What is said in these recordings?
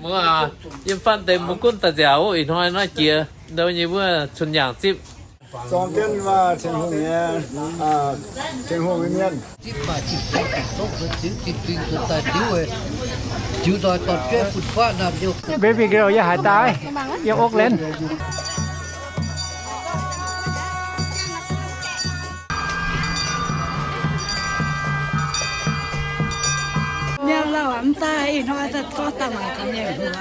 Muoz aac, yiem fanh deix mbuo gunv daaih nziaauc oc. Ih hnoi naaiv jiex ndau nyei wuov cun-yaangh zipv. Zorng jienv Tin-Hungh nyei, Tin-Hungh nyei mienh. Baby girl yaac haaix dauh, yiem ov len. Mienh lauh mv daaih ih hnoi daaih gorngv daaih mangc gaax mienh muoz.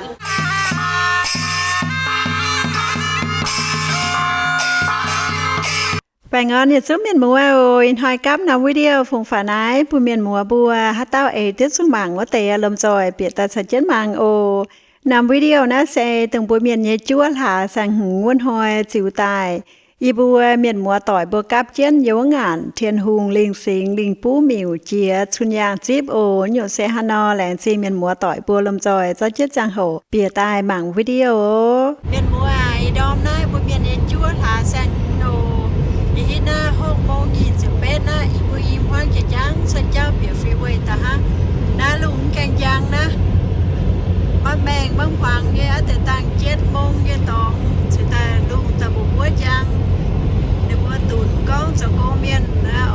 Baengh orn yietc zungv mienh muoz oc. Ih hnoi gapv norm video fungx faaux naaiv bun mienh muoz mbuo haaix dauh eix duqv zuqc mangc wuov deix lomh nzoih bieqc daaih caux jienv mangc oc. Norm video naaiv se dongh mbuo mienh nyei juov hlaax saeng-hmz wuov hnoi ziux daaih. Yie mbuo mienh muoz doic mbuo gapv jienv yiem wuov ngaanc Tin-Hungh lingh singx lingh buv miuc jiex cun-yaangh zipv oc. Nyungc se haaix nor, laengz zingh mienh muoz doic mbuo lomh nzoih zorqv jienv ziangh hoc bieqc daaih mangc video oc. Mienh muoz aac, ih ndorm naaiv mbuo mienh nyei juov hlaax saeng-hmz oc. Ih hitv naaiv hopv mong nyic ziepc betv naaiv, yie mbuo i hmuangv jiex jangv cuotv jauv bieqc freeway daaih hnangv. Naaiv lungh mv gaengh njang naaiv. Maiv maengh maiv hmuangx nyei, aav deix dangh jienv mong nyei dorngx cingx daaih lungh daaih mbuov mbuov njang. Ninh mbuo dunx gorngv zoux gong mienh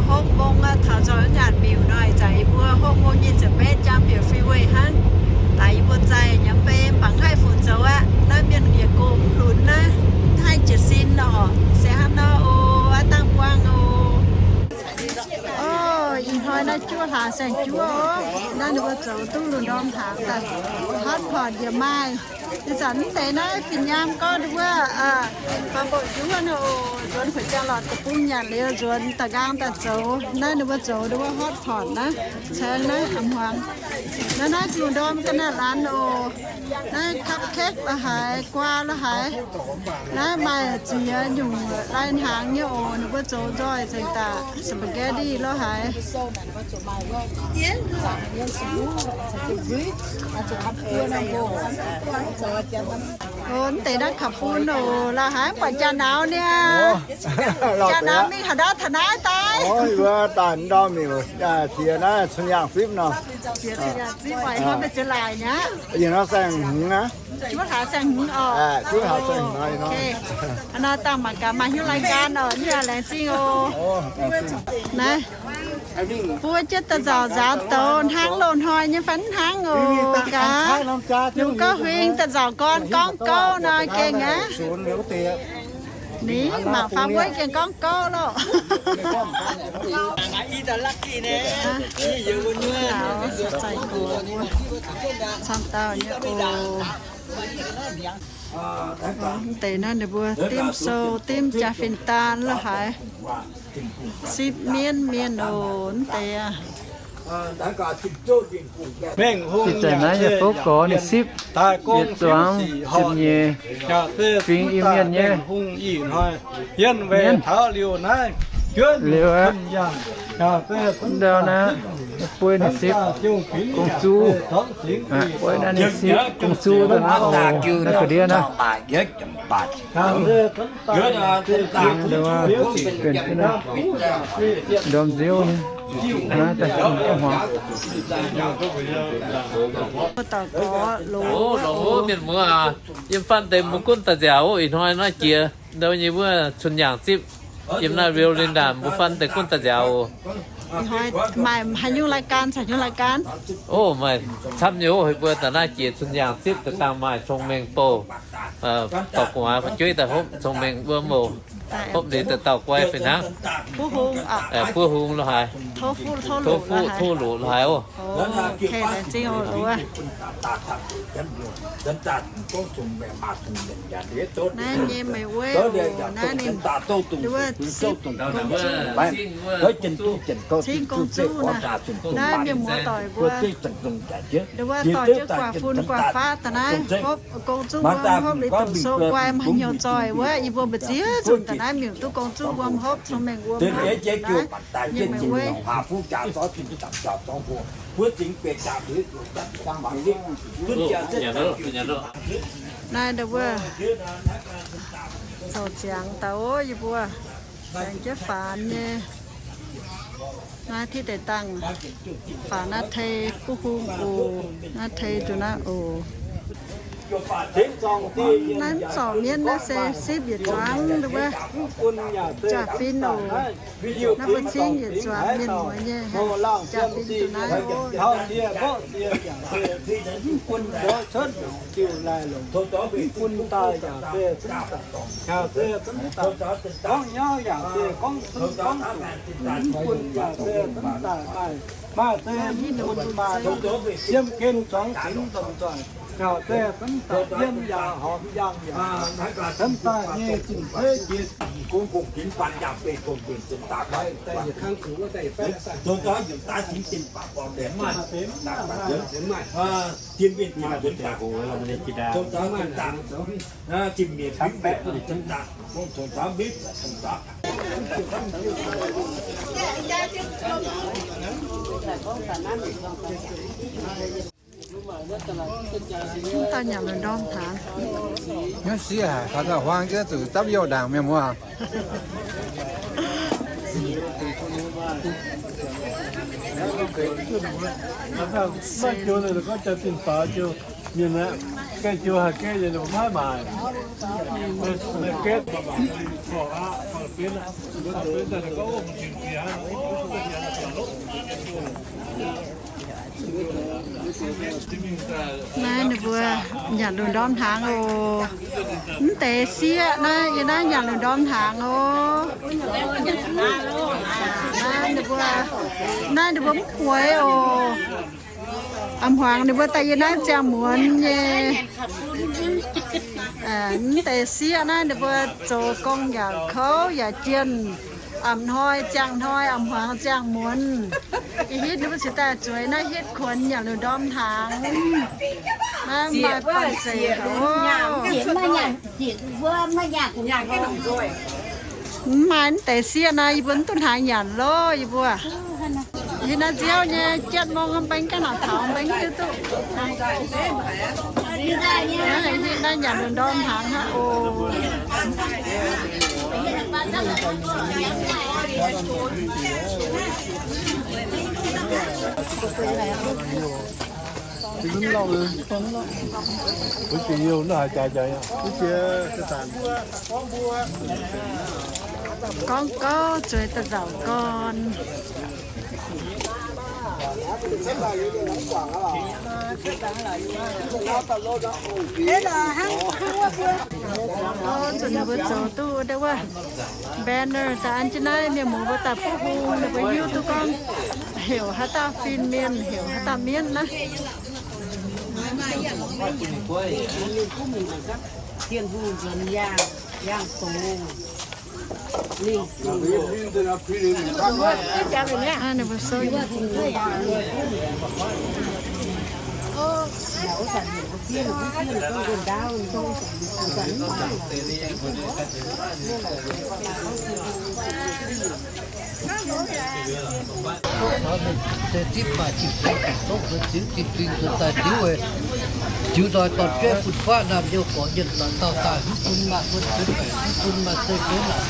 hopv mong taux nzoih ngaanc miuc nor, ih zanc yie mbuo hopv mong nyic ziepc betv jangv bieqc freeway hnangv. Daaih yie mbuo zaih nyei mbei mv baac haih funx zoux aqv. Naaiv mienh yietc go mv lunx naaiv, mv haih jiez sin orqc. Se hnangv nor oc, aav dangh buangh oc. Orv, ih hnoi naaiv juov hlaax saeng-juov oc. Naaiv ninh mbuo zoux duqv lungh ndorm hlaax daaih, hotpot yaac maaih. Ih zanc mv deix naaiv fin-nyaam gorngv ninh mbuo faam mboqv njuov nor oc, nzuonx fu'juang lorqc deic-bung nyanc liuz nzuonx da'nqaang daaih zoux. Naaiv ninh mbuo zoux ninh mbuo hotpot naaiv, caeng naaiv a'hmuangx. Naaiv naaiv lungh ndorm ga'naaiv laanh oc. Naaiv cupcake lo haaix, guaa lo haaix. Naaiv maaih ziex nyungc lai-hnaangx nyei oc, ninh mbuo zoux nzoih nzengc daaih, spaghetti lo haaix. Oc, mv deix naaiv kaux bun oc, lo haaix mv buatc jaa-nauz niaa. Jaa-nauz mingh haaix ndau taux naaiv daaih? Daaih ndau miuc jiex naaiv cun-yaangh zipv nor. Jiex cun-yaangh zipv, ih hnoi maiv zeiz laaic mi'aqv. Ih hnoi saeng-hmz aqv. Juov hlaax saeng-hmz oc. Juov hlaax saeng-hmz nor. Hnangv nor dangh mangc gaax maaih hnyouv รายการ oc, ninh laengz zingh oc. Naaiv buo jienv da'nzauc nzaaux douz hnangv loz-hnoi nyei fai hnangv oc gaax. Ninh mbuo gorngv huing da'nzauc gorn gorngv gouv nor gengh aqv. Ninh mangc faam wuov gengh gorngv gouv loh. Camv dauh nyei oc. Mv deix naaiv ninh mbuo dimv sou, dimv jaa-fin-daan lo haaix. Sipv mienv mienh oc, mv deix aac. Ih zanc naaiv nyei fouv gorx ninh sipv yietc zuangx ziepc nyeic fingx Iu-Mienh nyei. Mienv liuz aqv, ndau naaiv bueiv ninh sipv gong-zuv. Bueiv naaiv ninh sipv gong-zuv daaih naaiv oc, naaiv ga'ndiev naaiv. Ndorm nziouv nyei, naaiv daaih hmuangx. Mienh muoz aac, yiem fanh deix mbuo gunv daaih nziaauc oc. Ih hnoi naaiv jiex ndau nyei wuov cun-yaangh zipv. Yiem naaiv Rio Linda mbuo fanh deix gunv daaih nziaauc oc. Maaih haaix nyungc รายการ caux haaix nyungc รายการ? Oc, maaih camv nyei oc. Mbuo daaih naaiv jiex cun-yaangh zipv daaih dangh maaih cong-mengh bouh, dorh gu'nguaaz fu'jueiv daaih hopv cong-mengh wuom oc. Hopv liuz daaih dauh guai fih hnangv. Buov hung lo haaix, tov fuqv tov loqc lo haaix oc. Naaiv nyei meih wuov, naaiv ninh wuov cingv gong-zuqv naaiv, naaiv mienh muoz doic mbuo, ninh wuov dorh jienv guaax fun guaax faqv daaih naaiv hopv gong-zuqv wuom, hopv liuz doqc sou guai maaih hnyouv zoih wuov, yie mbuo mbu'ziex nzunc daaih naaiv miuc duqv gong-zuqv wuom hopv cong-mengh wuom naaiv. Nyei meih wuov. Naaiv ndau wuov zoux ziangx daaih oc, yie mbuo aengx jienv faanx nyei. Naaiv tiv deix dangh faanx naaiv tei buv hung oc. Naaiv tei nduqc naaiv oc. Naaiv zorc mienv naaiv se sipv yietc zuangx wuov jaa-fin oc. Naaiv mbuo cingv yietc zuangx mienh muoz nyei jaa-fin duqv naaiv oc. Gorngv nyauv yaac se gorngv cunv gorngv zuqc, mv bun yaac se cunv daaih maaih, maaih se mv bun maaih, yiem gen zuangx zinx nzomc nzoih, yaac se cunv daaih yiem yaac horpc yangh yaac, cunv daaih nyei zinh zeiv jiex. Mv dauh nyanc lungh ndorm hnaangx. Mv sieqv haaix dauh huaang jienv zuqc dapv youh ndaangc mienh muoz. Mv baac mv baac jiu ninh gorngv jaa-fin faaux jiu, mienh aeqv, gaengh jiu haih gaengh yietc ninh mbuo maiv maaic. Naaiv ninh mbuo nyanc lungh ndorm hnaangx oc. Mv deix sieqv naaiv, yie naaiv nyanc lungh ndorm hnaangx oc. Naaiv ninh mbuo, naaiv ninh mbuo mv bueix oc. A'hmuangx ninh mbuo daaih yie naaiv ziangh muonz nyei. Mv deix sieqv naaiv ninh mbuo zoux gong yaac kouv yaac jienh. A'hnoi ziangh hnoi, a'hmuangx ziangh muonz. Ih hitv ninh mbuo cingx daaih zueiz naaiv hitv kuonx nyanc lungh ndorm hnaangx. Naaiv maaih banh zeic oc. Mv maaih mv deix sieqv naaiv, yie mbuo mv duqv hnaangx nyanc loh, yie mbuo. Yie naaiv nziouv nyei, jatv mong mbenc ga'naaiv taux mbenc hiuv duqv. Naaiv nyanc lungh ndorm hnaangx hnangv oc. Gorngv gouv zueiz da'nzauc gorn. Zuqc ninh mbuo zoux duqv wuov banner daaih an jienv naaiv mienh muoz mbuo daaih buov hung, ninh mbuo hiuv duqv gorngv heuc haaix dauh fin-mienh, heuc haaix dauh mienv naaiv. Ninh mbuo sou se zipv maaih zipv zeix, zipv tongv zeix, zipv zinh nzuonx daaih ziux weic, ziux nzoih dorn jueiv fun-faqv naamh youh gorqv nyienh zanc dauh daaih, mv bun maaih bun zeix, mv bun maaih zeiv-feix naanc,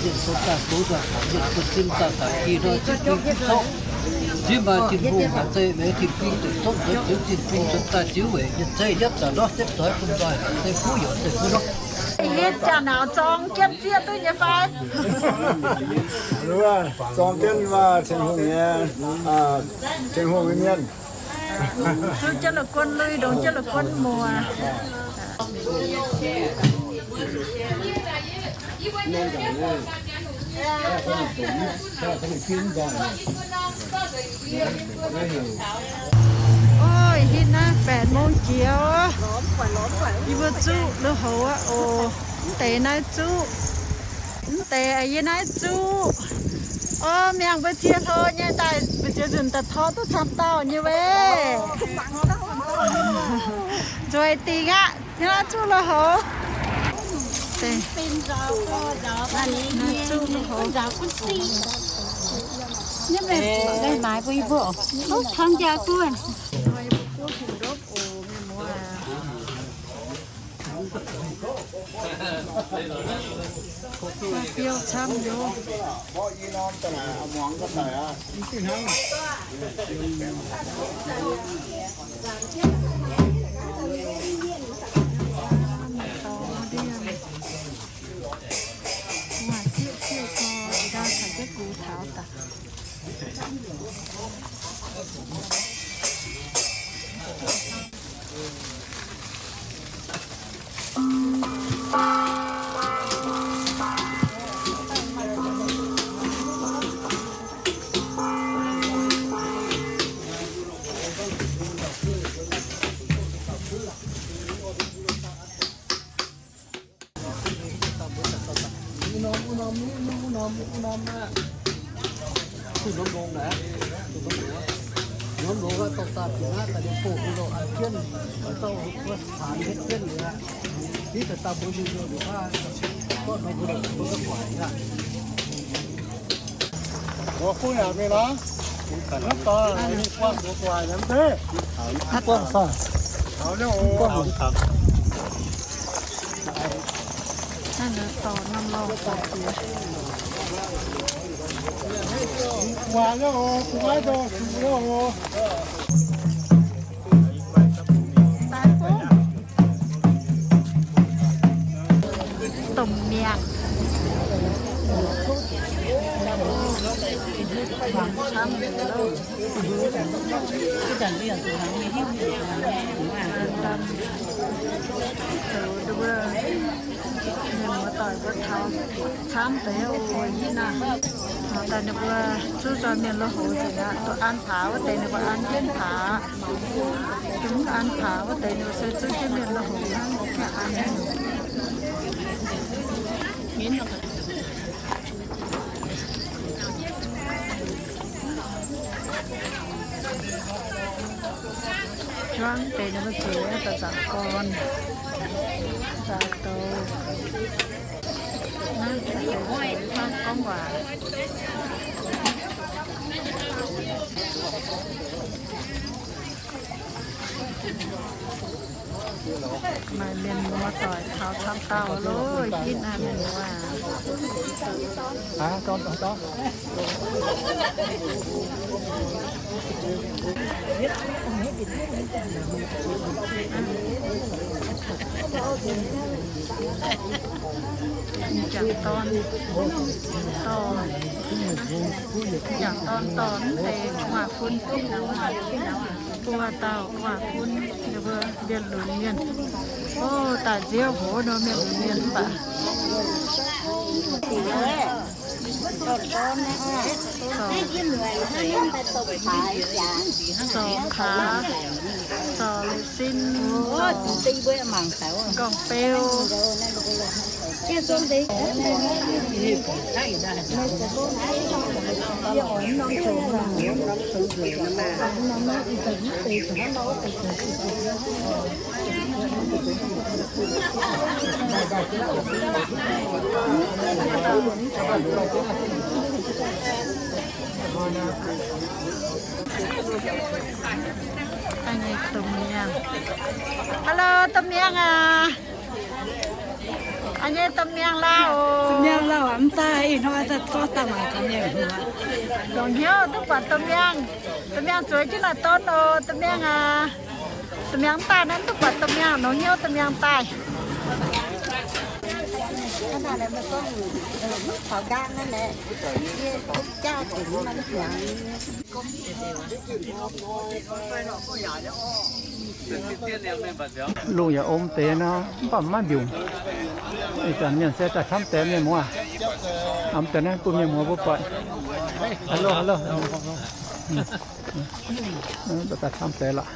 mienh nzuonx daaih gox nzoih, mienh bun zinh daaih daaih gih nor, zipv zinh zipv tongv, zipv maaih zinh hungh maaih zeiv, weic zinh fing zeix tongv zeix, ziux zinh fing nzuonx daaih ziux weic nyienh zeiv yietv zanc nor, setv doix bun nzoih, zeiv fuqv yaac zeiv fuqv nor. Hitv jaa-nauz zorng jienv zieqv duqv nyei fai? Zorng jienv maaih Tin-Hungh nyei, Tin-Hungh nyei mienh. Zuqv jienv la'guon lui, ndongc jienv la'guon muoz. Ov, hitv naaiv แปดโมง jiex oc. Yie mbuo zuqv lui-houx aqv oc. Mv deix naaiv zuqv. Mv deix yie naaiv zuqv. Ov, mienh mbuo cie hlo nyei daaih, mbu'ziex nzunc daaih tor duqv camv dauh nyei weic. Nzueic dingc aqv. Naaiv zuqv lui-houx. Naaiv zuqv lui-houx. Biouv camv yoc. Domh miangh. Mienh muoz-doic mbuo taux camv deix oc, yie naaiv. Daaih ninh mbuo zuqv nzoih mienh lui-houx nzengc aqv. Duqv an paax wuov deix ninh mbuo an jienv paax. Duqv mv an paax wuov deix ninh mbuo se zuqv jienv mienh lui-houx hnangv. Juangv deix ninh mbuo zuqc daaih nzaangc gorn, nzaangc douz. Naaiv gorngv waac. Maaih mienh muoz-doic taux camv dauh loh, hitv naaiv mienh muoz. M'jangc dorn dorh, m'jangc dorn dorh mv deix gu'nguaaz-fun, buo dauh gu'nguaaz-fun, ninh mbuo mienh lunx mienh. O, daaih nziouv hov nor mienh lunx mienh mv baac zorc kaax, zorc sin, m'nqorngv-beu. A'nyei domh miangh. Hello, domh miangh aac. A'nyei domh miangh lauh oc. Domh miangh lauh aac, mv daaih ih hnoi daaih zorqv daaih mangc gaax mienh hmuangx. Longc hnyouv duqv buatc domh miangh. Domh miangh zueiz jienv naaic don oc, domh miangh aac. Domh miangh mv daaih naaiv duqv buatc domh miangh, longc hnyouv domh miangh daaih. Lungh yaac om deix nor, mv baac maiv mbiungc. Ih zanc mienh se daaih camv deix mienh muoz. Aa, deix naaiv bun mienh muoz mbuo buatc. Hello, hello. Daaih camv deix lorqc.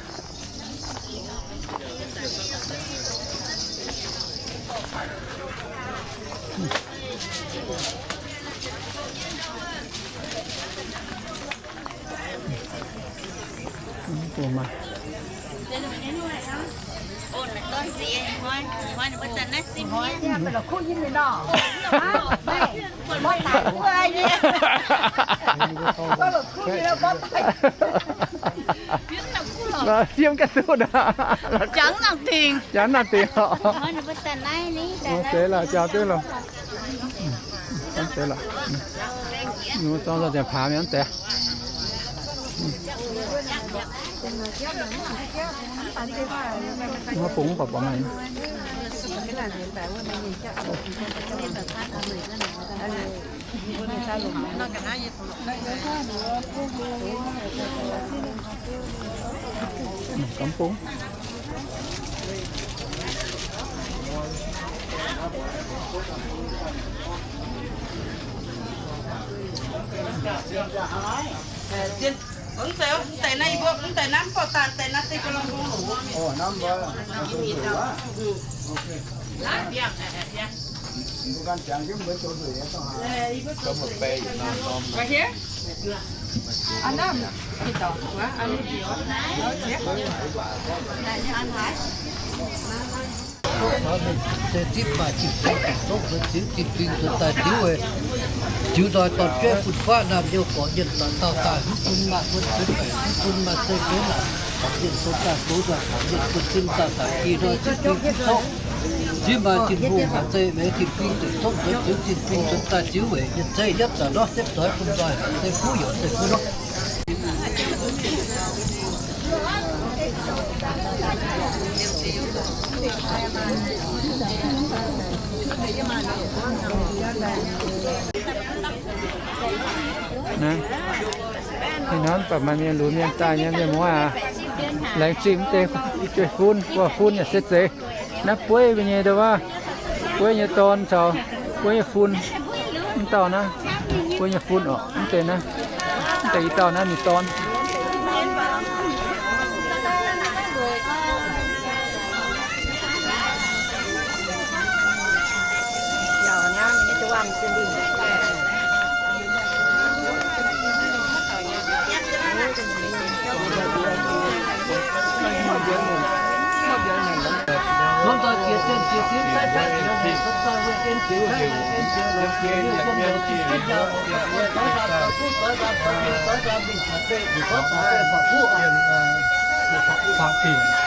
Siemv ganh duqv. Jangx nangc dingc. Jangx nangc dingc oc. Deix lorqc, jangx duqv lorqc. Mv deix lorqc. Mv zorqv nzengc paaz mingh mv deix. Mv bung mv baac borngz maiv. Gamv bung. Mv zeiz, mv deix naaiv, mv deix naaiv mv baac daaih deix naaiv se ga'long gong loc. Se zipv maaih zinh bing zuqc tov nzuonx ziux, zinh bing nzuonx daaih ziux weic ziux nzoih dorn jueiv fun-faqv naamh youh gorqv yienh dauh dauh daaih, mv bun maaih wuonh benx maengc, mv bun maaih zei benx laangc, yienh nzuonx daaih gox nzoih, yienh bun sin daaih daic, ih hnoi zipv bing zipv tov. Zipv maaih zinh hungh haaix zei, weic zinh bing zuqc tov nzuonx ziux, zinh bing nzuonx daaih ziux weic yienh zei yietv zanc nor, setv doix bun nzoih haaix zei fuqv yaac zei fuqv nor. Naaiv, ih hnoi mv baac maaih mienh lunx mienh daaih nyei mienh muoz aac. Laengz zingh mv deix jueiv-fun, buov fun yaac se zeiz. Naaiv bueiv mbuo nyei ndau wuov, bueiv nyei dorn caux bueiv nyei fun. Mv dauh naaiv, bueiv nyei fun orqc, mv deix naaiv, mv deix i dauh naaiv ninh dorn.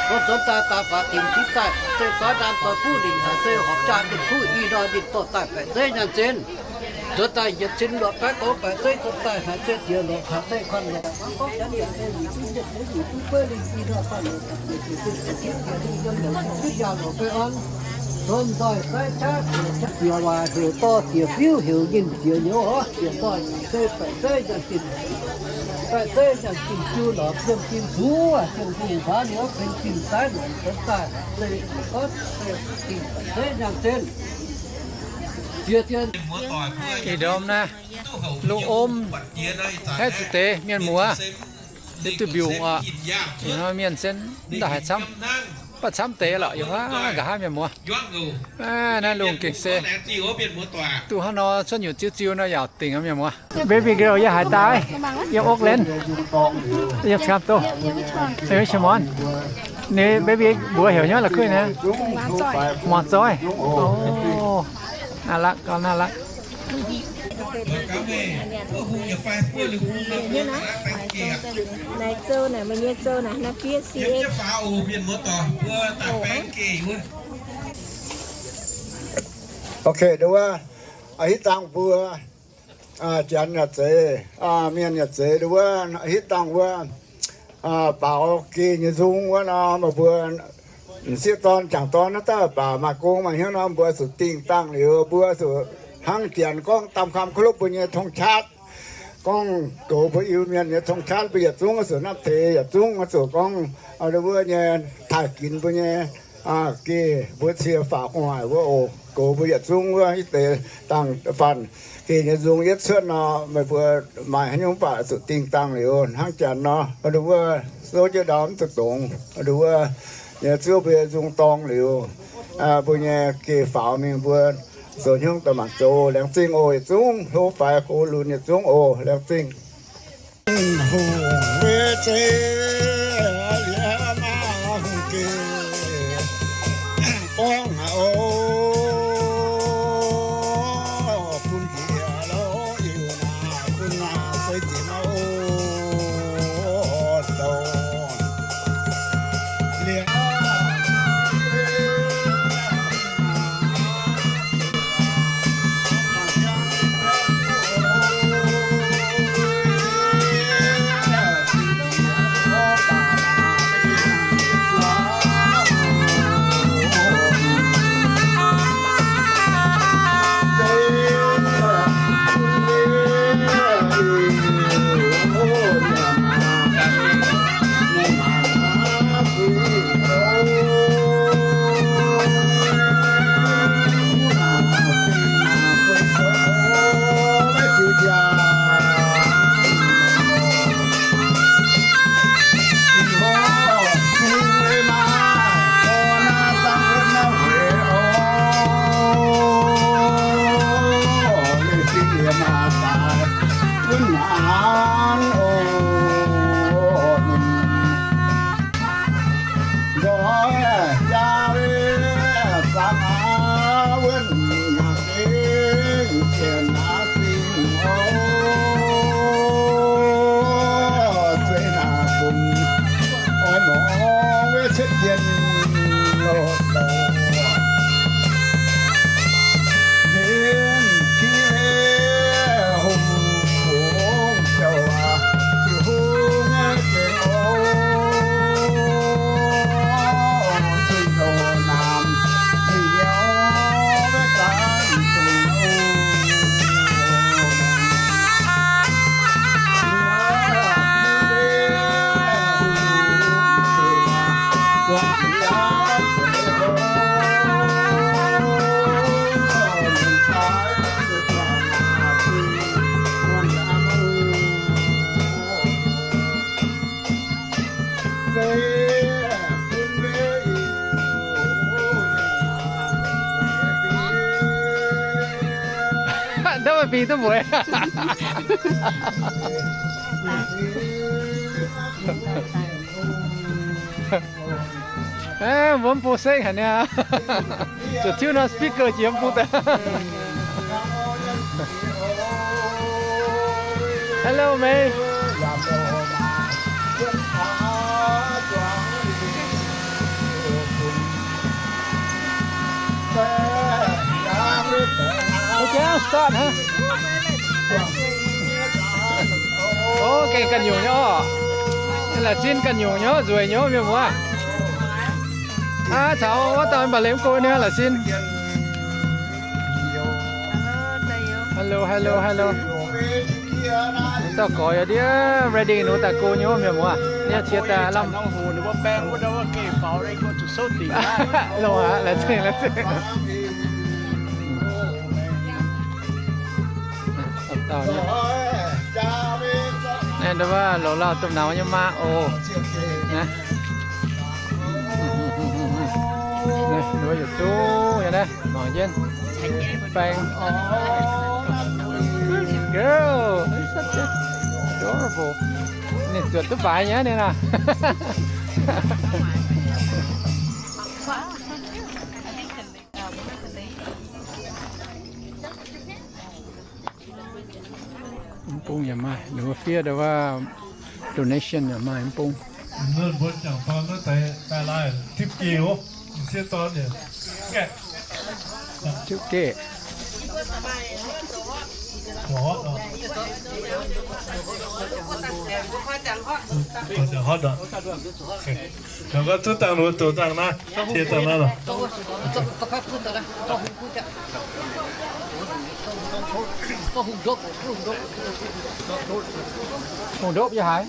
Gorngv nzuonx daaih daaih faaux dingc cingx daaih, se zorqv ndaam zoux fuqv lingc haaix zei horpc jaa ninh fuqv, ih hnoi ninh dorh daaih baeqc zeiv nyaanh zinh. Nzuonx daaih yietc cin luoqc baeqv goux baeqc zeiv, nzuonx daaih haaix zei jiex lorqc, haaix zei kuanh lorqc. Gorngv janx yietc cin yietc cin yietc cin yietc cin duqv bueiv lingh, ih hnoi kuanh lorqc, yietc cin yietc cin yietc cin yiem lorqc, duqv yangh lorqc ga'hlen. Nzuonx nzoih sai qaqv, jiex waac heuc dorh, jiex fiuv heuc nyinh, jiex nyouz horv, jiex nzoih haaix zei baeqc zeiv nyaanh zinh. Baeqc zeiv nyaanh zinh jiu lorqc, yiem zinh zuqc, yiem zinh nzaanx niouz benx zinh zaaiv longc nzuonx daaih haaix zei gorngv se dingc baeqc zeiv nyaanh zinh. Ih ndorm naaiv, lungh om, haeqv zuqc deix mienh muoz, se duqv mbiungc oc. Ih hnoi mienh se mv daaih haaix camv, mv baac camv deix lorqc, yiem wuov nqa'haav mienh muoz. Naaiv lungh gengh se duqv hnangv nor cuotv nyutc ziu ziu nor yaac dingc mienh muoz. Baby girl, yie haaix daaih? Yiem Oakland. Yiem Sacramento. Yiem Richmond. Ninh baby mbuox heuc hnyouv la'kuqv naaiv. Muangz Zoih. Ov, น่ารัก ก็น่ารัก. Naaiv zouv naaic, meih nyei zouv naaic, naaiv fiev sie. Ok, nduov, hitv dangh mbuo, janx yaac zeiz, mienh yaac zeiz, nduov, hitv dangh wuov, baaux geh nyei nzung wuov nor, meih mbuo m'sieqv dorn, jangc dorn naaiv daaih baac maaih gong maaih hnyouv nor, mbuo zuqc dingh dangh liuz, mbuo zuqc hnangv janx gorngv ตามความเคารพ mbuo nyei ธงชาติ. Gorngv goux mbuo Iu-Mienh nyei ธงชาติ, mbuo yietc zungv zuqc hnamv deix, yietc zungv zuqc gorngv, nduov, mbuo nyei taaih ginx mbuo nyei geh mbuo cie faaux gu'nguaaic wuov oc. Goux mbuo yietc zungv wuov hitv deix dangh faanh geh nyei nzung yietv cuotv nor, meih mbuo maaih haaix nyungc mv baac zuqc dingh dangh liuz hnangv janx nor, nduov, souv jienv ndau mv zuqc dongz, nduov, nyei zuov mbuo nyei nzung dorng liuz, mbuo nyei geh faaux mingh mbuo zoux hnyouv daaih mangc zoux. Laengz zingh oc, yietc zungv hlo faix gox lunx yietc zungv oc. Laengz zingh. Bi duqv mueiz. Mbuo mv bung sekv haic niaa. Zuqc tiuv norm speaker jiex mv bung daaih. Hello, mate. Okay, start, huh? Ov, gengh ganh nyungc nyei oc. Laengz zingh ganh nyungc nyei oc, nzueic nyei oc, mienh muoz. Aav, caux wuov dauh mv baac liemh go niaa, laengz zingh. Hello, hello, hello. Dauh gorx yaac ndiev ready ninh daaih go nyei wuov, mienh muoz. Niaa cie daaih lamh. Longc aqv, laengz zingh, laengz zingh. Naaiv nduov wuov loz lauh domh nauz nyei maa oc. Nduov yietc zungv nyei naaiv mangc jienv. Baeng. Good girl. Such a adorable. Ninh zuotc duqv baaix nyei ninh aac. Mv bung yaac maaih, ninh mbuo fiev ndau wuov donation yaac maaih mv bung. Mbuo jangc dorn naaiv daaih laaih tipv geh oc. M'sieqv dorn yaac tipv geh. Hotv. Duqv dangh nor, duqv dangh naaiv, cie dangh naaiv lorqc. Hungh ndopv yie haiz.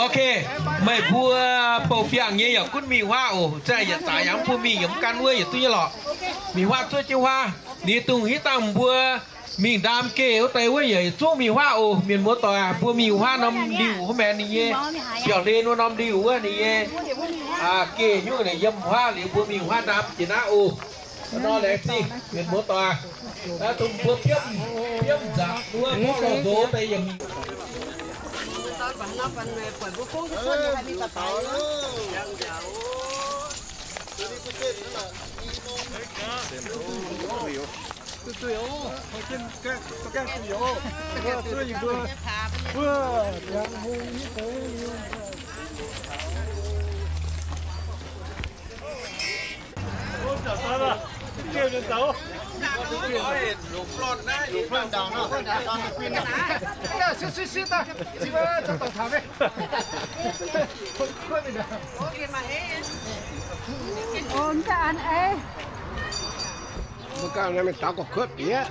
Ok, meih mbuo bouh biangh nyei yaac gunv mingh huaav oc. Zaih yietc zaaix yangh mbuo mingh yaac mv gan wuov yietc duqv nyei lorqc. Mingh huaav zuov jienv huaav. Ninh dungx hitv dangh mbuo mingh ndaam geh wuov deix wuov yaac zungv mingh huaav oc. Mienh muoz doic, mbuo mingh huaav norm ndiuh wuov maengx ninh nyei biauv-hlen wuov norm ndiuh wuov ninh nyei geh nyungc naaic yiem huaav liuz mbuo mingh huaav ndaam jiex naaiv oc. Nor laengz zingh mienh muoz doic, dongh mbuo biomv, biomv nzangc wuov gorngv lorh nzox deix yiem. Mbuo ganh mingh daux ga'kuotv bieqc.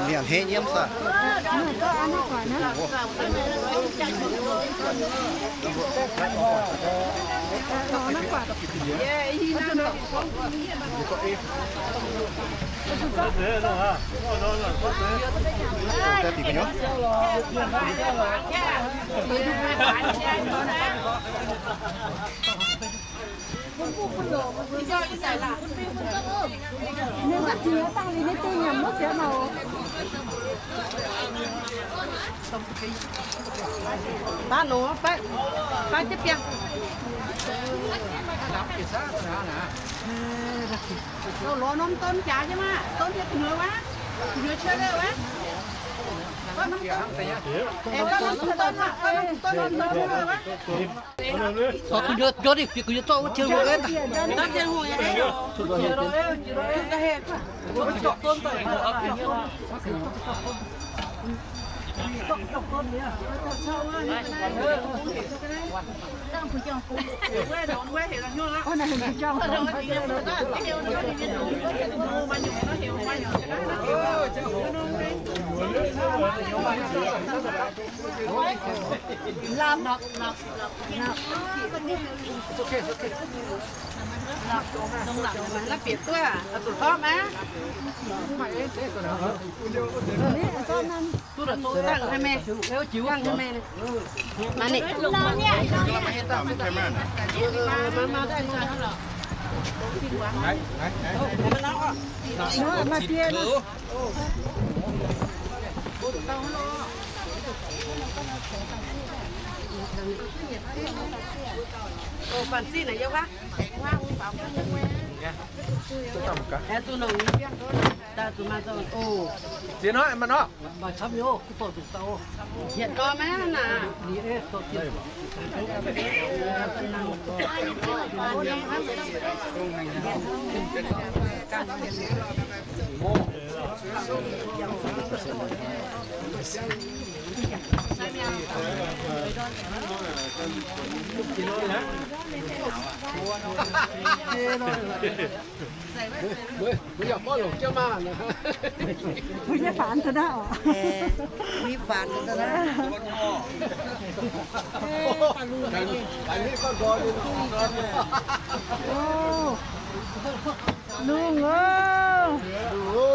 Mienh heh nyiemv saah? Baav nor, baav, baav jienv biangh. Lorz norm don jaax jienv maah, don jienv gu'nyuoz wuov, gu'nyuoz cie wuov. Gorngv norm don, eh, gorngv norm don maah, gorngv norm don wuov. Ziex hnoi mv nor. Mbuo yaac gorngv longc jienv maah. Mbuo nyei faanx daaih oc. Mbuo nyei faanx daaih. Lungh aac,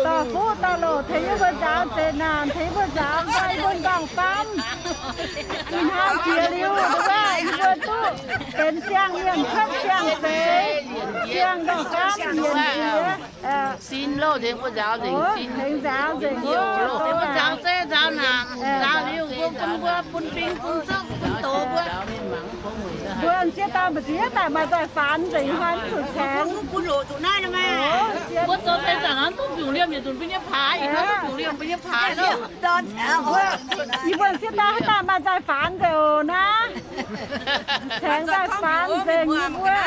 dorh fuqv dorh loc tengx yie mbuo nzaaux zeqc naanc, tengx yie mbuo nzaaux nqaai bun nqorngv-famv. Ih hnoi jiex liuz, wuov yie mbuo duqv benx siang-mienh cuotv siang-zeix, siang nqorngv-famv yienc jiex. Sin loh, tengx mbuo nzaaux nzengc, tengx nzaaux nzengc, tengx mbuo nzaaux zeiv nzaaux naanc, nzaaux liuz mbuo bun, mbuo bun bing bun zuqv bun doz mbuo. Mbuo sieqv dauh mbu'ziex daaih maaih nzaaih faanx nzengc, hnoi mv zuqc caengx. Mbuo zoux zeiv zanc hnangv duqv mbiungc liemh yietc nzunc mbuo nyei paaix, ih hnoi duqv mbiungc liemh mbuo nyei paaix loh. Yie mbuo sieqv dauh haaix daaih maaih nzaaih faanx nzengc oc naaiv. Caengx nzaaih faanx nzengc yie mbuo.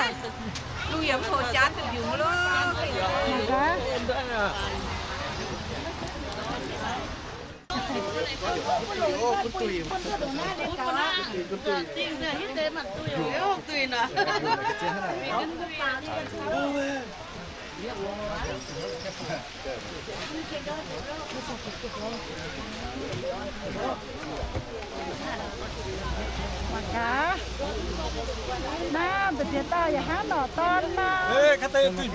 Mangc gaax, naaiv mbu'ziex dauh yaac hnangv norqc dorn nor. Kaav deix mbiungc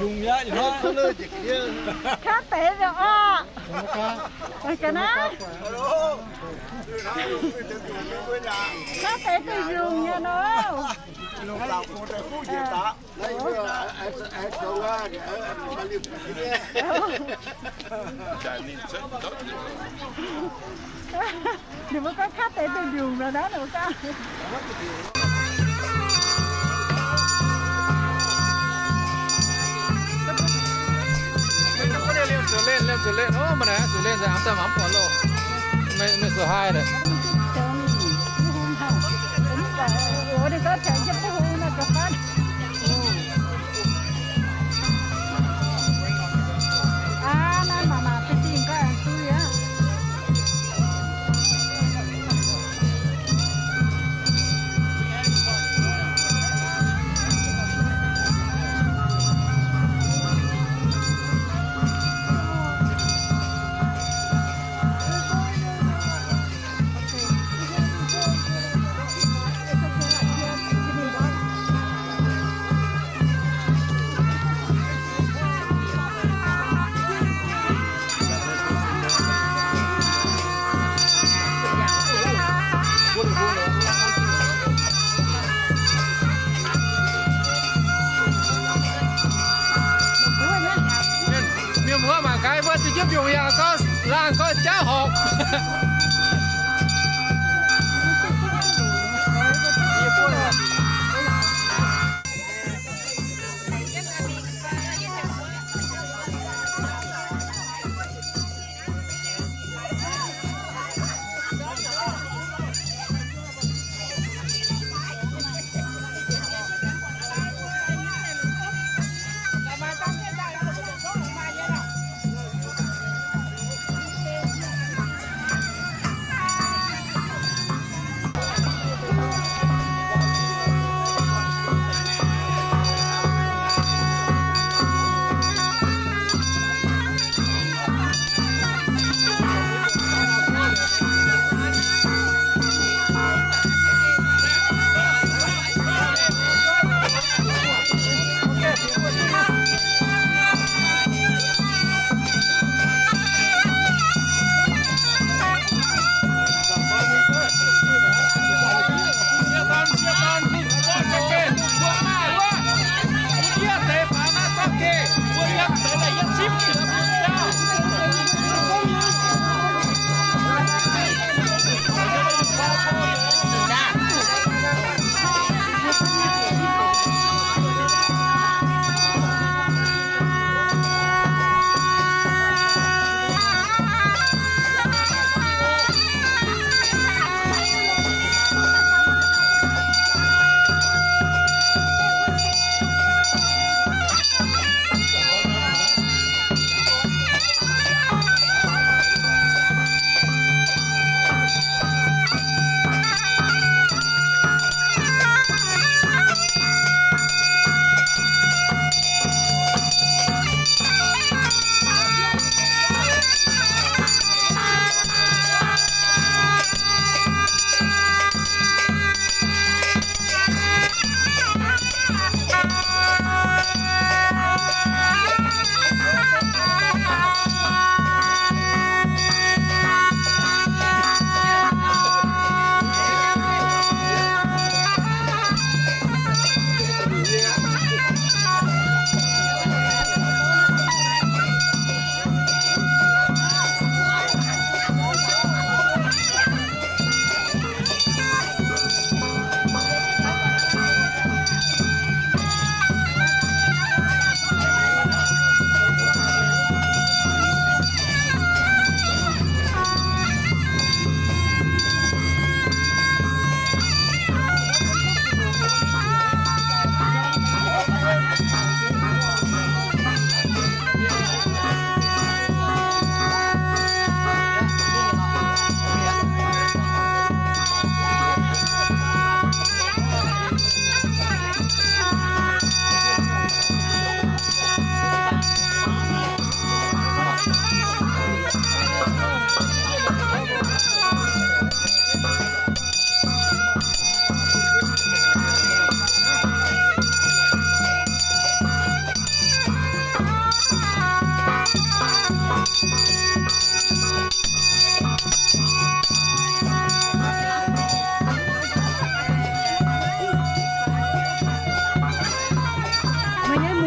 orqc. Ga'naaiv, kaav deix duih mbiungc nyei nor. Ninh mbuo gorngv kaav deix duih mbiungc nor naaiv, ninh mbuo gorngv. Liemh zuqc lenh, liemh zuqc lenh, ov, maaih naaic zuqc lenh, daaih mv buatc loh. Meih, meih zuqc haih daaih. Mienh muoz mangc gaax, mbuo zuqc jienv mbiungc yaac gorngv laangh gorngv jauv horpc.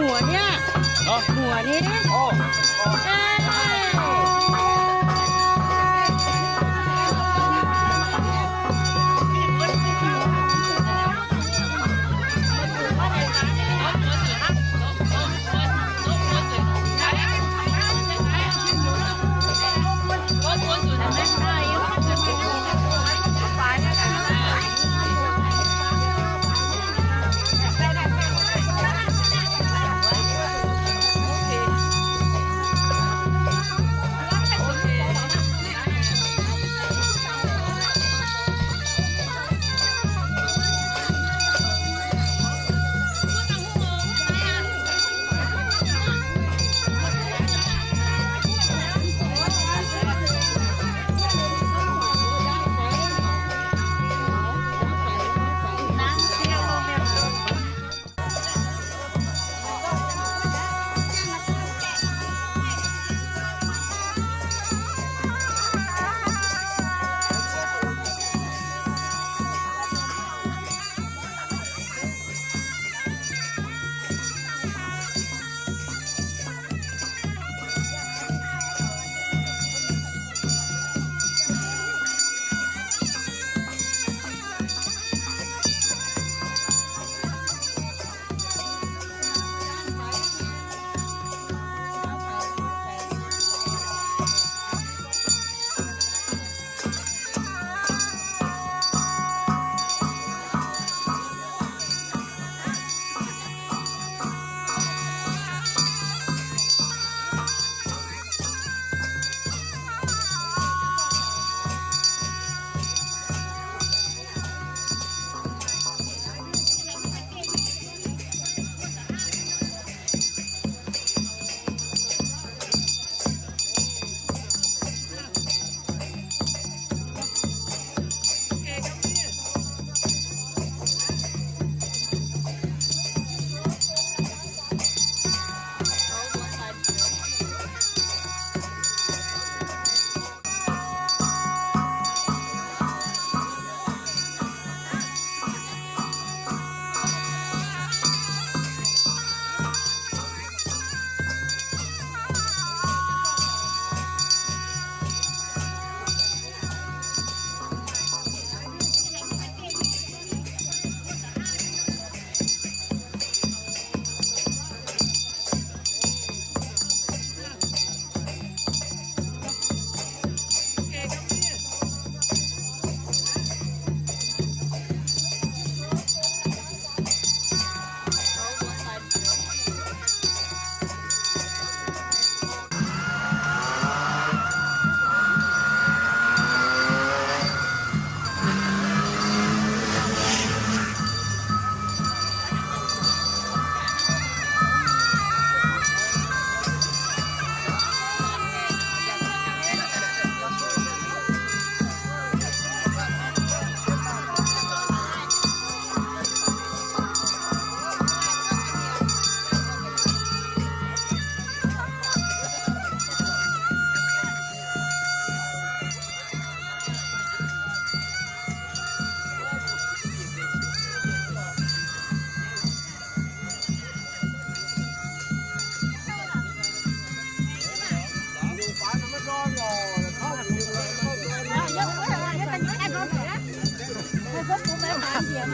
Muoc niaa. Muoc niaa.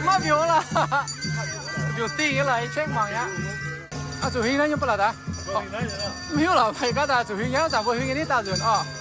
Maiv mbiungc lorqc. Mbiungc dingh nyei lorqc, ih cengv mangc aqv. Aa, zuqc huing naaiv nyei mv baac lorqc daaih. Mv hiuv lorqc, mangc gaax daaih zuqc huing nyei, zanc mbuo huing nyei nitv daaih nzunc orqc.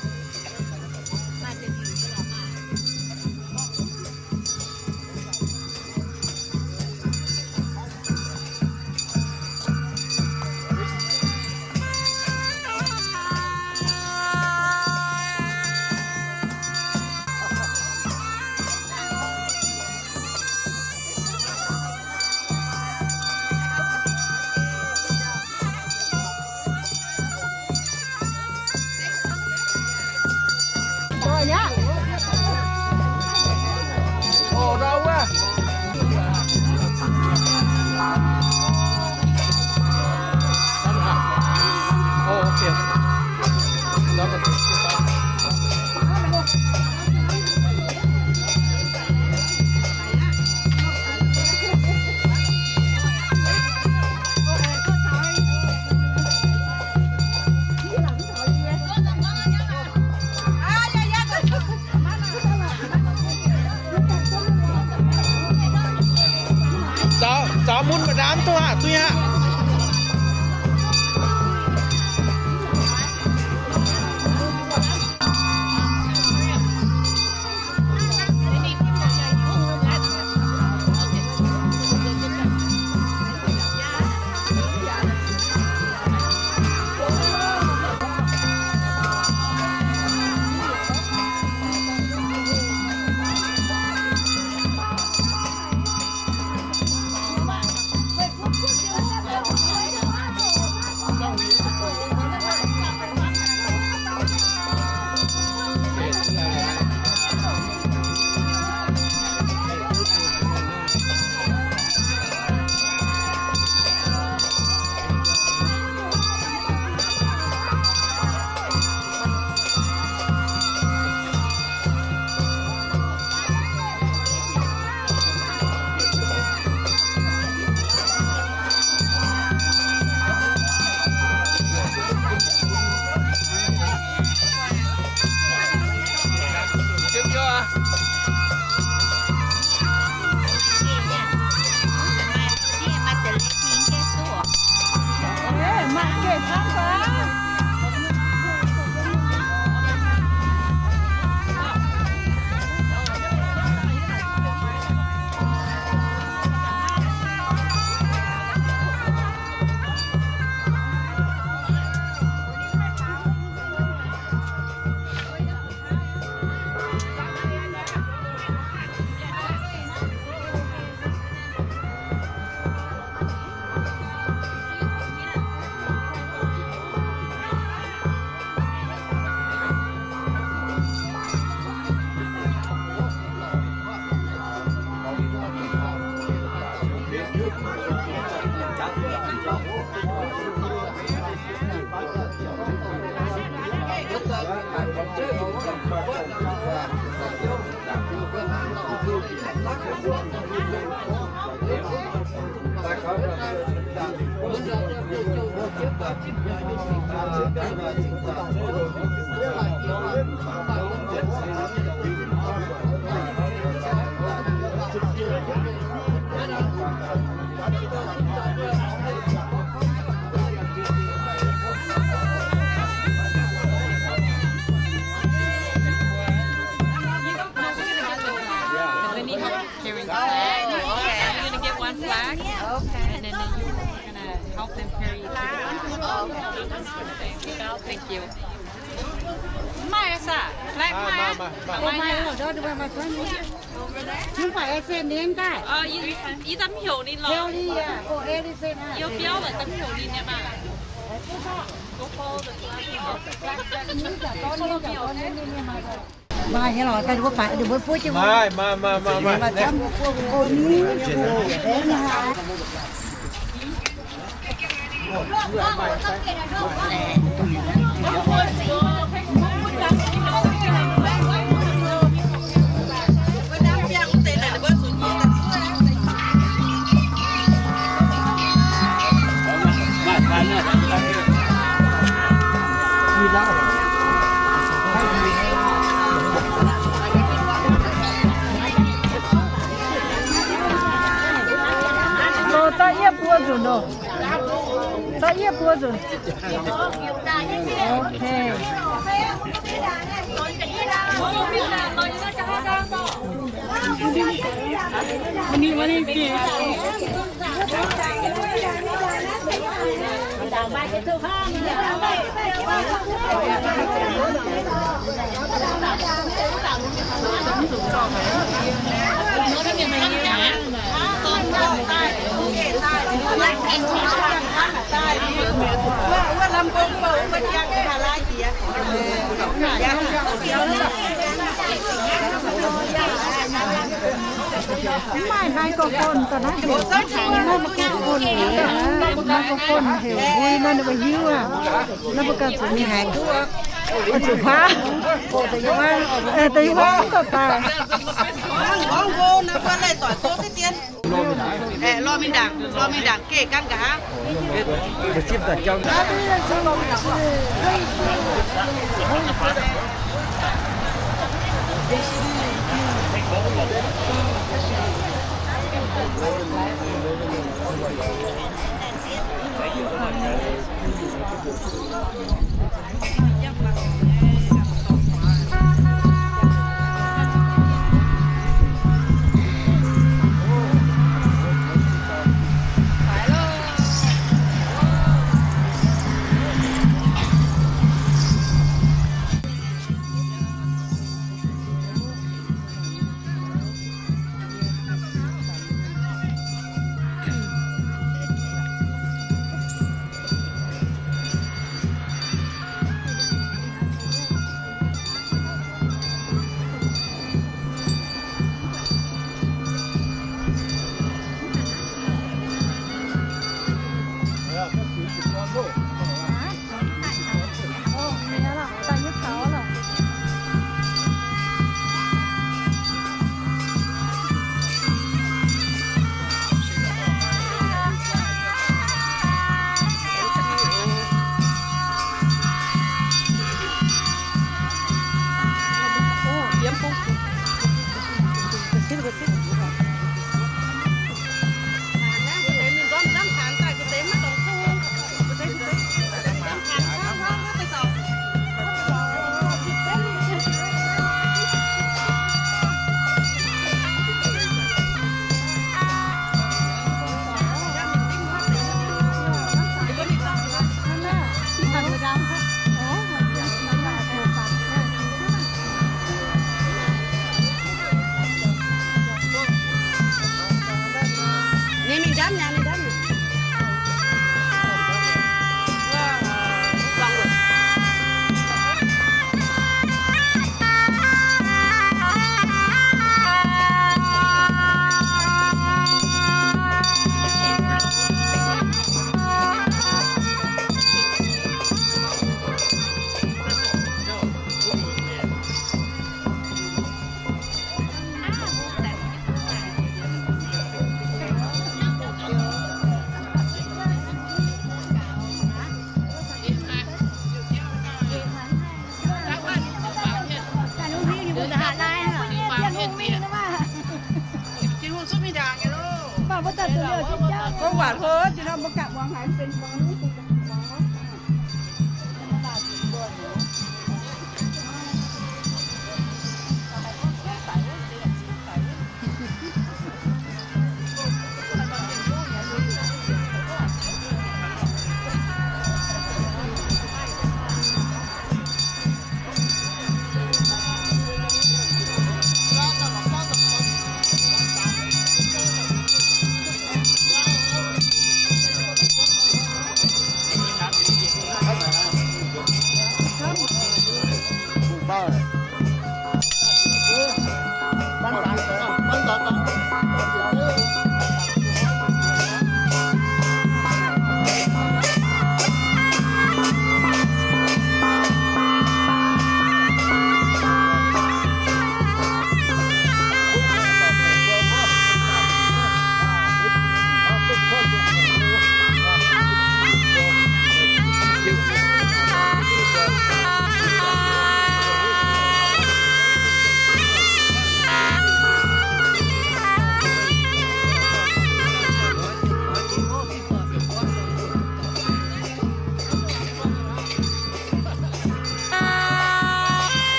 Duqv aqv, duqv aqv. Carrying the flag. You're gonna get one flag. Okay. And then you're gonna help them carry it to the front. Thank you. Maaih aqv, flag maaih aqv. Maaih aqv. Không phải ở trên đến đây. Ờ, i, i tấm hổ ninh lorqc. Heo li à? Ồ, heo li trên à? Yêu biếu lại tấm hổ ninh nha mà. Go for the flag. Maaih nyei lorqc, daaih mbuo baac, mbuo fuqv jienv maaih, maaih, maaih, maaih, maaih. Loz zorqv yie buo nzunc loh. Zorqv yie buo nzunc. Ok. Mv maaih microphone daaih naaiv. Mv maaih microphone, microphone heuc mbuo naaiv ninh mbuo hiuv aqv. Naaiv mbuo ganh zuqc mingh haiz duqv. Zuqc huaav. Deix huaav mv dorh daaih. Aeqv, lorh mingh ndaangc, lorh mingh ndaangc geh gan nqa'haav.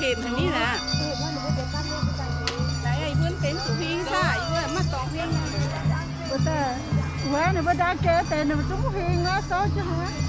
Hepc haic ni naaic. Yie mbuo benx zuqc huing saah, yie mbuo maiv dorngx huing. Wuov, ninh mbuo ndaam geix deix ninh mbuo zungv huing aqv, souv jienv haic.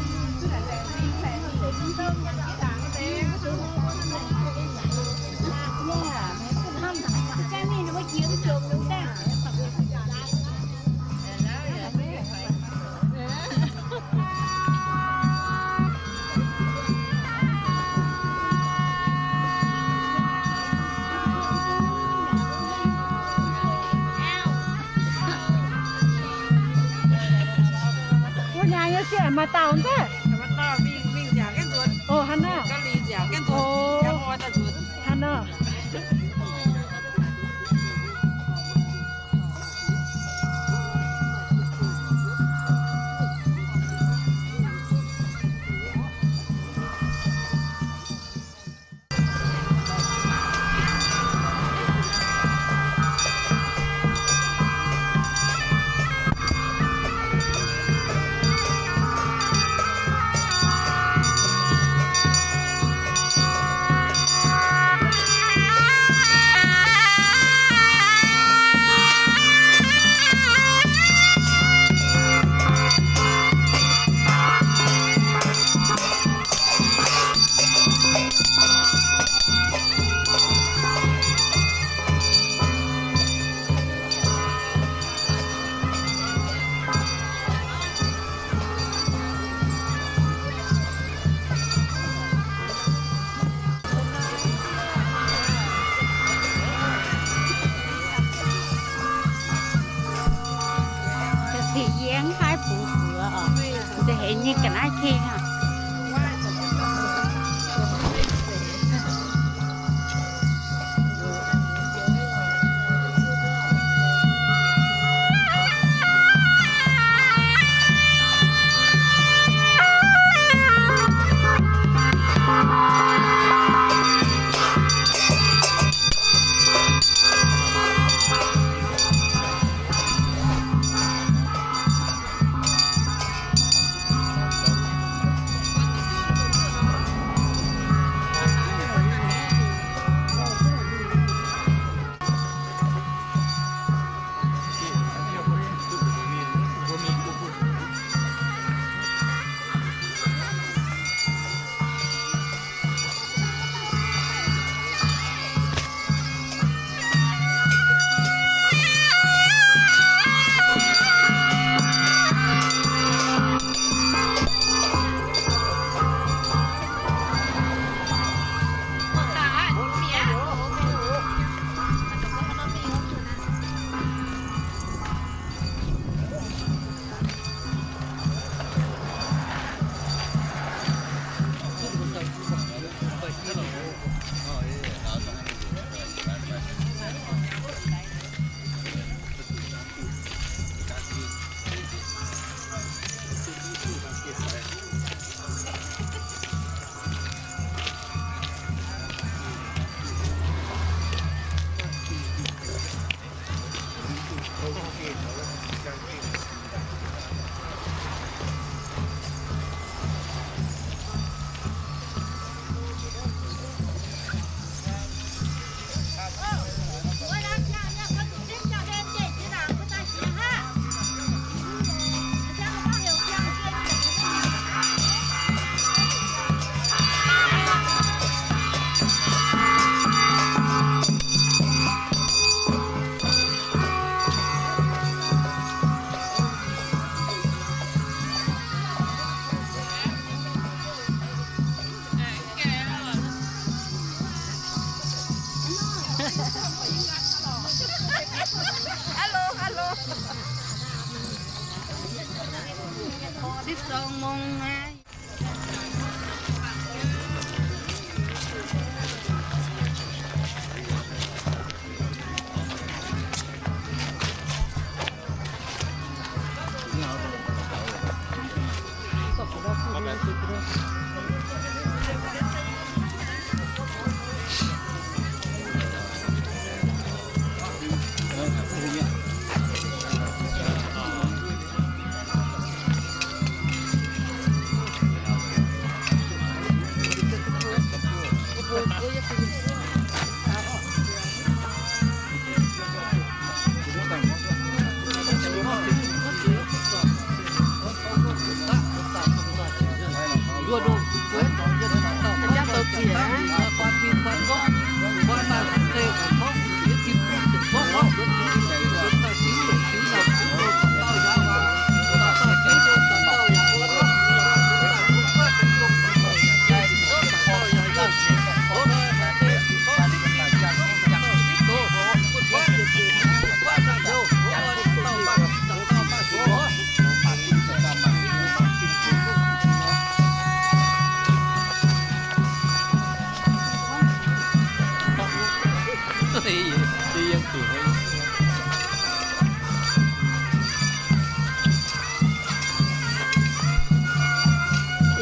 Wuov nyaanh nyei sieqv maaih dauh nzengc. Oc, hnangv naaiv. Oc, hnangv naaiv. Yie mv haih bungx fuox oc. Nza'heix nyei ga'naaiv king aqv. Hello, hello. Sipv song mong aqv.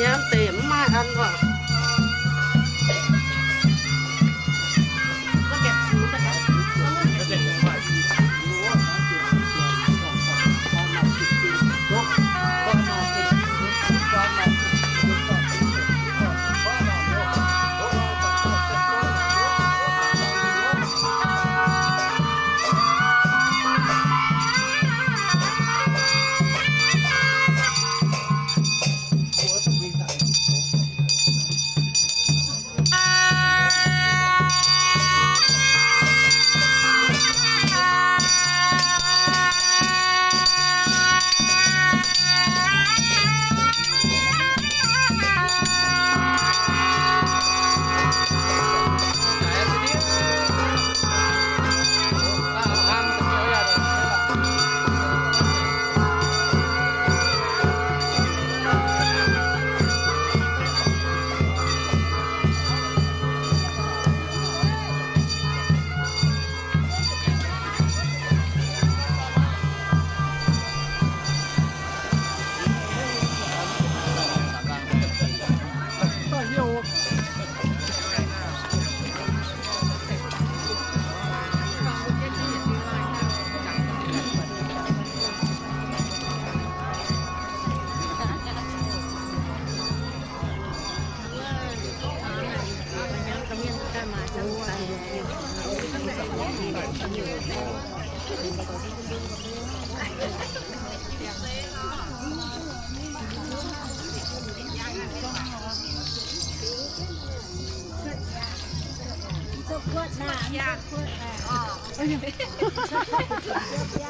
Yiem deix mv maaih an oc.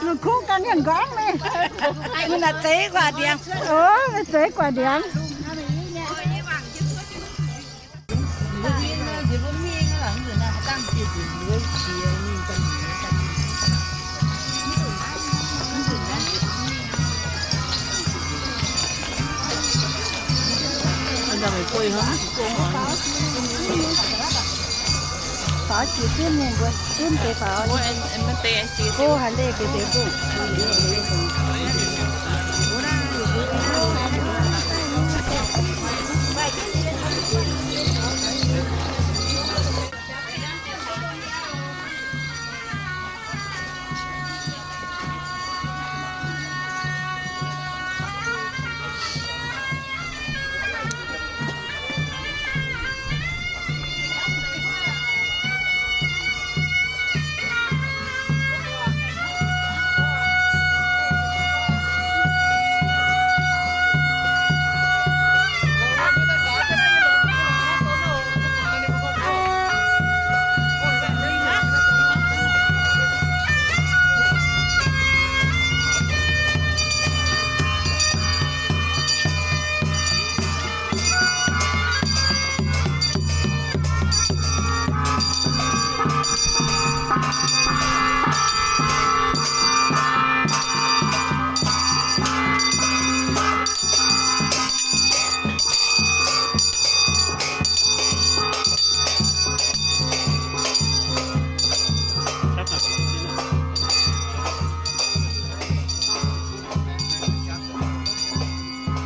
Ninh kuv ganh hnyangx nqorngv mingh. Ninh naaic zeix gu'nguaaic ndiangx. Ov, ninh zeix gu'nguaaic ndiangx. Faaux jiex zunv mienh mbuo, zunv deix faaux. Go haaix leih deix deix mbuo.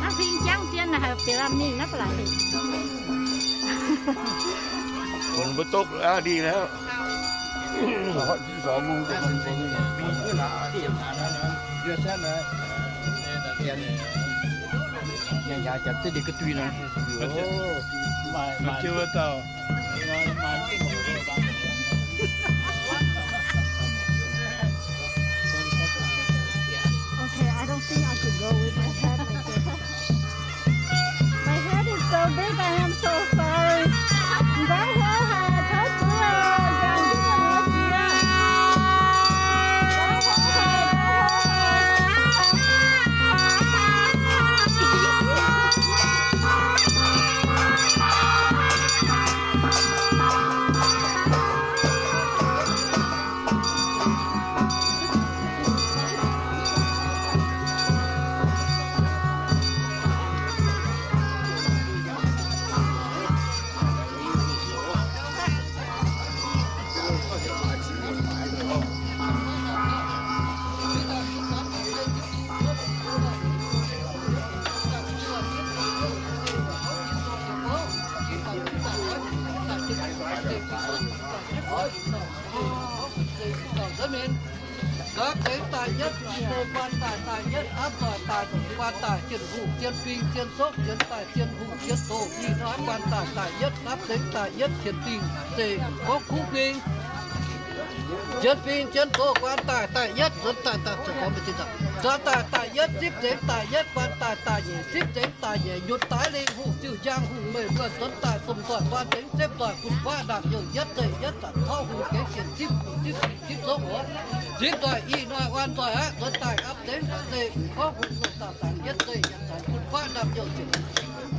Naaiv fing jangv dien naaic haih bieqc lamh mingh naaiv ba'laqc.ฝนบ่ตกแล้ว ดีแล้ว Okay, I don't think I could go with my head like this. My head is so Gapv zengx daaih yietv, guan daaih daaih yietv, apv nzoih daaih, guan daaih zien hungh, zien fing, zien sokv, zien daaih zien hungh, zien doz, ih hnoi guan daaih daaih yietv, gapv zengx daaih yietv, zien fing, zeiz gorngv kuv fing, zien fing, zien doz, guan daaih daaih yietv, nzuonx daaih, nzuonx daaih daaih yietv, zipv zengx daaih yietv, guan daaih daaih nyeic, zipv zengx daaih nyeic, nyutc daaih lingh hungh, ziuh njang hungh, meih mbuo nzuonx daaih domh nzoih, guan zengx zipv nzoih, bun faqv ndaamv-youh yietv zeiv yietv zanc, tov hungh gengx sienx zipv hungh, zipv fing, zipv sokv oc. Zipv nzoih ih hnoi guan nzoih aqv, nzuonx daaih gapv zengx haic zeiv, gorngv hungh nzoih daauh zanc yietv zeiv yietv zanc, bun faqv ndaamv-youh sienx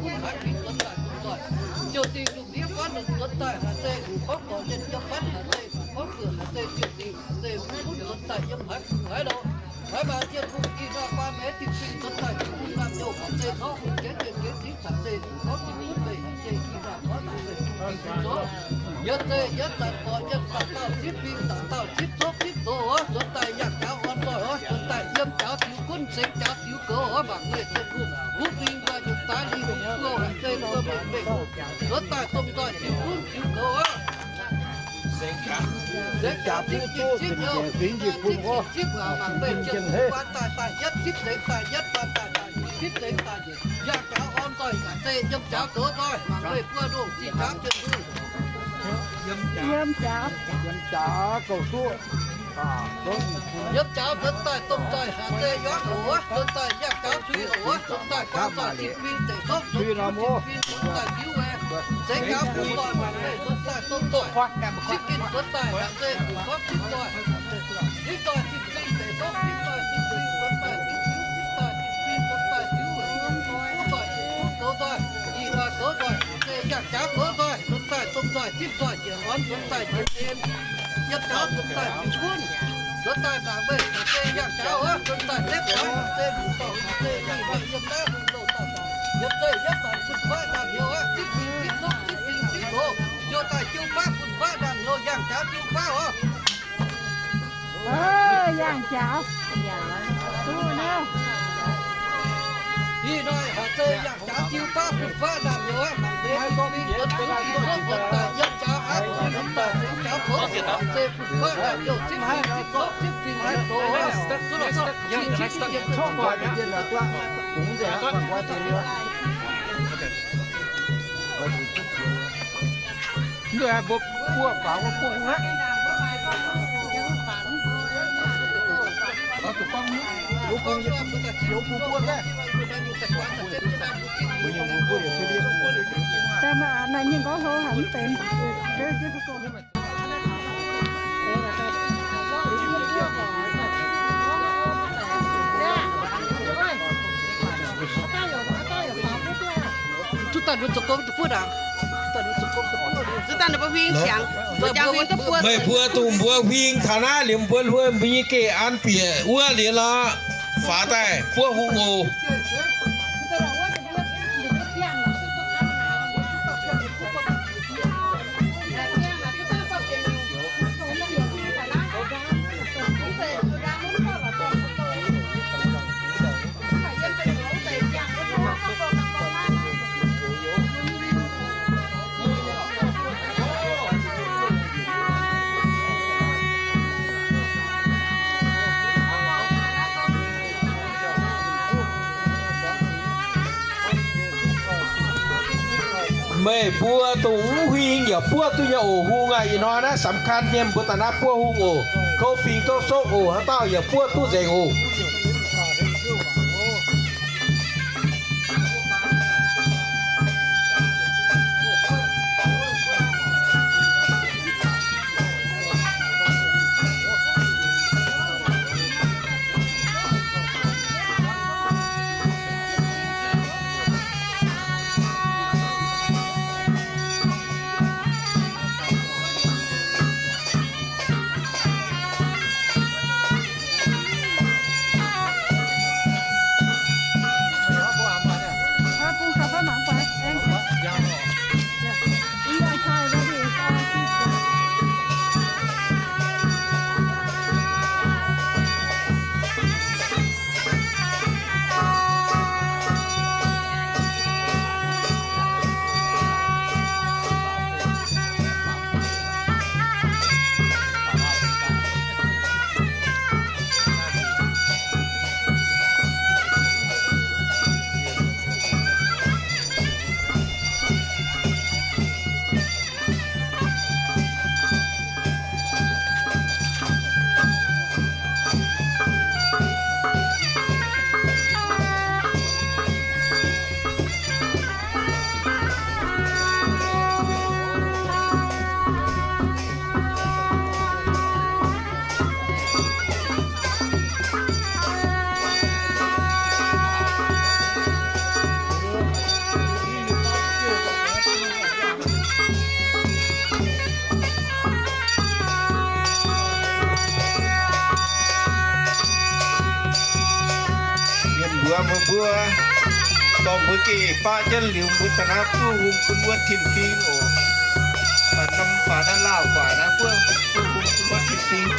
hungh haiz fingx nzuonx daaih domh nzoih. Ziouc dingh lungh ndiev guanv nzuonx daaih haic zeiv, gorngv dorc mienh yiem fatv haic zeiv, gorngv guoqv haic zeiv, ziouc dingh haic zeiv, bun nzuonx daaih yiem haiz fungx haiz louh. Haiz maanc zien hungh ih hnoi guan meix dinh fingx nzuonx daaih, bun ndaamv-youh haic zeiv, tov hungh gengx gengx gengx zipv zanc zeiv, gorngv zipv fingx zeiv haic zeiv, ih hnoi guan daaih zeiv fingx zoux. Yietv zeiv yietv zanc dorc mienh zanc dauh zipv fingx, zanc dauh zipv sokv zipv doz oc. Nzuonx daaih yangh jaux orn nzoih oc. Nzuonx daaih yiem jaux ziux gunv, sengx jaux ziux goux oc. Mangc meih zien hungh, kuv fingx mbuo nyutc daaih lingh hungh, kuv haic zeiv mbuo mengh mengh. Nzuonx daaih domh nzoih ziux gunv ziux goux oc. Nzengc jaax zipv jin zipv youh, zipv zipv zipv waac, mangc meih zien hungh guan daaih daaih yietv, zipv zengx daaih yietv, guan daaih daaih nyeic, zipv zengx daaih nyeic, yangh jaux orn nzoih yaac zeiv, yiem jaux goux nzoih, mangc meih buo ndongh zih jaax zien hungh. Yiem jaax, yiem jaax goux duqv. Yiem jaax nzuonx daaih domh nzoih haic zeiv, yiem oc, nzuonx daaih yangh jaux cui oc, nzuonx daaih guan nzoih zipv fingx deic sokv, cui nor mv oc, nzuonx daaih diuv weic, zengx jaax bun nzoih, mangc meih nzuonx daaih domh nzoih zipv ginh nzuonx daaih haic zeiv, gorngv zipv nzoih, zipv nzoih zipv fingx deic sokv, zipv nzoih zipv fingx nzuonx daaih diuv, zipv nzoih zipv fingx nzuonx daaih diuv weic, kuv nzoih zipv gunv goux nzoih, ih hnoi goux nzoih haic zeiv, yangh jaax goux nzoih, nzuonx daaih domh nzoih zipv nzoih njiec orn, nzuonx daaih njiec en. Yiem jaax nzuonx daaih ziux gunv, nzuonx daaih mangc meih haic zeiv, yangh jaax oc, nzuonx daaih zipv oc, zeiv mbu'ndongx zeiv mingh mienh yiem naaiv hungh louh dauh zanc, yietv zeiv yietv zanc bun faqv ndaamv-youh aqv, zipv fingx zipv sokv, zipv fingx zipv doz, ziouc daaih jiu faqv bun faqv ndaamv-youh, yangh jaax jiu faqv oc. Yangh jaax, duqv nor. Ih hnoi haic zeiv yangh jaax jiu faqv bun faqv ndaamv-youh aqv, mangc meih zipv fingx nzuonx duqv fingx sokv nzuonx daaih yiem jaax aqv, nzuonx daaih sengx jaax goux nzuonx daaih zeiv bun faqv ndaamv-youh zipv fingx zipv sokv zipv fingx zipv doz oc. Mbuo buov faaux wuov bung aqv. Daaih maaih naaic nyei nqorngv hlo haic mv benx. Meih mbuo dongh mbuo huing taux naaiv liuz, mbuo huing taux naaiv liuz mbuo nyei geh an bieqc wuov liuz lorqc, faaux daaih buov hung oc. Meih mbuo dongh mv huing yaac buov duqv nyei oc. Hung aac, ih hnoi naaiv สำคัญ nyei, mbuo daaih naaiv buov hung oc. Kouv fingx zouv sokv oc, haaix dauh yaac buov duqv nzengc oc. Mbuo dorh mbuo geh baav jienv liuz, mbuo da'naaiv buov hung bun wuov tin-fingx oc. Norm faaux naaiv Laauh guaax naaiv buov, buov hung bun wuov tin-fingx.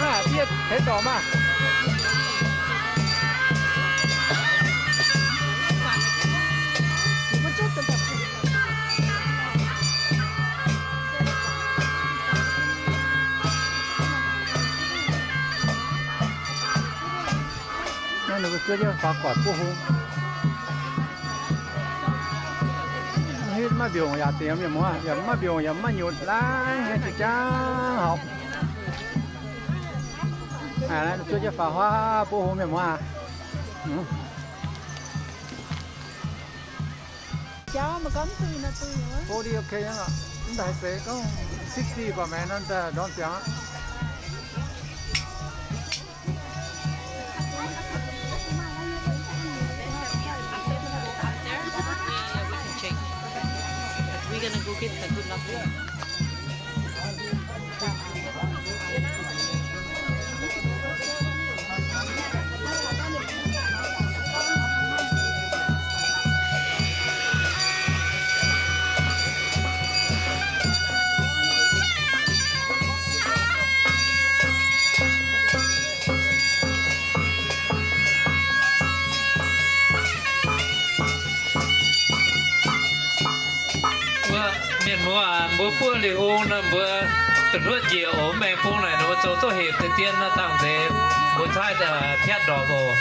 Aa, biev teix dorngx maah. Naaiv ninh mbuo zuov jienv faaux guatc buov hung. Hitv maiv mbiungc yaac dingc mienh muoz, yaac maiv mbiungc yaac maiv nyutc, laangh nyei, jiex jangv horpc. Zuov jienv faaux huaav buov hung mienh muoz aac. Forty okay nyei lorqc. Mv daaih haaix seix gorngv sixty baac maengx nor daaih ndorm ziangx aqv. Wuov mienh muoz aac, mbuo buov liuz ong nor mbuo da'hluotv njiec oc. Mv maengx bung naaic ninh mbuo zoux zorqv hepc deix dien nor dangh nzeix, mbuo caaiv piatv ndorpc oc.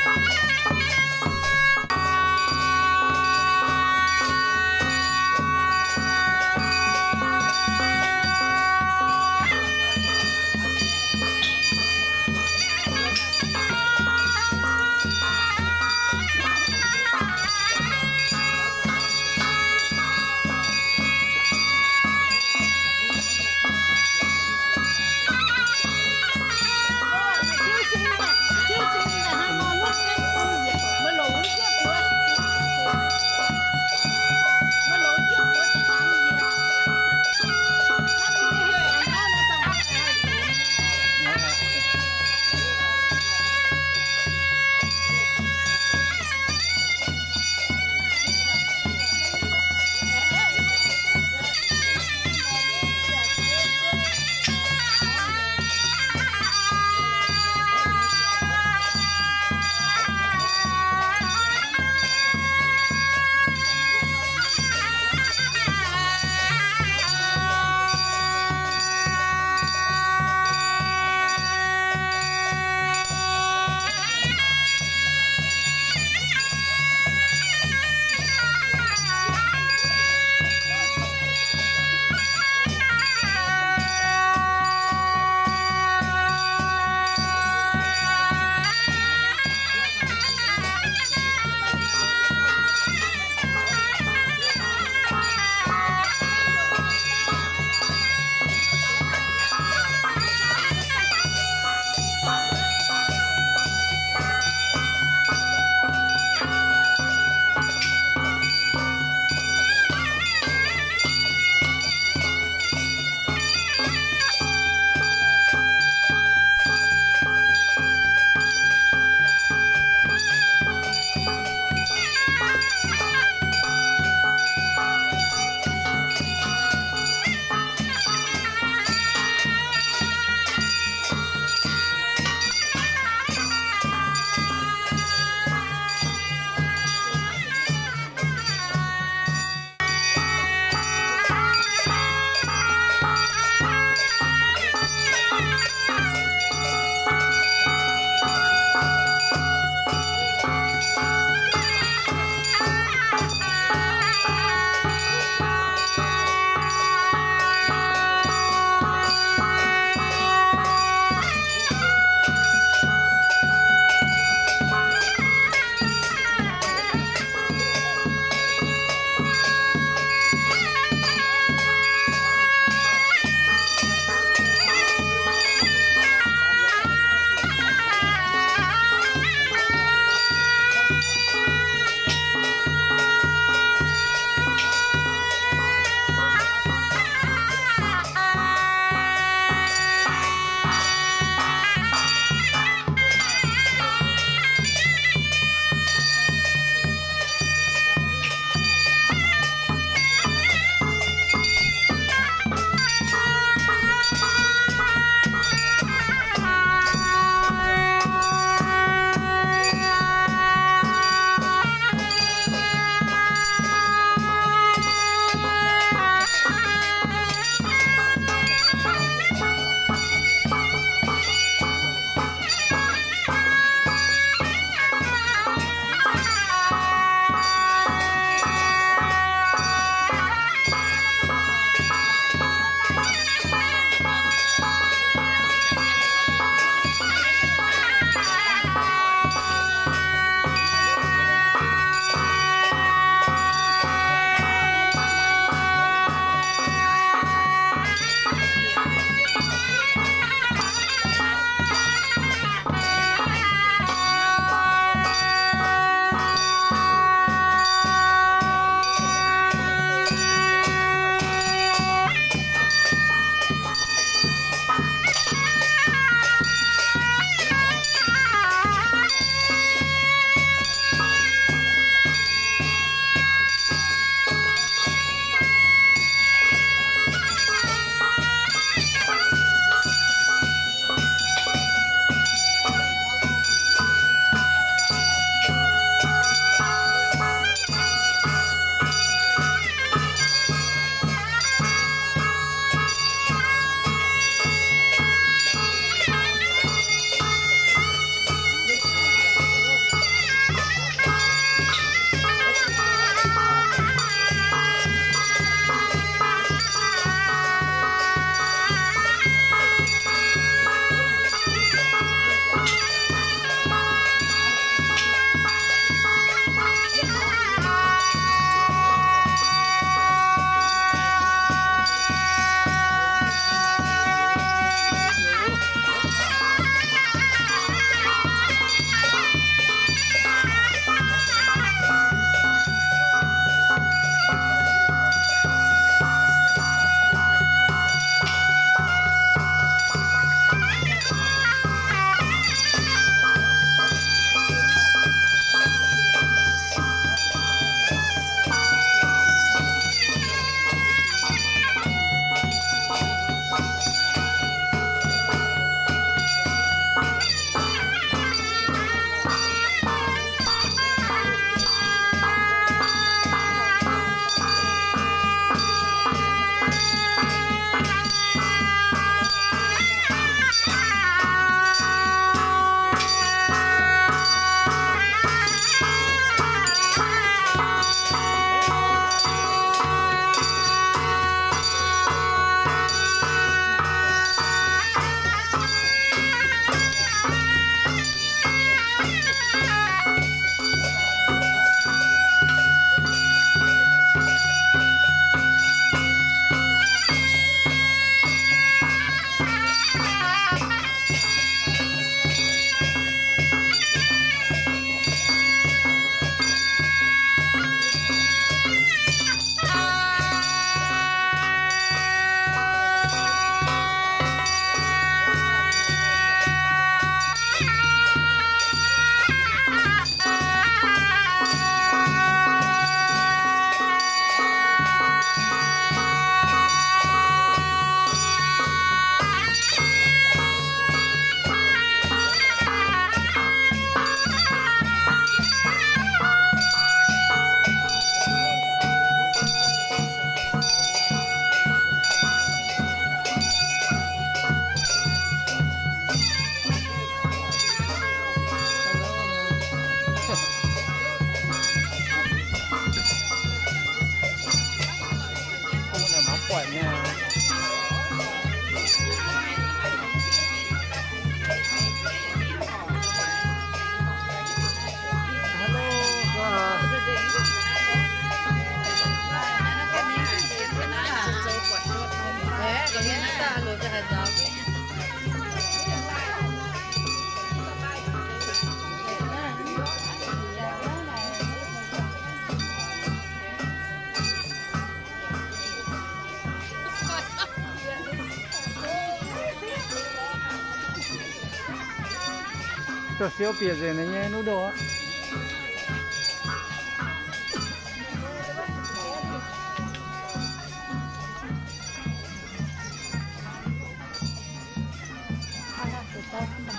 Dorh siou bieqc nzengc ninh nyei nuv ndoh aqv.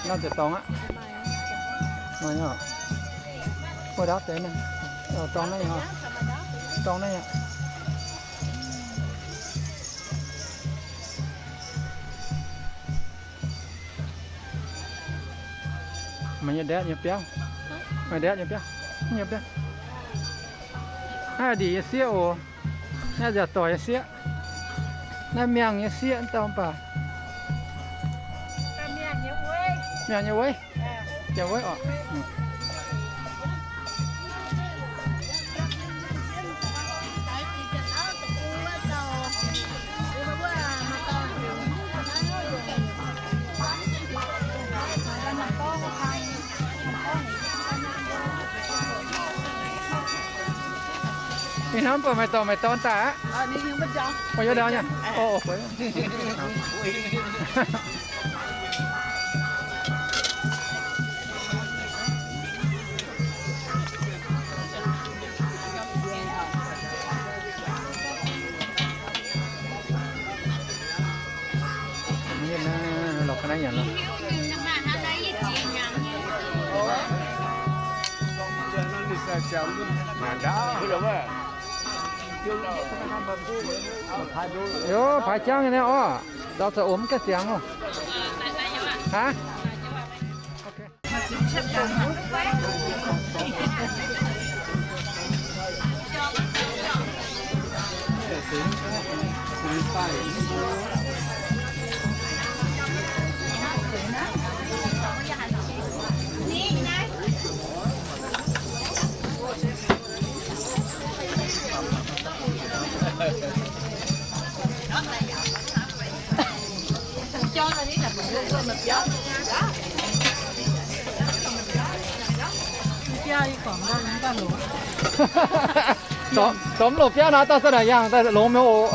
Nor ziouc dorngx aqv. Nor nyei oc. Wuov ndaauv deix naaiv. Dorngx naaiv nyei oc. Dorngx naaiv nyei. Maaih nyei ndaetv nyei biauv. Maaih ndaetv nyei biauv. Nyei biauv. Naaiv ndiev nyei sieqv oc. Naaiv nziaauc doic nyei sieqv. Naaiv miangh nyei sieqv dauh mv baac. Miangh nyei weiv. Jauv weiv oc. Ninh hnamv buatc meih dorh meih dorn daaih aqv. Meih yiem ndau nyei. Yov, paaix jangv nyei naaiv orv. Ndau zoux omx gaengh ziangx oc. Hnangv. Zorqv mv loz biauv naaiv dauh za'naaic yangh daaih longx mi'aqv oc.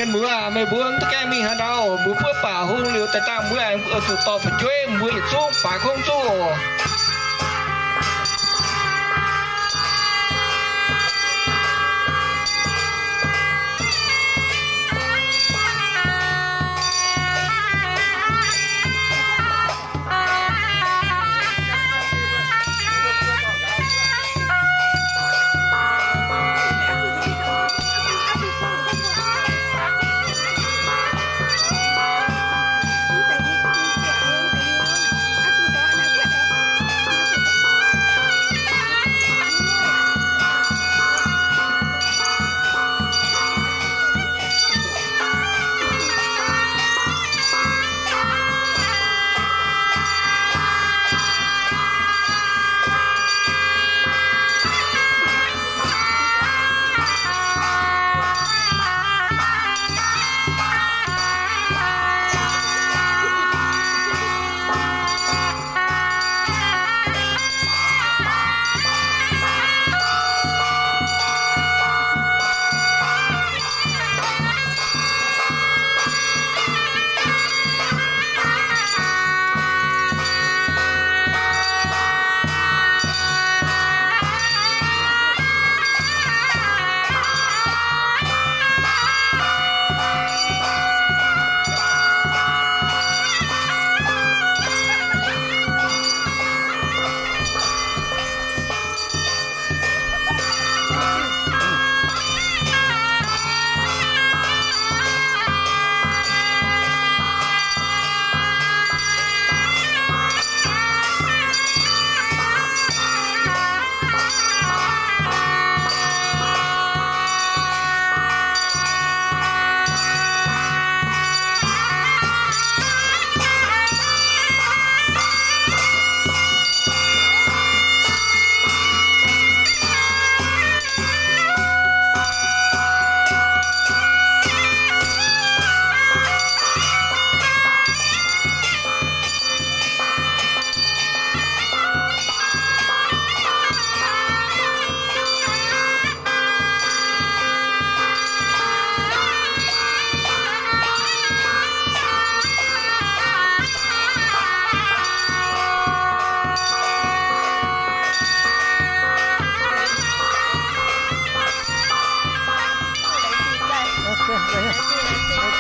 Mienh muoz, meih mbuo mv gaengh mingh haaix ndau, mbuo buov baac hungh liuz daaih dangh mbuo aengx zuqc dorh fu'jueiv mbuo yietc zungv baaix kouv zuqv oc.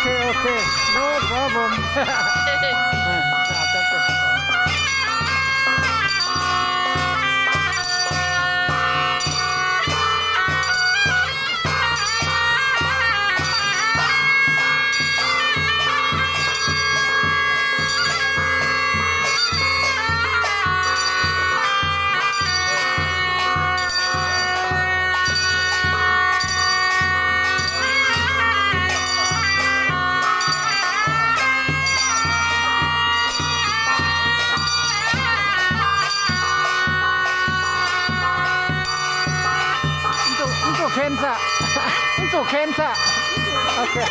Okay, okay, no problem. Mv zuqc, mv zuqc cancer. Mv zuqc cancer. Okay.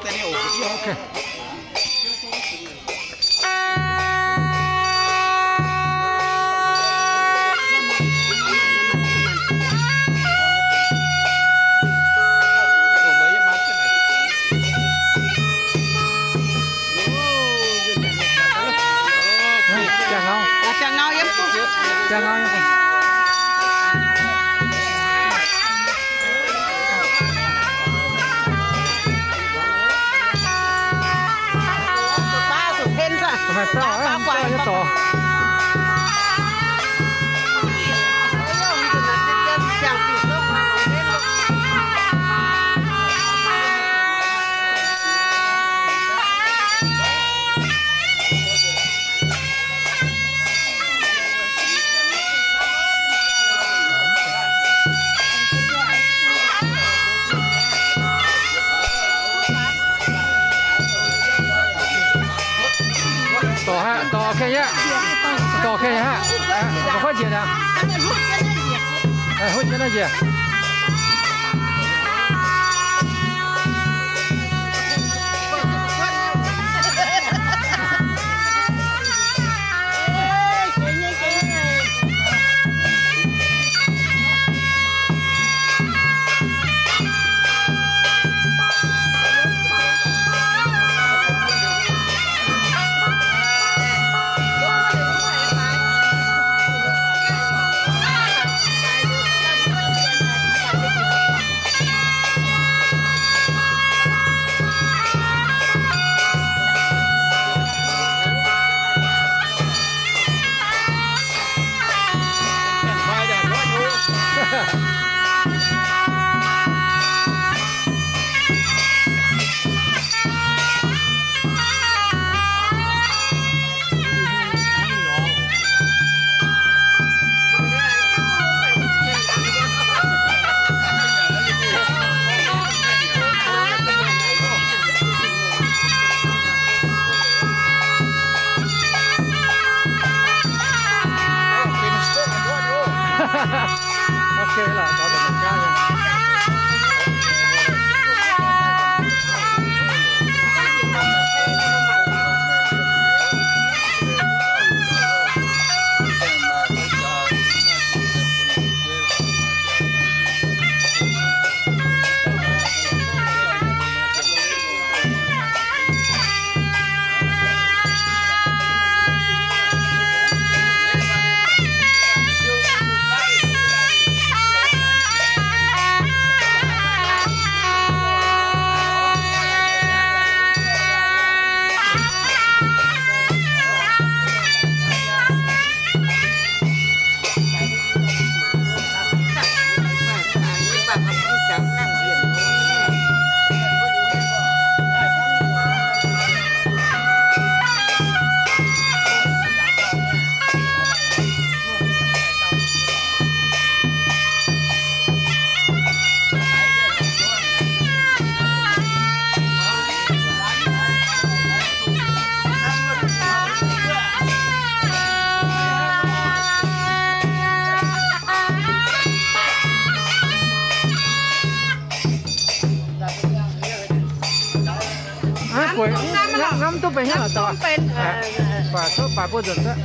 Okay. Jaa ngau. Jaa ngau yiem. Jaa ngau yiem. Dorh haic, dorh kengh yaac, dorh kengh yaac haic. Huotv njiec naaic. Huotv njiec naaiv njiec. Aa, bueix, ngam duqv benx hnangv naaic dauh. Baac cuotv baac buo nzunc cuotv.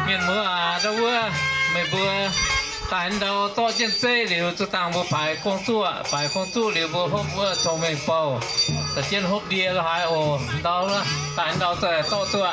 Mienh muoz aac, ndau wuov meih mbuo daaih ndau zorqv jienv zeiv liuz, zuqc dangh mbuo baaix gong-zuqv. Baaix gong-zuqv liuz, mbuo hopv wuov cong-mengh bou, da'jienv hopv ndie lo haaix oc. Ndau daaih ndau zorqv zuqv.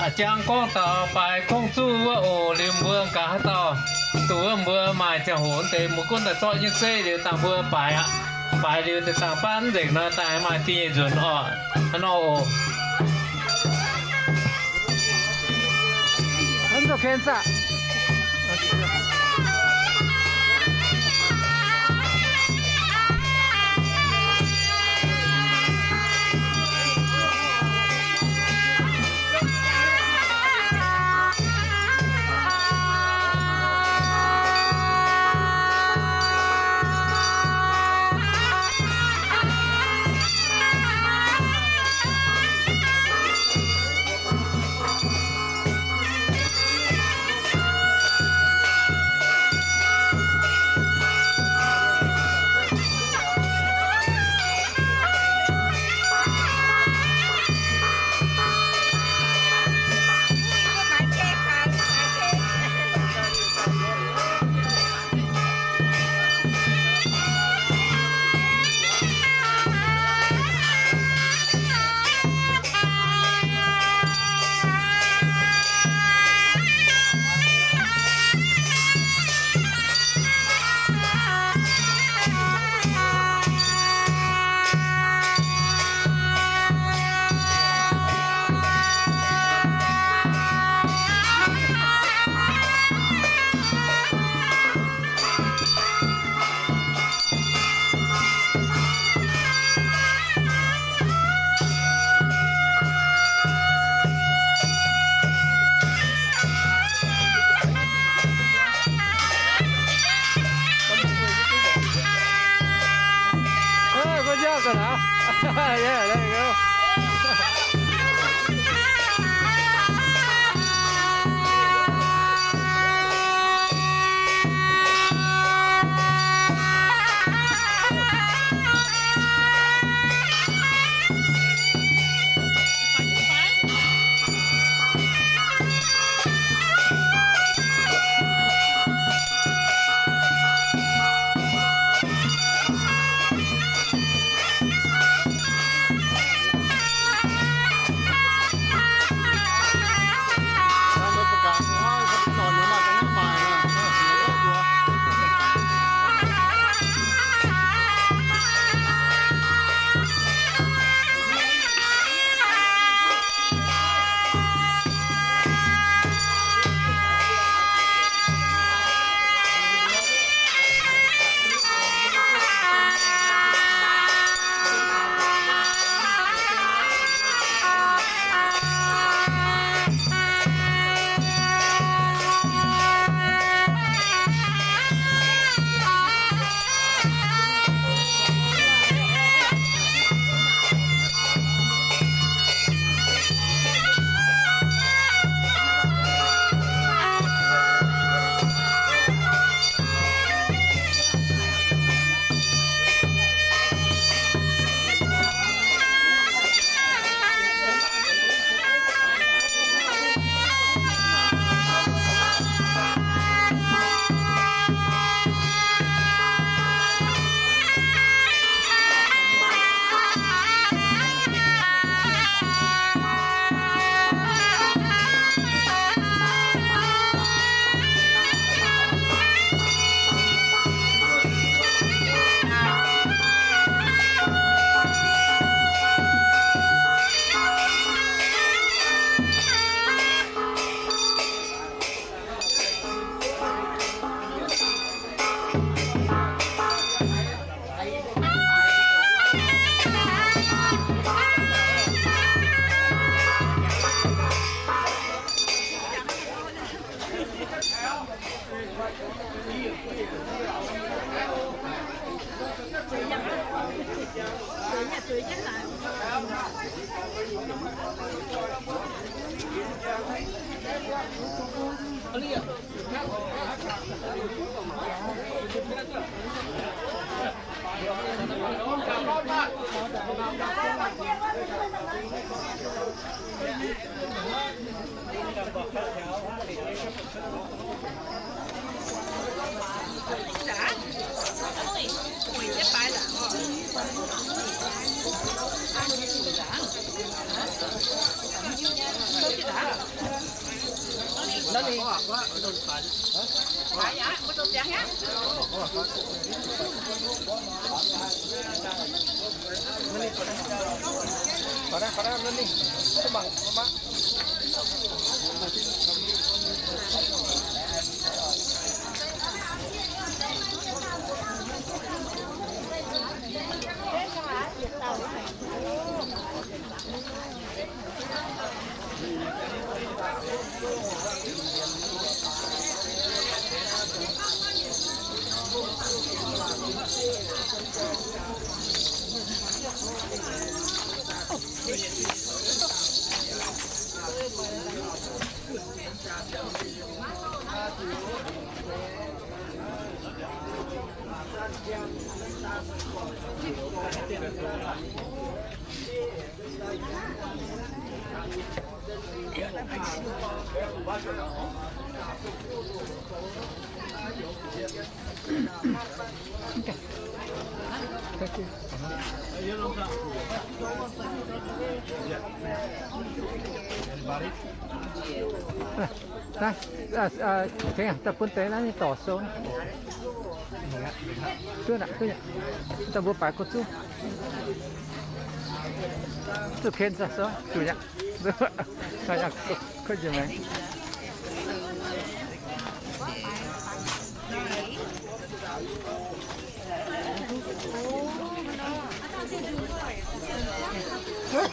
A'jang gorngv taux baaix gong-zuqv wuov oc. Liuz mbuo gaax haaix dauh duqv wuov, mbuo maaih ziangh hoc deix mbuo gunv daaih zorqv nyei zeiv liuz dangh mbuo baaix aqv. Baaix liuz deix dangh baav nzengc nor daaih maaih ding nyei nzunc oc. Hnangv nor oc. Naaiv, da'bun deix naaiv dorc sou. Duqv aqv, duqv aqv. Da'mbuo baaix go zuqv. Zuqc ken za'gengh zuqc yaac. Kuv njiec maengx.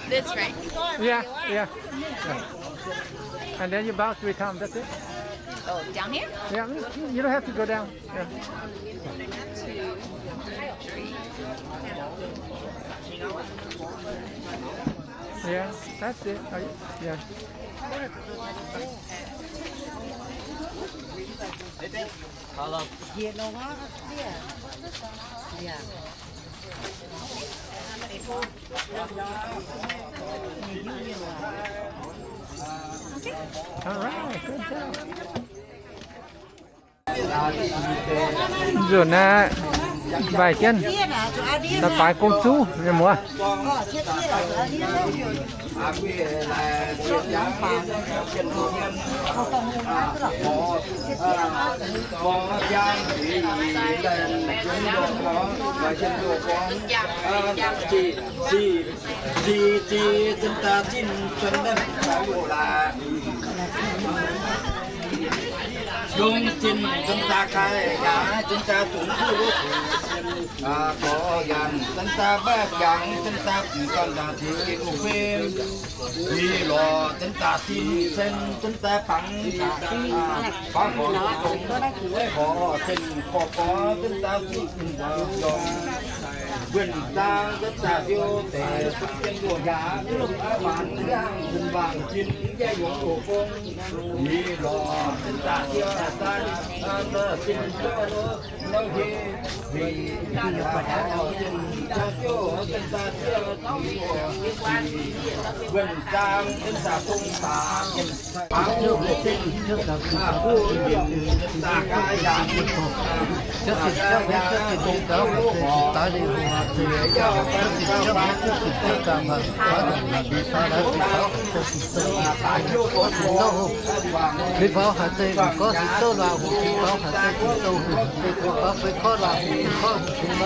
This, right? Yeah, yeah. Yeah. And then you bow three times, that's it. Oh, down here? Yeah, you don't have to go down. Yeah. Yeah, that's it. Uh, yeah. All right, good job. Nzunc naaiv mbaih jienv da'baaix gong zuqv nyei muoz. Yungz zinh zinh daaih ga'naaiv, zinh daaih dungx duqv, gorx yanc zinh daaih mbaeqv jangx, zinh daaih bungx ganh daaih tengx gengh wuov fim. Mingh lorz zinh daaih sin sen, zinh daaih bangc, bangc horc dongh, horc zinh gorx gorx, zinh daaih zuqc nzorng, wuonh zaang zinh daaih siou deix, zinh jienv luoqc yaac, maanc yangh zinh waangc jin, jaiv yungz oc fong. Mingh lorz zinh daaih siou daaih, zinh jienv Ninh faaux haaix deix, ninh gorngv ninh zouv laangh hoc, ninh faaux haaix deix, ninh zouv hoc, ninh faaux feix korv laangh hoc, ninh korv hoc, ninh faaux feix korv hoc, ninh faaux feix korv hoc.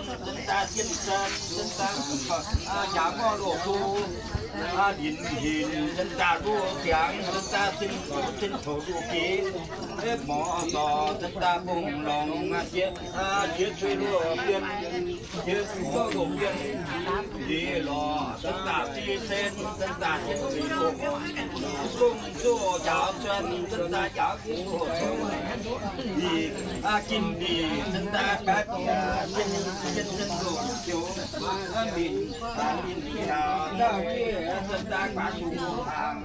Zunv daaih zinh zan, zunv daaih, aa, jaax ngorv loz-gu, aa, ndinc hinc, zunv daaih luv ziangx, zunv daaih zinh, zinh toux luv jiex, mborqv zorc, zunv daaih bungx longx, aa, jiex, aa, jiex cuiv luv bien, jiex cuiv luv bien, ndiev lorz, zunv daaih fih sen, zunv daaih jienv fih luv, gomh zuoqv njaaux cuan, zunv daaih njaaux Ih, aa, ginv mbic zunv daaih baeqv bieqc, zien, zien, zien loz-joux, aa, mbic, aa, mbic mbic njaaux, zunv daaih guaax zuqc hnaangx,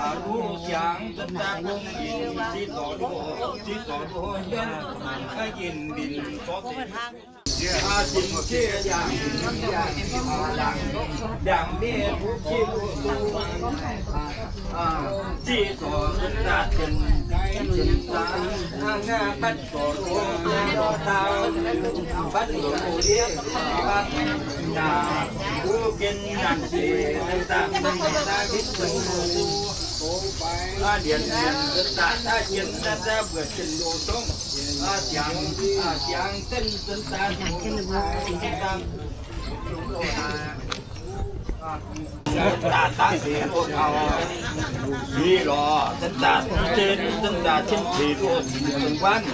aa, luv siangx zunv daaih bungx mbic, ziqc zorc luv, ziqc zorc luv hienv, aa, ginv mbic zorc ziqc. Aa, ginv jiex yangh, yangh, yangh miev duqv jiex luv zung, aa, ziqc zorc zunv daaih zien, zien zaangc, aa, ngaih batv zorc luv, aa, dau, batv zorc luv, aa, yaac, aa, buov gen nyaanh deix, zunv daaih, zunv daaih, zunv daaih, aa, lienc, lienc, zunv daaih, aa, jienv, zunv daaih mbuoqc jienv loz-zungv, aa, ziangx, aa, ziangx zunv, zunv daaih, zunv daaih, zunv daaih, daaih seix loz-kaux, mbic lorz, zunv daaih, zunv daaih, zunv seix loz-guanv,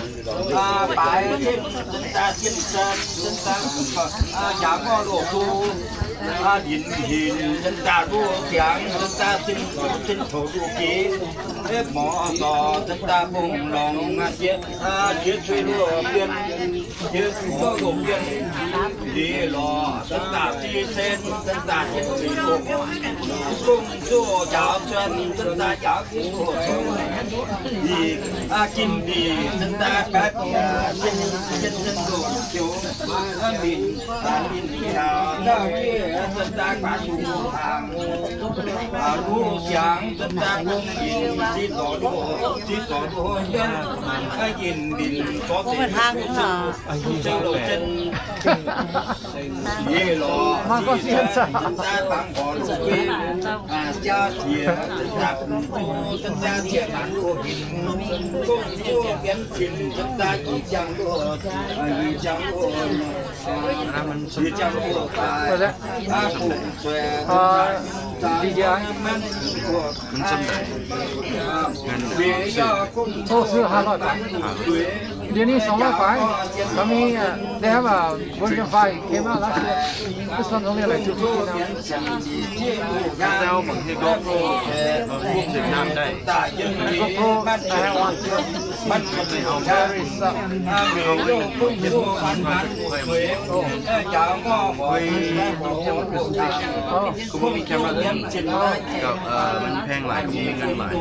aa, baaix zunv, zunv daaih, zunv daaih, zunv daaih, aa, jaax ngorv loz-gu, aa, ndinc hinc, zunv daaih luv ziangx, zunv daaih zinh, zinh toux luv jiex, mborqv zorc, zunv daaih bungx longx, aa, jiex, aa, jiex cuiv luv bien, jiex cuiv luv bien, ndiev lorz, zunv daaih fih sen, zunv daaih jienv fih luv, gomh zuoqv njaaux cuan, zunv daaih njaaux Ih, aa, ginv mbic zunv daaih baeqv bieqc, zien, zien, zien loz-joux, aa, mbic, aa, mbic mbic njaaux, zunv daaih guaax zuqc hnaangx, aa, luv siangx zunv daaih bungx mbic, ziqc zorc luv, ziqc zorc luv hienv, aa, ginv mbic zorc ziqc, zinh loz-zinh. Yie lorz ziqc zan, zunv daaih bangc horc luv-gueix, aa, jaa ziex, zunv daaih bungx zuqc, zunv daaih ziex maanc luv hinc, gomh zuoqv mienv cin, zunv daaih i jangx luv, i jangx luv, i jangx luv daaih, aa, bungx zueiz, zunv daaih zaangc manv, This one only like two fifty now. GoPro, I have one. Very sharp. Oh. กูบ่มีแคมราเล่น กับ เอ่อ มันแพงหลาย กูบ่มีเงินหลาย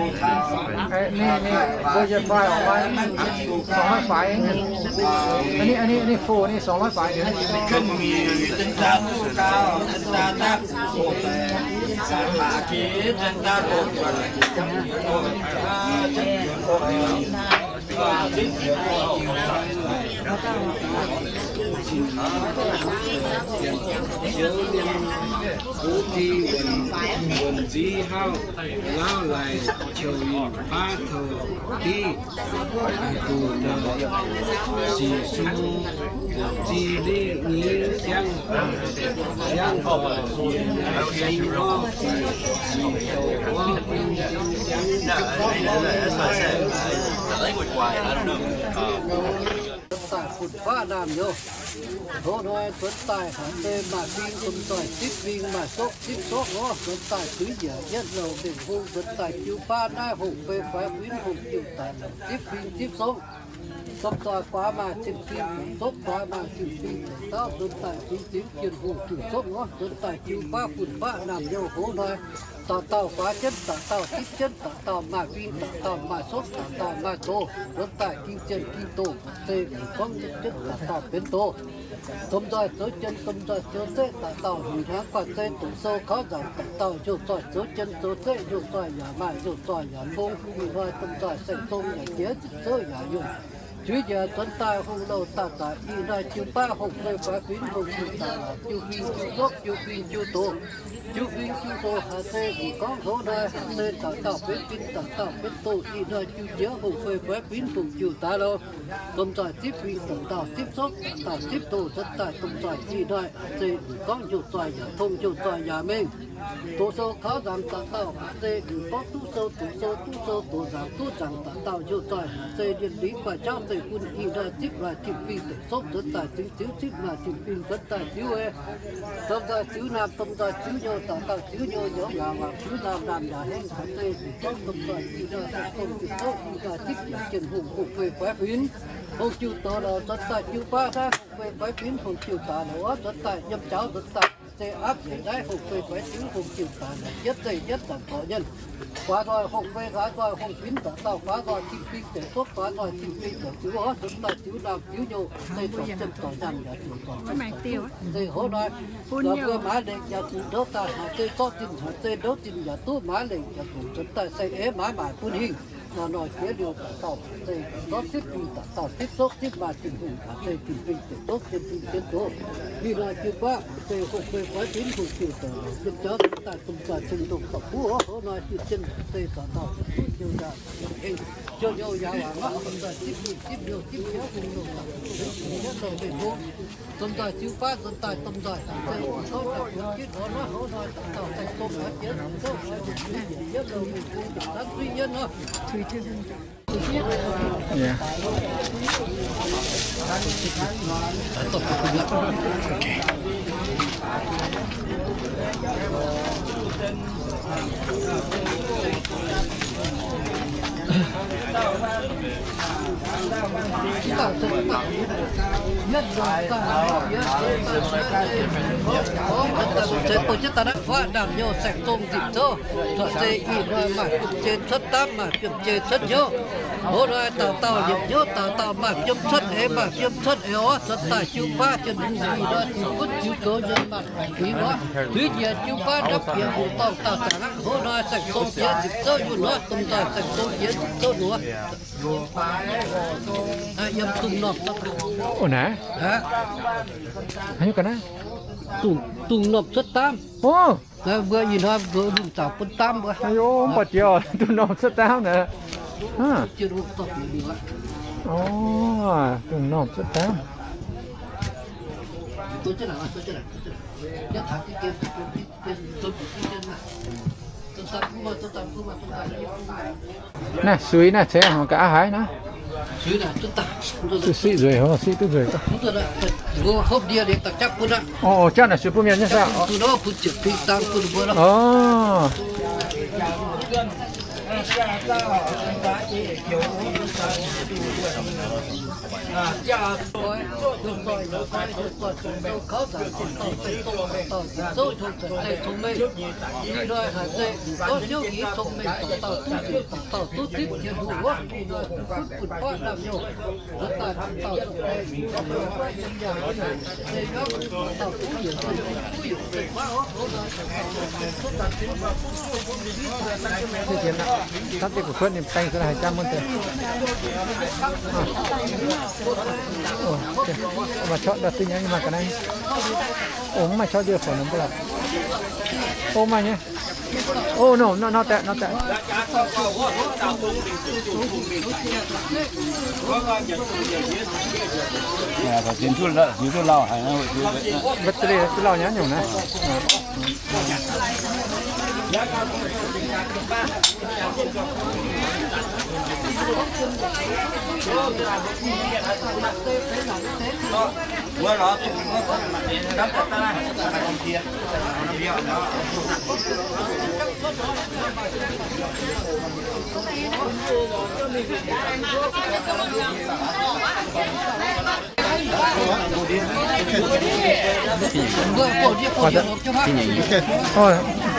ไอ้ นี่ นี่ เบอร์เจ็ดไฟล์ออกมา สองร้อยปลายเอง อันนี้ อันนี้ อันนี้ full นี่ สองร้อยปลาย เดี๋ยวนี้ ขึ้นมี Wuov di wuonc, wuonc nziex hauv, lauv laic qiouc yinh baav touc div, gu'nguaaic sic sung, zinh ni nyei ziangh, ziangh, sic douc wuov, ziangh. Nzuonx daaih fun-faqv naamh youz. Hoz hnoi nzuonx daaih hnangv deix maaih fing domh nzoih zipv fing, maaih sokv zipv sokv oc. Nzuonx daaih zuiz njiec yietv louc mengh hung, nzuonx daaih jiu baav naaiv hungh bei faix fim, hungh jiu daic louc zipv fing zipv sokv. Domh nzoih guaax maaih zinh fing douc sokv, guaax maaih zinh fing douc dauv, nzuonx daaih zuiz zipv jien hungh jiu sokv oc. Nzuonx daaih jiu baav fun-faqv naamh youz hoz hnoi. Dauh dauh faix jienv, dauh dauh zipv jienv, dauh dauh maaih fing, dauh dauh maaih sokv, dauh dauh maaih doz. Nzuonx daaih ging zienh ging doz, mbu'zeiv mbu'zormv zipv jienv, dauh dauh benx doz. Domh nzoih zoux jien, domh nzoih zoux zeqv, dauh dauh huic hnyangx guanh zei doqc sou kaux nzangc, dauh dauh youh zoih zoux jien zoux zeqv, youh zoih yaac maaih, youh zoih yaac tong. Ih hnoi domh nzoih saeng zong yaac jiex, nzipc zouv yaac youh. Zuiz njiec nzuonx daaih hungh louh daaih zaqc ih hnoi jiu baav hungh fei faix finx hungh jiu daaih lorz jiu fing jiu fopv jiu fing jiu doz. Jiu fing jiu doz haiz zeiz mv gorngv houv hnoi haiz zeiz dauh dauh benx fing dauh dauh benx doz. Ih hnoi jiu jiex hungh fei faix finx hungh jiu daaih lorz domh nzoih zipv fing dauh dauh zipv fopv dauh dauh zipv doz nzuonx daaih domh nzoih ih hnoi haiz zeiz mv gorngv hnyouv zoih yaac tong hnyouv zoih yaac mengh. Doz sou kaux nzaangc dauh dauh haiz zeiz mv gorngv duqv sou doz sou duqv sou doz nzaangc duqv nzaangc dauh dauh hnyouv zoih haiz zeiz lienh lingx guaih jauv zeiv-fun. Ih hnoi zipv maaih tim-fing deic zopv nzuonx daaih ziux ziux zipv maaih tim-fing nzuonx daaih ziux ei. Domh nzoih ziux naamh domh nzoih ziux hnyouv dauh dauh ziux hnyouv youz yaac waac ziux naamh naamh yaac hengx haiz zeiz mv gorngv domh nzoih ih hnoi daaih domh ziux zouv ih hnoi zipv njiec jienh hungh hungh fei faix finx hungh jiu doz lorz nzuonx daaih jiu baav naaiv hungh fei faix finx hungh jiu daaih lorz nzuonx daaih yiem jaux nzuonx daaih haiz zeiz aapv njiec naaiv hungh fei faix finx hungh jiu daaih lorz yietv zeiv yietv zanc gorx nyei. Faaux nzoih hungh fei faaux nzoih hungh finx dauh dauh faaux nzoih tim-fing deic zopv faaux nzoih tim-fing deic ziux oc nzuonx daaih ziux naamh ziux hnyouv zeiv dorngc jiem dorngc nyaanh yaac ziux dorngc zeiv houv hnoi. Mbuo maaiz lengc yaac zuqc ndouv daaih haiz zeiz zorqv zinh haiz zeiz ndouv zinh yaac duqv maaiz lengc yaac zuqc nzuonx daaih saeng-eix maaiz maaic bun hingh. Hnoi-hnoi jiex liuz dauh dauh zeiz zorqv zipv fing dauh dauh zipv zopv zipv maaih tim-fing haiz zeiz tim-fing deic zopv jien fing jien doz. Ih hnoi jiu baav haiz zeiz hungh fei faix finx hungh jiu daaih lorz jien jauv daaih domh nzoih ceng-ndongh dorh buv oc. Houv hnoi jiu jien haiz zeiz dauh dauh duqv jiu yaac hengh, jiu hnyouv yaac waac ngorc, domh nzoih zipv fing zipv hnyouv zipv jauv hungh doz daaih yietv louh mengh hlo. Domh nzoih ziux baav nzuonx daaih domh nzoih haiz zeiz gorngv daaih buonc jienv lorz naaiv houv hnoi dauh dauh saeng-song haiz jiex zouv haiz yietv louh mengh hlo yietc zanv zuiv yienv nor. Zeiz bung jienv daaih naaiv faatv naamh hnyouv saeng-song nzipc zouv, zuoqc zeiz ih hnoi maaih biomv jei cuotv daamv, maaih biomv jei cuotv hnyouv. Houv hnoi dauh dauh liepc hnyouv, dauh dauh maaih biomv cuotv eix, maaih biomv cuotv eix oc. Zuonx daaih jiu baav jien hungh ih hnoi ziux gunv ziux goux nyei maaih baengc fingx oc. Zuiz njiec jiu baav ndapv bieqc hungh dorngh dauh zaangc aqv. Houv hnoi saeng-song jiex nzipc zouv yunh oc, domh nzoih saeng-song jiex nzipc zouv nor. Yiem dungz normh cuotv daamv. Dungz normh cuotv daamv. Mbuo ih hnoi mbuo lungh zaangc bun daamv mbuo. Mv baac jiex dungz normh cuotv daamv naaic. Dungz normh cuotv daamv. Naaiv suiv naaiv ceix hngongx ga'naaiv haaix naaiv. Siqv nzueic, siqv duqv nzueic. Orv, jauv naaic suiv bun mienh nyei saah? Orv. Maaih corc ndau duqv nyei, maaih ga'naaiv. Ov, mv maaih corc ndie fongc nor mbuo lorqc. Ov, maaih nyei. Ov, nor, nor, nor deix, nor deix. Battery duqv lauh nyei nyungc naaiv. Ov,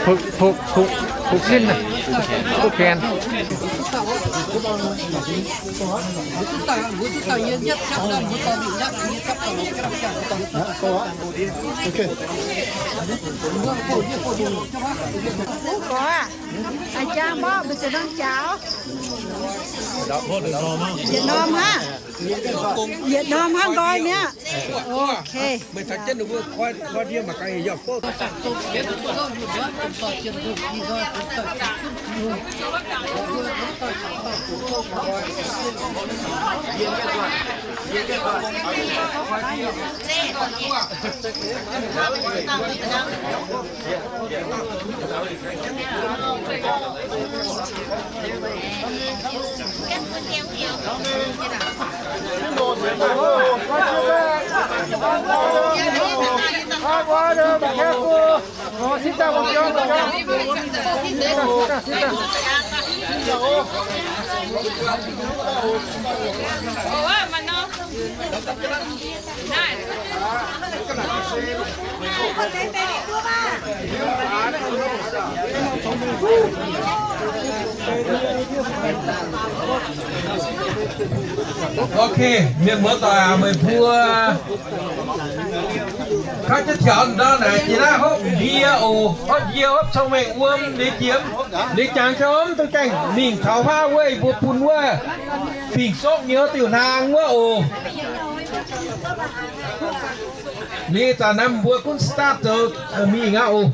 ผูก ผูก ผูก ผูกสิ้นน่ะ ผูกแขน Ủa, ai cha mbuo, mbuo sẽ nâng cháo. Yietc norm hnangv. Yietc norm hnangv nqoi mi'aqv. Ok. Ok, mienh muoz-doic aac, meih mbuo kaav jienv tiaux ndau naaic jiex naaiv hopv ndie oc. Hopv ndie, hopv cong-mengh wuom, ninh jiex, ninh jangx jauv mv duqv gaengh mingh taux haav wuov, mbuo bun wuov fingx-sokv nyei diuh hnaang wuov oc. Ninh zanc naaiv mbuo gunv start zoux mingh aqv oc.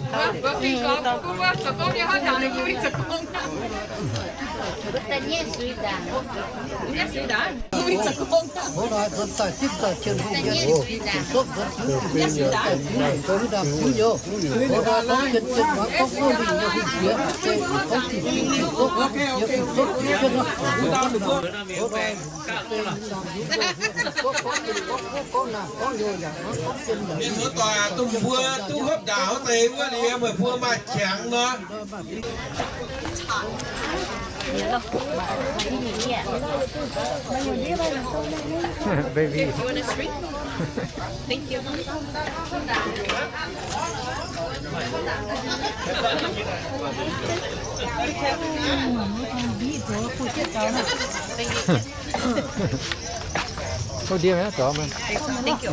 Mienh muoz-doic, dongh mbuo duqv hopv ndaangc wuov deix wuov liuz, meih mbuo maaih qangx nor. Baby. Thank you. Hopv ndie mi'aqv, zoux mingh. Thank you.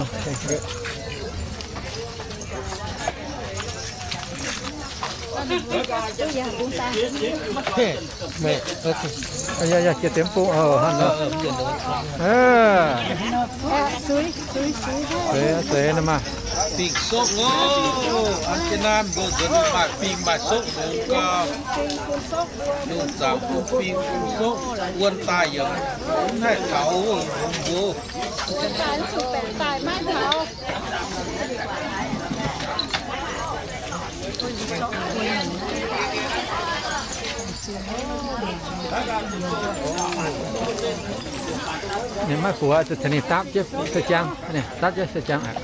Yaac, yaac jiex deix bung, hnangv nor. Seix, seix nor maah. Fingx-sokv oc, an jienv naaiv mbuo nzuonx maaih fingx maaih sokv longx gau. Lungh zaangc bun fingx bun sokv wuon daaih yaac mv haih taux mbuo. Ninh maiv buoz, zuqc caux ninh dapv jienv se jangv, ninh dapv jienv se jangv aqv.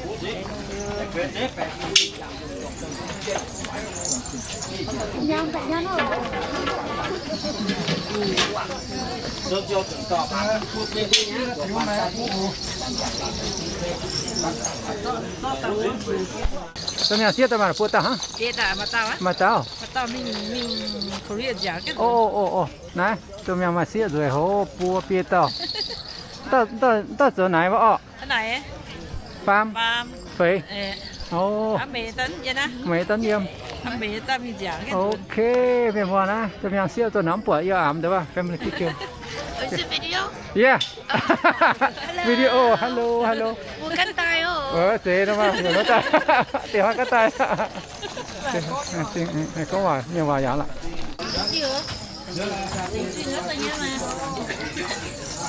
Domh miangh sieqv daaih maaih buo dauh hnangv? Maaih dauh. Naaiv, domh miangh maaih sieqv nzueic hov, buo biei dauh. Dauh zoux naaiv wuov orqc? Faam? Feix? Meih daaih yiem. Ok, mienh muoz naaiv, domh miangh sieqv zoux naaiv mv buatc yie aamx deix wuov family picture. Yeah. Video, hello, hello. Zeiz nor maah, dingh hnoi ganh daaih. Gorngv waac, mienh waac yaac lorqc.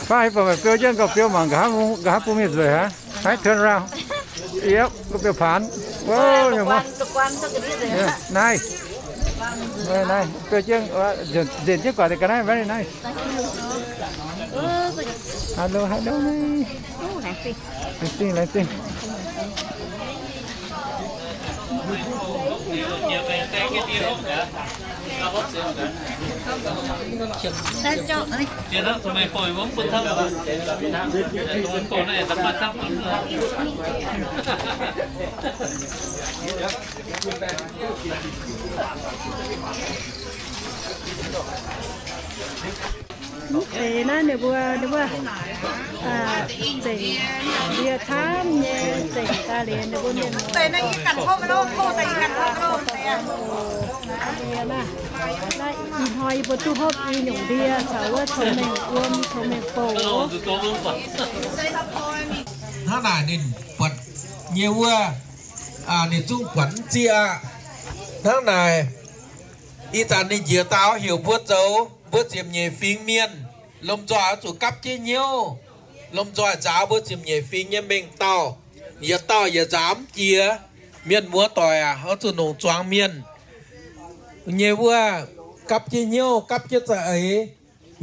Baav baac meih biou jienv gauh biou mangc, nqa'haav bun mienh nzueic hnangv. Haaix turn around. Yep, gauh biou paanx. Wow, mienh muoz. Nice. Nice. Biou jienv, nzenc jienv guaax deix ga'naaiv, very nice. Hello, hello. Laengz zingh, laengz zingh. Mv zeiz naaiv ninh mbuo, ninh mbuo, zengc ndie camv nyei, zengc daaih liuz ninh mbuo mienh muoz. Ndie naaiv, ih hnoi yie mbuo duqv hopv i nyungc ndie caux wuov cong-mengh wuom, cong-mengh bouh. Hnangv naaic ninh buatc nyei wuov, ninh zungv buatc mv zieqv aqv. Hnangv naaic, ih zanc ninh njiec daaih heuc mbuo zoux, mbuo ziepc nyeic fingx mienh lomh nzoih oix zuqc gapv jienv hnyouv, lomh nzoih nzaaux mbuo ziepc nyeic fingx nyei mengh dauh, yietc dauh yietc nzaaux mv jiex. Mienh muoz doic aac, oix zuqc longc zuangx mienh nyei wuov gapv jienv hnyouv, gapv jienv za'eix.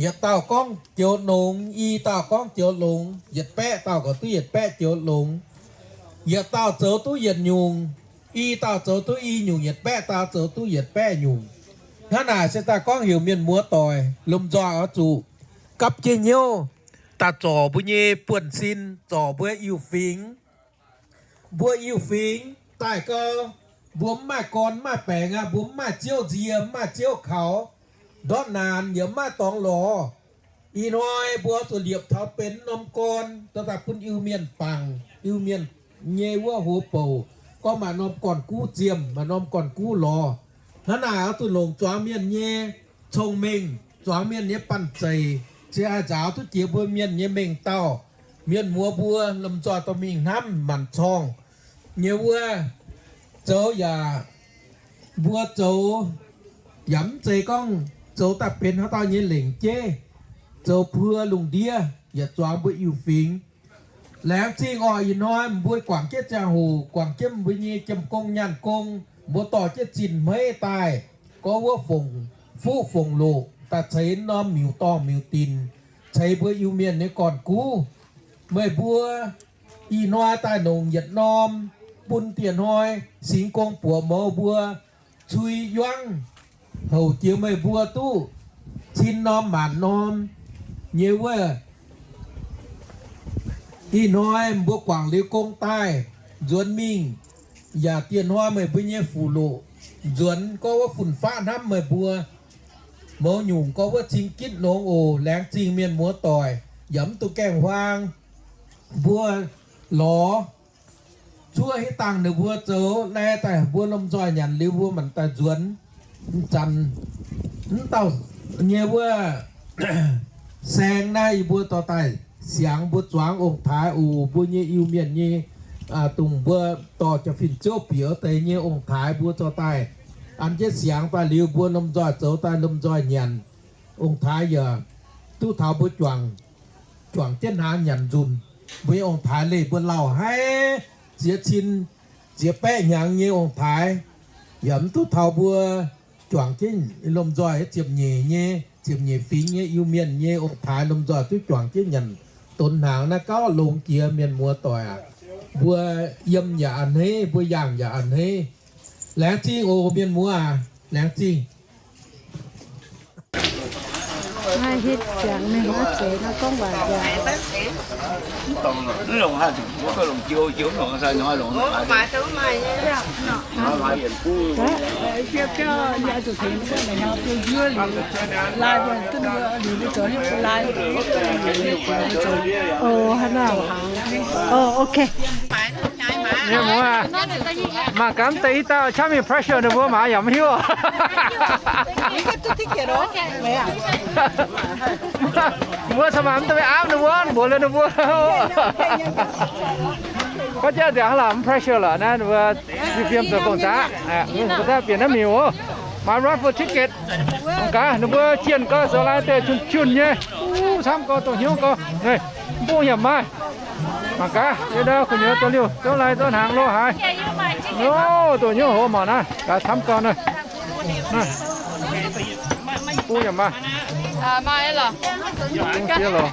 Yietc dauh gorngv joux longx, i dauh gorngv joux longx, yietc baeqv dauh gorngv duqv yietc baeqv joux longx. Yietc dauh zoux duqv yietc nyungc, i dauh zoux duqv i nyungc, yietc baeqv dauh zoux duqv yietc baeqv nyungc. Hnangv naaic se daaih gorngv heuc mienh muoz doic lomh nzoih oix zuqc gapv jienv hnyouv daaih zorc mbuo nyei buonv-sin, zorc mbuo iu-fingx. Mbuo iu-fingx daaih gau, mbuo mv maaih gorn mv maaih baengc aqv, mbuo mv maaih ziouv nzie, mv maaih ziouv kaux, ndortv naanc yaac mv maaih dorngx lorz. Ih hnoi mbuo zuqc liepc taux benx norm gorn, dorh daaih bun Iu-Mienh bangc, Iu-Mienh nyei wuov hoz bouc, gorngv maaih norm gorn-guv ziemh, maaih norm gorn-guv lorz. Hnangv naaic oix zuqc longc zuangx mienh nyei cong-mengh, zuangx mienh nyei banh zeic, se haih nzaaux duqv jiex mbuo mienh nyei mengh dauh. Mienh muoz mbuo lomh nzoih dorh mingh hnamv maanc corngh nyei wuov zoux yaac mbuo zoux yaac mv zeiz gorngv zoux daaih benx haaix dauh nyei lengc jeiv, zoux puo lungh ndiev yaac zuangx mbuo iu-fingx. Laengz zingh orqc, ih hnoi mbuo guangc jienv ziangh hoc, guangc jienv mbuo nyei jiem gong nyaanh gong, mbuo dorh jienv zinh hmeiv daaih, gorngv wuov fongc fuqv fongc loqc daaih ceix norm miuc-dorngh miuc-dinc, ceix mbuo Iu-Mienh nyei gorn-guv. Meih mbuo ih hnoi daaih longc yietc norm bun dieh hnoi singx gong buoqc mouz mbuo cui yuangv, houc jiex meih mbuo duqv cin norm maanc norm nyei wuov. Ih hnoi mbuo guangc liuz gong daaih nzuonx mingh, yaac dieh hnoi meih mbuo nyei fuqv loqc nzuonx, gorngv wuov fun-faqv hnamv meih mbuo. Mouz nyungc gorngv wuov cing gitv nongx oc. Laengz zingh mienh muoz doic yaac mv dungx gaengh huaang. Mbuo lorz zuov hitv dangh ninh mbuo zoux lai daaih, mbuo lomh nzoih nyanc liuz mbuo manc daaih nzuonx. Zanc mv dauh nyei wuov saeng naaiv yie mbuo dorh daaih siangx mbuo zuangx ong-taaix oc. Mbuo nyei Iu-Mienh nyei, dongh mbuo dorh jaa-fin ziouv bieqc deix nyei ong-taaix mbuo dorh daaih an jienv siangx daaih liuz, mbuo lomh nzoih zoux daaih lomh nzoih nyanc. Ong-taaix yaac duqv taux mbuo juangc, juangc jienv hnaangx nyanc nzunc. Mbuo nyei ong-taaix leih mbuo lauh haiv, ziex cin ziex baeqv hnyangx nyei ong-taaix, yaac mv duqv taux mbuo juangc jienv lomh nzoih ziepc nyeic nyei, ziepc nyeic fingx nyei Iu-Mienh nyei ong-taaix lomh nzoih duqv juangc jienv nyanc donx hnaangx naaiv gauh longx jiex mienh muoz doic aac. Mbuo yiem yaac a'hneiv, mbuo yangh yaac a'hneiv. Laengz zingh oc mienh muoz aac, laengz zingh. Naaiv hitv ziangx mingh naaiv zeiz naaiv gorngv waac nziaauc. Oh, haaix nor? Oh, okay. Mienh muoz, mangc gaax deix i dauh qaqv mingh pressure ninh mbuo maaiz yaac mv hiuv. Mbuo caux maaiz mv dungx mingh aapv ninh mbuo, mbuox liuz ninh mbuo. Gorngv jiex nziaauc hnangv lorqc, mv pressure lorqc naaiv, ninh mbuo fiem zoux gong-zaqc, mbuo daaih bieqc naaiv miuc oc. Maaiz raffle ticket. Mangc gaax ninh mbuo jienh gau, zoux lai deix qun-qun nyei. Camv gau, dongh hnyouv gau. Naaiv, mbungv yaac maaih. Mangc gaax, yie ndau gu'nyuoz da'liuh zouv lai zouv hnaangx lo haaix. Lo, dongh hnyouv hoz mangc naaiv, gaax camv gau naaiv. Mbungv yaac maaih. Mbungv fiev loh.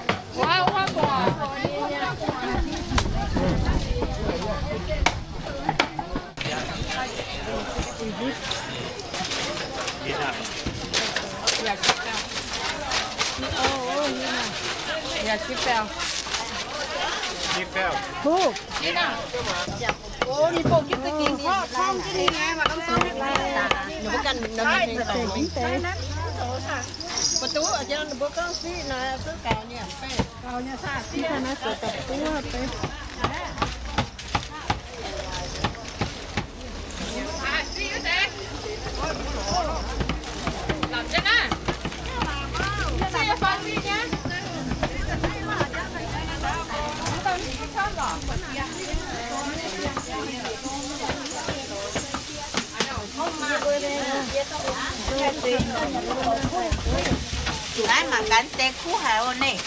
Naaiv mangc gaax, deix kuv haic oc. Naaiv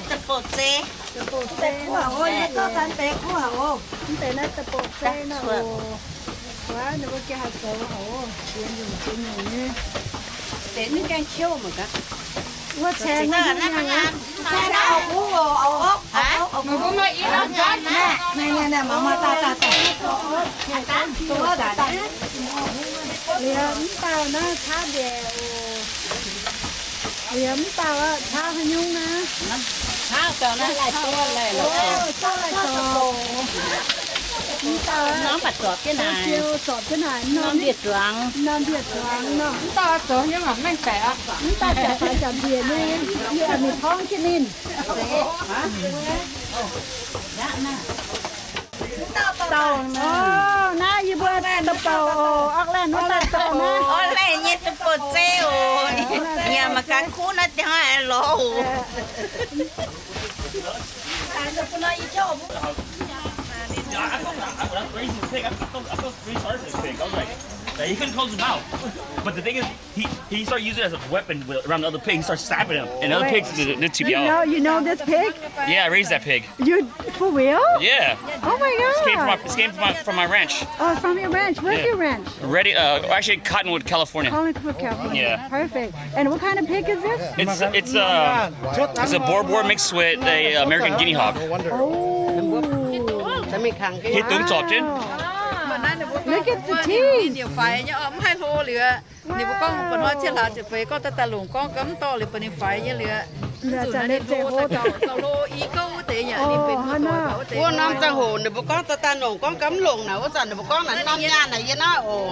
deix bouc zei. Deix kuv haic oc. Naaiv deix kuv haic oc. Mv deix naaiv deix bouc zei nor oc. Wuov, ninh mbuo gengh haih zoux haic oc. Deix nyungc, deix nyungc nyei. Deix mv gaengh qiouv mangc gaax. Wuov caengx wuov nyungc aqv. Liuz mv dauh naaiv caauv mbiec oc. Liuz mv dauh caauv haaix nyungc naaiv? Caauv dauh naaiv laih duqv laih lorqc. Mv dauh norm mv baac zorpc jienv naaic, zorpc jienv naaic norm mbiec zuangx, norm mbiec zuangx nor. Mv dauh zoux nyei mv mengh baeqc aqv. Mv dauh jaax faix jaax mbiec nyei, yie mingh torngv jienv ninh. Dauh, o, naaiv yie mbuo da'bouc oc, Auckland wuov dauh dauh naaiv. Auckland nyei da'bouc zei oc. Yaac mangc gaax kuv naaiv deix hnangv haaix lorz oc. He couldn't close his mouth. But the thing is, he, he started using it as a weapon with, around the other pig. He started slapping him, and other pigs did, did too. You know, you know this pig? Yeah, I raised that pig. You, for real? Yeah. Oh my God. This came from my, this came from my, from my ranch. Oh, from your ranch. Where's your ranch? Ready, uh, actually, Cottonwood, California. Cottonwood, California. Yeah. Perfect. And what kind of pig is this? It's, it's, uh, it's a Boer Boer mixed with a American guinea hog. Oh. Hieh dungx zorpc jienv. Look at the teeth. Ninh mbuo gorngv ba'hnoi ciev hlaax ziepc feix gorngv daaih daaih longc gorngv ga'mv dorh liuz bun ninh faix nyei liuz. Mv zuqc naaiv ninh hlo daaih gauh, gauh hlo i gouv wuov deix yaac ninh benx wuov norm ziangh hoc ninh mbuo gorngv daaih daaih longc gorngv ga'mv longc naaic wuov zanc ninh mbuo gorngv naaic norm nyaanh naaic yie naaiv oc.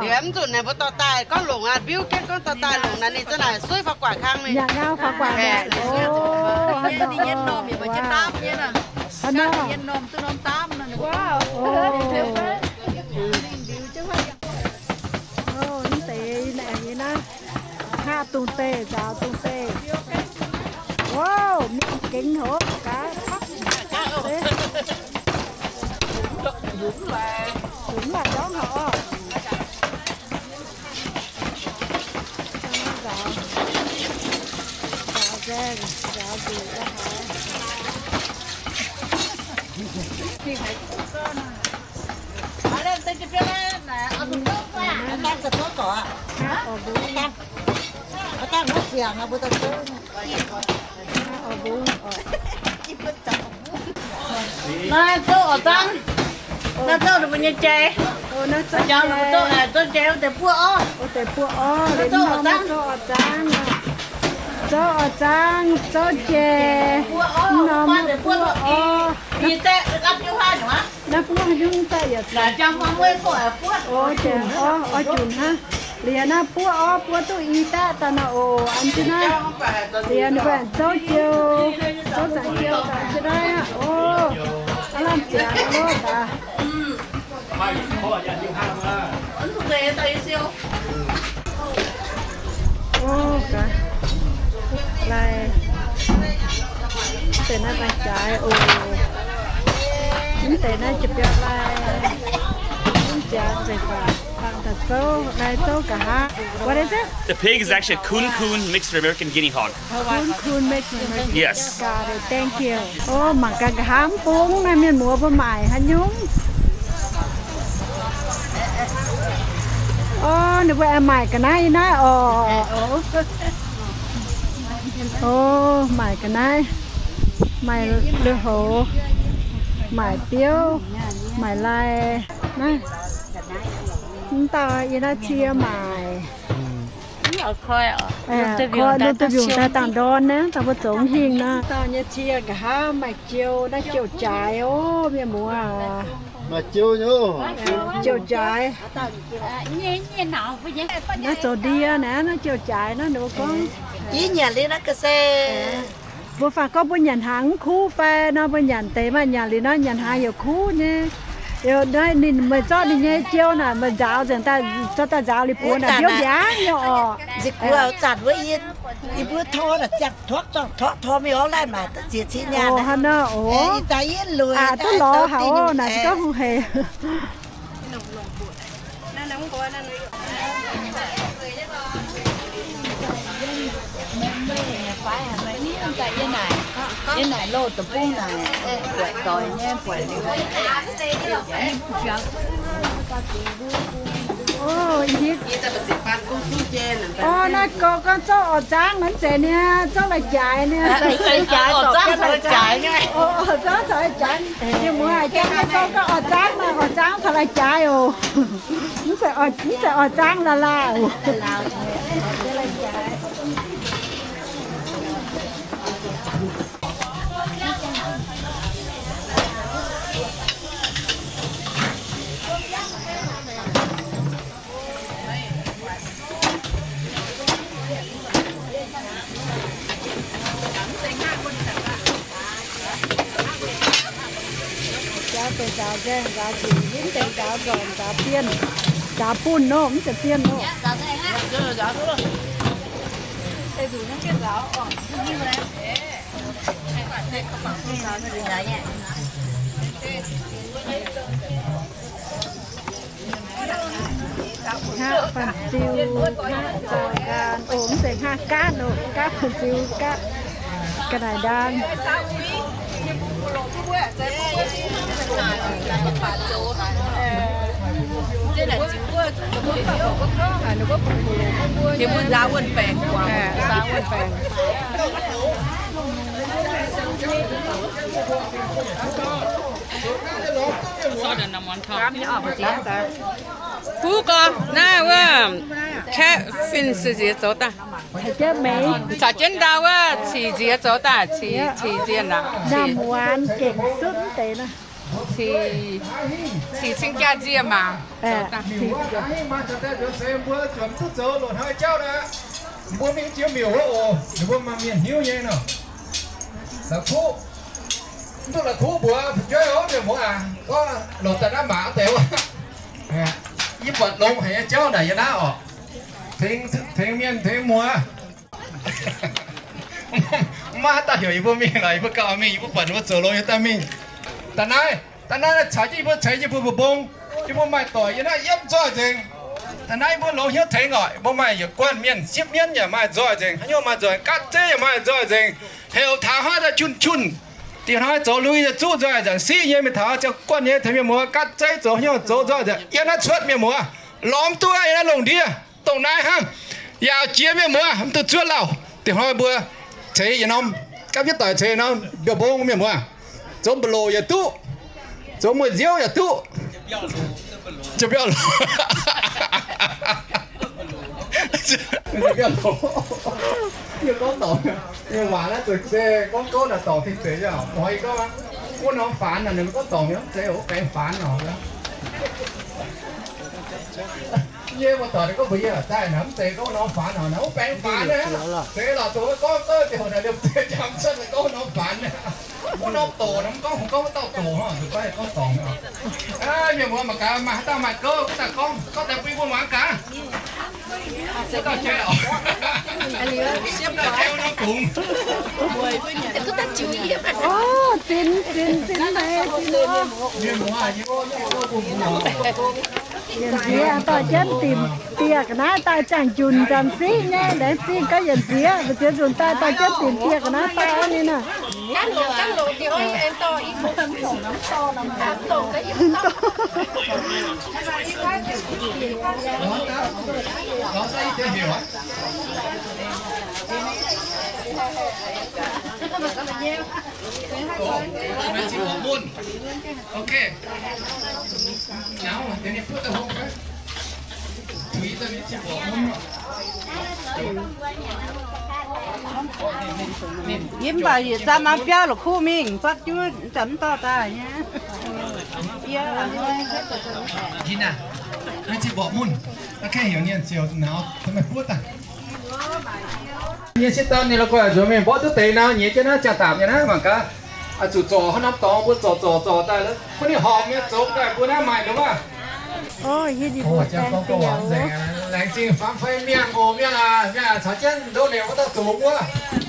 Liuz mv zuqc ninh mbuo dorh daaih gorngv longc aqv, mbiuv jienv gorngv dorh daaih longc naaic ninh za'naaic suiv faaux guaic kang mingh. Ninh nyei norm yaac maaih jienv daamv nyei. Mv deix naaic yie naaiv hngaqv dungh deih, nzaaux dungh deih. Wow, mingh gengx hov gaax. Hungx laaih ndorngv haic oc. Nzaaux, nzaaux nzaeng, nzaaux nzuqc ga'haaix. Naaiv zouv orv zangv. Naaiv zouv ninh mbuo nyei jai. Jangx ninh mbuo zouv, zouv jai wuov deix buoqv orv. Naaiv zouv orv zangv. Zouv orv zangv, zouv jai. Buoqv orv, norm buoqv orv. Naaiv buoqv haaix nyungc daaih yietc, o, jai orv, orv junc hnangv. Liuz naaiv buoqv orv buoqv duqv i daqv daaih nor oc, an jienv naaiv. Liuz ninh mbuo aengx zouv jiou, zouv zaangc jiou daaih an jienv naaiv aqv. O, aav lamh ziangx loh daaih. O, gaax, lai, mv deix naaiv daaih jaaix oc. Mv deix naaiv jiex biauv lai, mv ziangx nzengc baac bangc daaih zouv, lai zouv nqa'haav. What is it? The pig is actually a coon coon mixed with American guinea hog. Coon coon mixed with American. Yes. Got it. Thank you. O, mangc gaax nqa'haav mv bung naaiv mienh muoz mbuo maaic haaix nyungc. O, ninh mbuo aengx maaic ga'naaiv naaiv oc. O, maaic ga'naaiv, maaic lui-houx, maaic biouv, maaic lai. Naaiv, mv dauh yie naaiv cie maaic. Koi lungh duih mbiungc daaih dangh ndorn naaiv, dangh mbuo zoux hingh nor. Dauh nyei cie nqa'haav maaih jiou, naaiv jiou-jaaix oc, mienh muoz. Maaih jiou nyei. Jiou-jaaix. Naaiv zoux ndie naaiv, naaiv jiou-jaaix naaiv, ninh mbuo gorngv. Ih nyanc liuz naaiv ga'sie. Mbuo faanh gorngv mbuo nyanc hnaangx mv kuv fai nor, mbuo nyanc deix maaih nyanc liuz nor, nyanc hnaangx yaac kuv nyei. Liuz naaiv ninh meih zorqv ninh nyei jiou naaic meih nzaaux nzengc daaih, zorqv daaih nzaaux liuz buoz naaic mbiouv mbiaangv nyei oc. Nziex guoqv zanc wuov yie, yie mbuo tor naaic ziangh torqv zorngh torqv tor mingh orv laih maaic da'ziex cin nyaanh. Hnangv nor oc. Ih zaax yie lueic duqv lorz haic oc, naaic se gorngv hungh hec. Yie naaic loz deic-bung naaic, buatc doic nyei, buatc liuz. Orv, naaiv gorx gorngv zorqv orv zaangv naaiv nzengc niaa, zorqv la'jaaix niaa. Orv zaangv caux la'jaaix. Mienh muoz, jangx naaiv gorngv gorngv orv zaangv naaiv, orv zaangv caux la'jaaix oc. Mv zeiz orv zaangv la'laauh oc. Nzaaux deix nzaaux nzaeng, nzaaux njiec, nzipv deix nzaaux nzormc, nzaaux bienh, nzaaux bunh nor, mv zeiz bienh nor. Hngaqv fanh ziu, hngaqv zaux nqaanh, oc, mv zeiz hngaqv gaatv oc, gaatv fanh ziu, gaatv ga'naaiv ndaang. Ninh mbuo nzaaux wuonh baengc, nzaaux wuonh baengc. Fuqv gorx, naaiv wuov kaeqv fin se nziex zoux daaih. Caux jienv ndau wuov cic nziex zoux daaih, cic nziex naaic. Cic cing jaa nziex maah. Mbuo mingh jiex miuc wuov oc, ninh mbuo maaih mienh hnyouv nyei nor. La'kuqv, mv duqv la'kuqv mbuox fu'jueiv oc, mienh muoz aac, gorngv longc daaih naaiv mangc deix wuov. Yie buatc longx haic nyei jauv naaic yie naaiv oc. Tengx, tengx mienh tengx muoz. Maiv dauh heuc yie mbuo mingh lorqc, yie mbuo gauh mingh, yie mbuo buatc ninh mbuo zoux longx yie daaih mingh. Da'naaiv, da'naaiv caux jienv yie mbuo ceix yie mbuo mbong, yie mbuo maaih doic yie naaiv yiem nzoih nzengc. Da'naaiv yie mbuo longx hnyouv tengx oc, yie mbuo maaih yietc guanh mienh sipv mienv yaac maaih nzoih nzengc, haaix nyungc maaih nzoih, gaatv zeiv yaac maaih nzoih nzengc. Heuc taux hnoi daaih jun-jun, dingc hnoi zoux lui yaac zuqv nzoih nzengc siqv nyei. Mingh taux ziangh guanh nyei tengx mienh muoz gaatv zeiv zoux haaix nyungc zoux nzoih nzengc. Yiem naaiv cuotv mienh muoz, lorz mv duqv yiem naaiv lungh ndiev. Dongh naaiv hnangv, yaac jiex mienh muoz, mv duqv zuov lauh. Dingc hnoi mbuo ceix yietc norm, gapv jienv doic ceix yietc norm mbiauz mbong mienh muoz. Zoux mbu'loc yaac duqv, zoux mueiz nziouv yaac duqv. Jiex mbiauh loc. Mbiauh loc. Yie gorngv dorngc, yie waac naaiv zuqc se gorngv gouv naaic dorngc tin deix yaac. Mv oix yie gorngv, wuov norm faanx naaic, ninh gorngv dorngc nyei, mv zeiz wuov baengx faanx nor. Yie mbuo doic ninh gorngv mbuox yie daaih naaic, mv zeiz gorngv norm faanx nor, naaiv wuov baengx faanx naaiv. Zeiz lorqc, zuqc wuov gorngv gouv ziouc naaic liemh zeih jangx cuotv gorngv norm faanx naaiv. Wuov norm doc naaiv, mv gorngv hungh gorngv wuov dauh doc hnangv, zuqc gorngv gorngv dorngc. Mienh muoz mangc gaax, maaih haaix dauh maaih gouv, mv daaih gorngv, gorngv daaih bun mbuo muangx gaax. Wuov dauh jai oc. Wuov dauh jai wuov norm gongx. Orv, zinx, zinx, zinx, zinx, zinx. Mienh muoz, yie, yie, yie, yie, Yietc nziex dorh jienv dinc dieh ga'naaiv daaih ziangh njunc nzamc siqv nyei. Laengz zingh gaax yietc nziex, mbu'ziex nzunc daaih dorh jienv dinc dieh ga'naaiv daaih aqv ninh aac. Yie mv baac yietc zanh maaih biauv la'kuqv mingh fatv juv, zanc mv dorh daaih nyei. Yie, maiv ziqc mborqv mun, naaiv kaeqv heuc ninh ziouc nauz, meih buov daaih. Nyei sieqv dorn ninh la'guaih nzuonx mingh mborqv duqv deix nor, nyiex jienv naaiv ziangh daapc nyei naaiv mangc gaax. Zuqc zorc haaix norm dorngx mbuo zorc zorc zorc daaih, bun ninh horpc nyei zoux daaih mbuo naaiv maaih nduov maah. Laengz zingh faam fei mienh oc, mienh aac, mienh aac, caux jienv ndoqv nehc wuov dauh doqc wuov.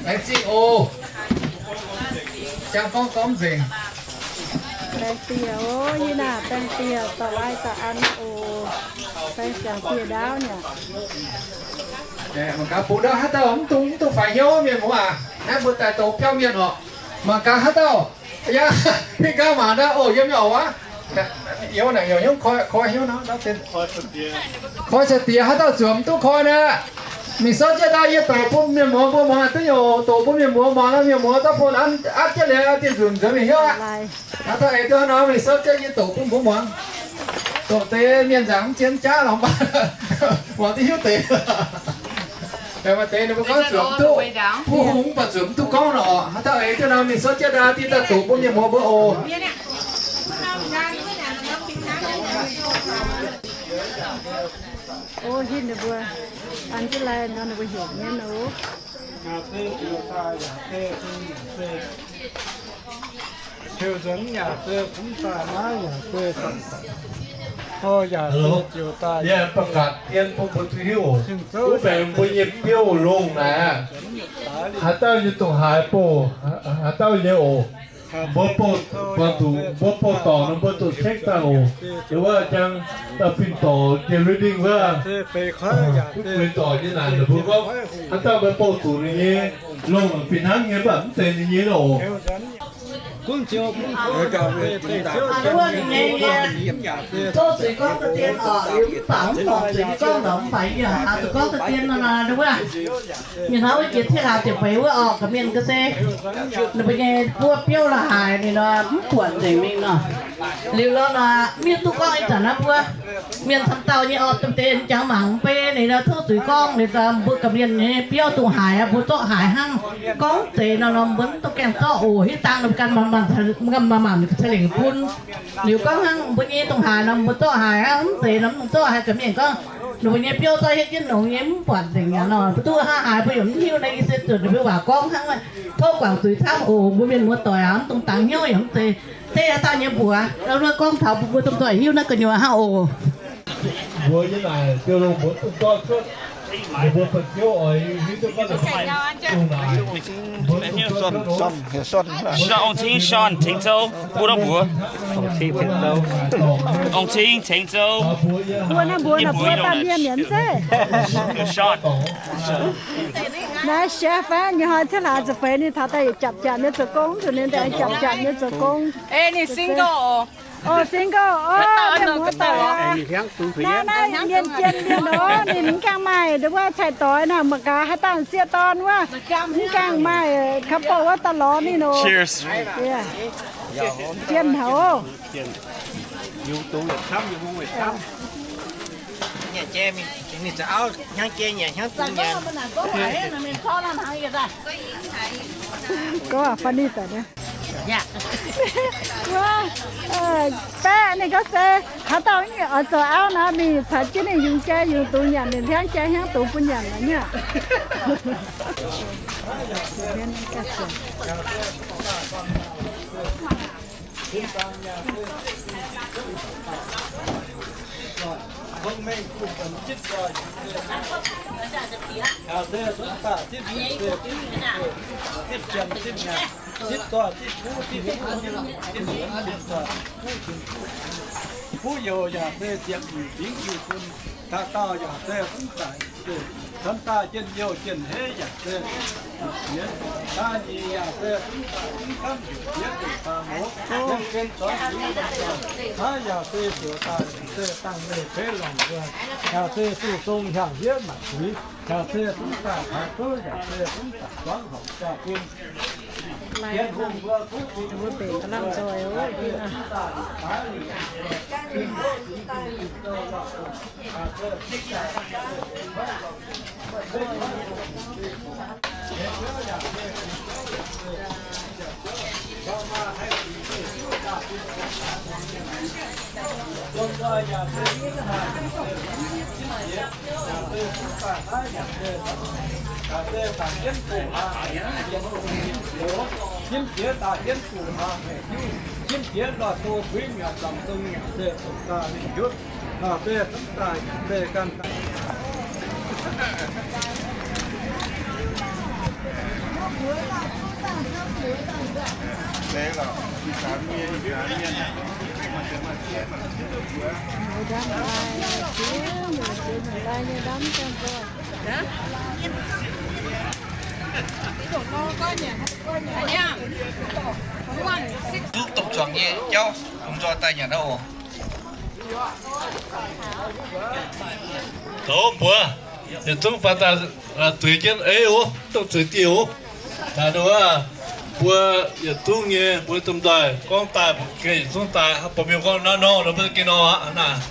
Laengz zingh oc. Jangx gorngv gorngv nzengc. Baeng dieh oc, yie naaic baeng dieh dorh lai daaih an oc. Baeng ziangx dieh ndaauv nyei. Mangc gaax bungx ndau haaix dauh mv dungx, mv dungx faix hnyouv, mienh muoz aac. Naaiv mbuo daaih douz biauv mienh oc. Mangc gaax haaix dauh, yaac mingh gaax mangc ndau oc, yiem nyei oc wuov. Youz naaic youz hnyouv koi, koi hnyouv nor, koi caux diex haaix dauh zuqc mv duqv koi nor, mingh sortv jienv daaih yie doqc bun mienh muoz mbuo muangx, duqv youz doqc bun mienh muoz muangx nor, mienh muoz zorqv phone an, atv jienv liuz dieh nzunc nzuonx mingh hnyouv aqv. Haaix dauh eix duqv nor, mingh sortv jienv yie doqc bun mbuo muangx. Doqc deix mienh nzaangc mv zien jaav lorqc, mv baac muangx duqv hiuv deix. Maaih deix ninh mbuo gorngv zuqc mv duqv, buov hungh mv baac zuqc mv duqv gorngv nor. Haaix dauh eix duqv nor, mingh sortv jienv daaih, dieh daaih doqc bun mienh muoz mbuo oc. O, hitv ninh mbuo an jienv lai nor, ninh mbuo heuc mienv oc. Hello, yie ประกาศ dien bun mbuo duqv hiuv oc. Wuov baengx mbuo nyei biouv longh naaic, haaix dauh nyei dongh haaix bouh, haaix dauh nyei oc. Mbuo bouh, mbuo bouh dorngc nor mbuo zuqc check daaih oc. Liuz wuov jangx dauh fin dorc jiex reading wuov, duqv gueix dorc nyei naaic, ninh mbuo gorngv haaix dauh mbuo bouh zuqc ninh nyei longh fih hnangv nyei, mv baac mv zeiz ninh nyei oc. Tov zuiz gorngv deix dien oc, liuz mv baac mv dorngc zuiz nyei gorngv lorqc, mv baac yie haaix zuqc gorngv deix dien nor, wuov mienh hnoi wuov jiex tiev hlaax ziepc feix wuov orqc, gorqv-mienh ga'sie, ninh mbuo nyei buov biouv la'haaix ninh nor mv buatc nzengc mingh nor. Liuz lorqc nor, mv hiuv duqv gorngv ih zanc naaiv mbuo mienh camv dauh nyei orqc, domh deix jangx mangc mv bei ninh nor, tov zuiz gorngv ninh mbuo gorqv-mienh nyei biouv dongh haaix aqv, mbuo zorqv haaix hnangv. Gorngv mv zeiz nor, mbuo mv dungx gaengh zorqv oc. Hiuv dangh ninh mbuo ganh maaih maanc ca'lengc bun. Liuz gorngv hnangv mbuo nyei dongh haaix nor, mbuo zorqv haaix hnangv, mv zeiz nor mv dungx zorqv. Haaix gorqv-mienh gorngv ninh mbuo nyei biouv zorqv hietv jienv longx nyei mv buatc nzengc aqv nor, mbuo duqv hnangv haaix mbuo yaac mv hiuv. Naaiv yie se zuotc ninh mbuo waac gorngv hnangv, tov guangc zuiz camv oc. Mbuo mienh muoz-doic aac, mv dungx dangx hnyouv yaac mv zeiz. Deix haaix dauh nyei mbuox, wuov gorngv taux bun mbuo domh nzoih hiuv naaiv gu'nyuoz hnangv oc. Mbuox nyei naaic, diuh lungh mbuo duqv zorqv cuotv, ninh mbuo ba'ziouv oix hiuv duqv gorngv ninh mbuo dongh naaic. Ong-Cing Shawn, Tengx Zou, mbuo ndau mbuox. Ong-Cing Tengx Zou. Mbuo naaiv mbuox naaic buo baamh mienh mienh zeiv. Shawn. Naaiv chef aqv, ninh hnoi tov hlaax ziepc feix, ninh taux daaih yietc japc japc nyei zoux gong, zuqc ninh daaih japc japc nyei zoux gong. Ei, ninh single oc. O, single oc, mienh muoz-doic aac. Naaiv, naaiv mienh jien mienh oc, ninh mv gaengh maaih nduov wuov cai-doix naaic, mangc gaax haaix dauh sieqv dorn wuov, mv gaengh maaih couple wuov daaih lorz ninh oc. Cheers. Jien haic oc. Gorngv funny daic naaiv. Baeqv ninh gorngv se haaix dauh oix zoux auv nor, mingh caux jienv ninh yungz jai yungz dungz nyanc, ninh hliangv jai hnyangx dungz bun nyanc lorqc nyei. Kuv youz yaac se ziepc nyeic fingx Iu-Bun, dauh dauh yaac se fungx daic, caux daaih jien youh jien heiv yaac se jiex, da'nyeic yaac se fungx daic fungx gamv heuc jiex deic-bung muoz, yiem gen zorngx zuiz, maiv yaac se ziouc daaih se dangh meih beiv longc wuov, yaac se sung sung hiaangx hiev maaic zuiz, yaac se fungx daaih taux zouv, yaac se fungx daaih zuangx horpc jaa-fin. Mbuo mbenc ga'lamh nzoih oc. Jiem jiex daaih jienv gu'nguaaz haic hiuv, jiem jiex lorh do buiv mi'aqv, zamh zong mi'aqv, se zong daaih mingh hiuv. Aa, se zong daaih, se ganh daaih. Duqv domh zuangx nyei jauv, domh nzoih daaih nyanc oc. Tov mbuox yietc zungv faaux daaih zueiz jienv ei oc, dongh zueiz dieh oc. Naaiv nduov mbuo yietc zungv nyei, mbuo domh nzoih gorngv daaih, mbuo gengh yietc zungv daaih, baac mienh gorngv naaiv nor, nor mbuo gengh nor aqv naaic.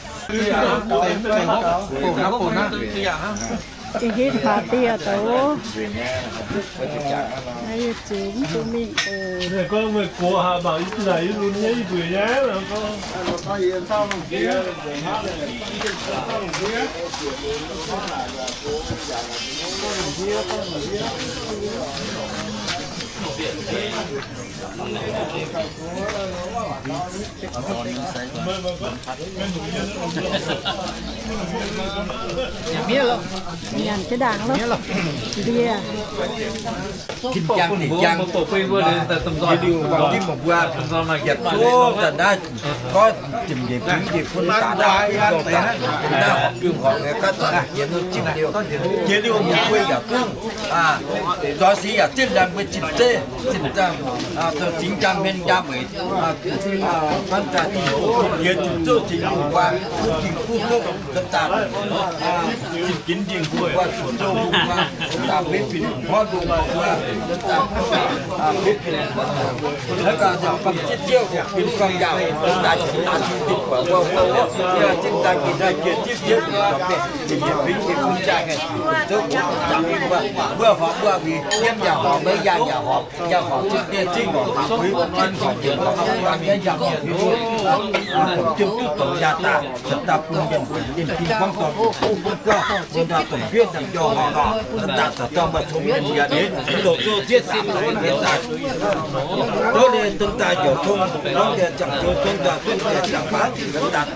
Ih hitv faaux dieh doz, naaiv yie ziux mv duqv mingh oc. Gorngv meih gox haaix mangc yie zinh naaic yie lunx nyei, yie nzueic nyei. Nyanc jienv ndaangc lov. Ndie. Jin-jang dingc jang, yie liuz mbuo mbuo yietc zungv daaih naaiv gorngv jiex njiec fingx njiec fun daaih naaiv, naaiv horpc gengh horpc nyei, gaav zanc jiex nor zipv liuz, jiex liuz mbuo yaac zungv zoix sic yaac zipv ndaangc mbuo zinh zeiv, zinh zaangh, zoux zingx jang hmien jaa mueic, fanh daaih dingc yietc zungv zinh gu'nguaaz, kuv dingc kuv soqv, daaih zinh ginx dingc gu'nguaaz, zuqc nzou gu'nguaaz, daaih beiv fih hnoi ndongc gu'nguaaz, beiv fih hnoi, naaiv gaax bangc zieqv ziouv, fih hnoi yaac daaih zinh daaih zinh dingc gu'nguaaz, zinh daaih ginc daaih jiex zieqv ziouv, zinh daaih beiv fih hnoi jaa, zouv gu'nguaaz, mbuo horpc mbuo mingh, yiem yaac horpc, maiv yaangh yaac horpc, yaac horpc zinh deix zinh horpc, maiv zinh horpc, yaac horpc, yaac horpc, yiem duqv dongh yaac daaih, daaih bun mienh, mienh fingx gorngv dorh, dongh daaih dongh fiev daaih jauv horpc, daaih daaih dorh maaih cong mienh yaac ninh, dongh zouv zieqv daaih, dongh daaih, dongh daaih njoux cong, dongh daaih ziangh zoux cong daaih, dongh daaih ziangh baac, dongh daaih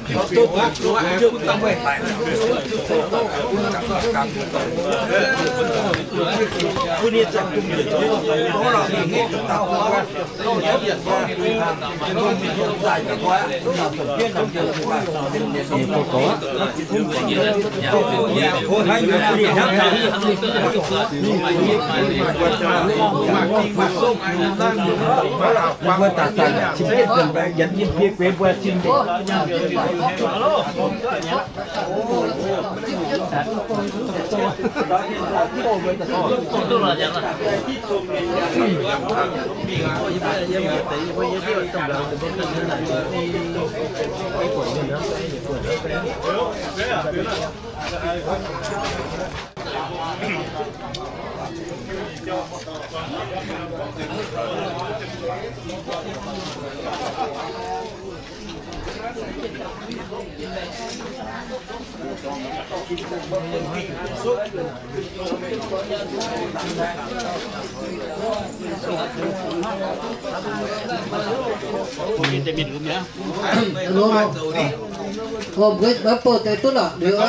Mbuo maiv bouh deix duqv lorqc, liuz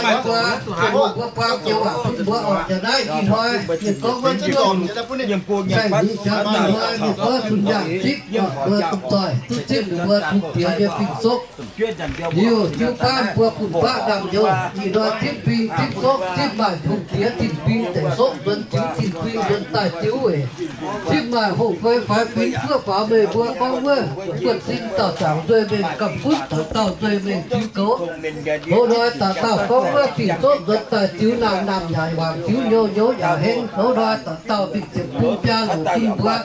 mbuo, mbuo buang joux waac bun mbuo oc. Jaax naaiv ih hnoi ninh gorngv wuov duqv saeng-hmz jaax ih hnoi ninh gorngv cun-yaangh zipv, mbuo domh doic duqv zipv ninh mbuo tungx diex nyei fing-soqv. Liuz jiu-baang mbuo fun-faqv ndaamv-nyouz ih hnoi zipv fing zipv soqv, zipv maaih tungx diex zinh fing deic soqv nzuonx ziux zinh fing nzuonx daaih diuv weic. Zipv maaih hongh guei faix fingx guoqv faaux meih mbuo gorngv wuov buonv-sin dauh zaangc nzueih mengh gamh futv, dauh dauh nzueih mengh ziux goux. Hoz hnoi dauh dauh gorngv wuov fing-soqv nzuonx daaih ziux naamh naamh yaac wangc, ziux nyouz nyouz yaac heng. Hoz hnoi dauh dauh mingh ziepc bung biaa louc bun mbuo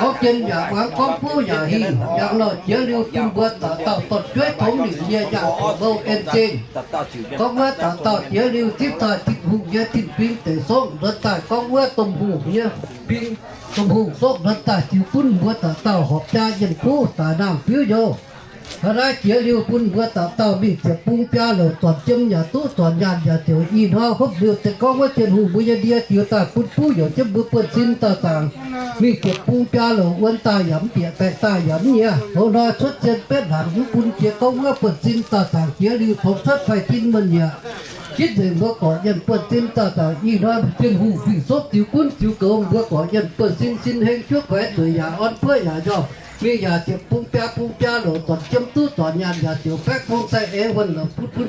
gorngv jien yaac muangx, gorngv fuqv yaac hingh. Yangh nor jiex liuz bun mbuo dauh dauh dorn-jueiv tongx nimc nyei yangh mouh en zingh. Gorngv wuov dauh dauh jiex liuz zipv daaih Tin-Hungh nyei zinh fing deic soqv nzuonx daaih, gorngv wuov domh hungh nyei fing, domh hungh soqv nzuonx daaih ziux bun mbuo dauh dauh horpc jaa yienh kuv daaih nangh biuv youz. Hnangv naaiv jiex liuz bun mbuo dauh dauh mingh ziepc bung biaa louc, zornc jiem yaac duqv, zornc nyaanh yaac ziouc. Ih hnoi hopv liuz deix gorngv wuov Tin-Hungh mbuo nyei ndie ziux daaih bun fuqv youz jienv mbuo buonv-sin dauh zaangc mingh ziepc bung biaa louc wuonx daaih yaac mv bieqc, baengc daaih yaac mv nyiex. Hoz hnoi cuotv zien betv hnaangx mv bun jiex gorngv wuov buonv-sin dauh zaangc jiex liuz tongx cuotv faix-tin muonh nyieqc. Zipv nzengc mbuo gorqv yienh buonv-sin dauh dauh. Ih hnoi Tin-Hungh fingx-sopv ziux gunv ziux goux mbuo gorqv yienh buonv-sin, sin heng juov kuaix zueiz yaac orn buov yaac njormh, mingh yaac ziepc bung biaa bung biaa loc, zornc jiem duqv zornc nyaanh yaac ziouc baeqv bung sai eix wuonh loc bun, bun,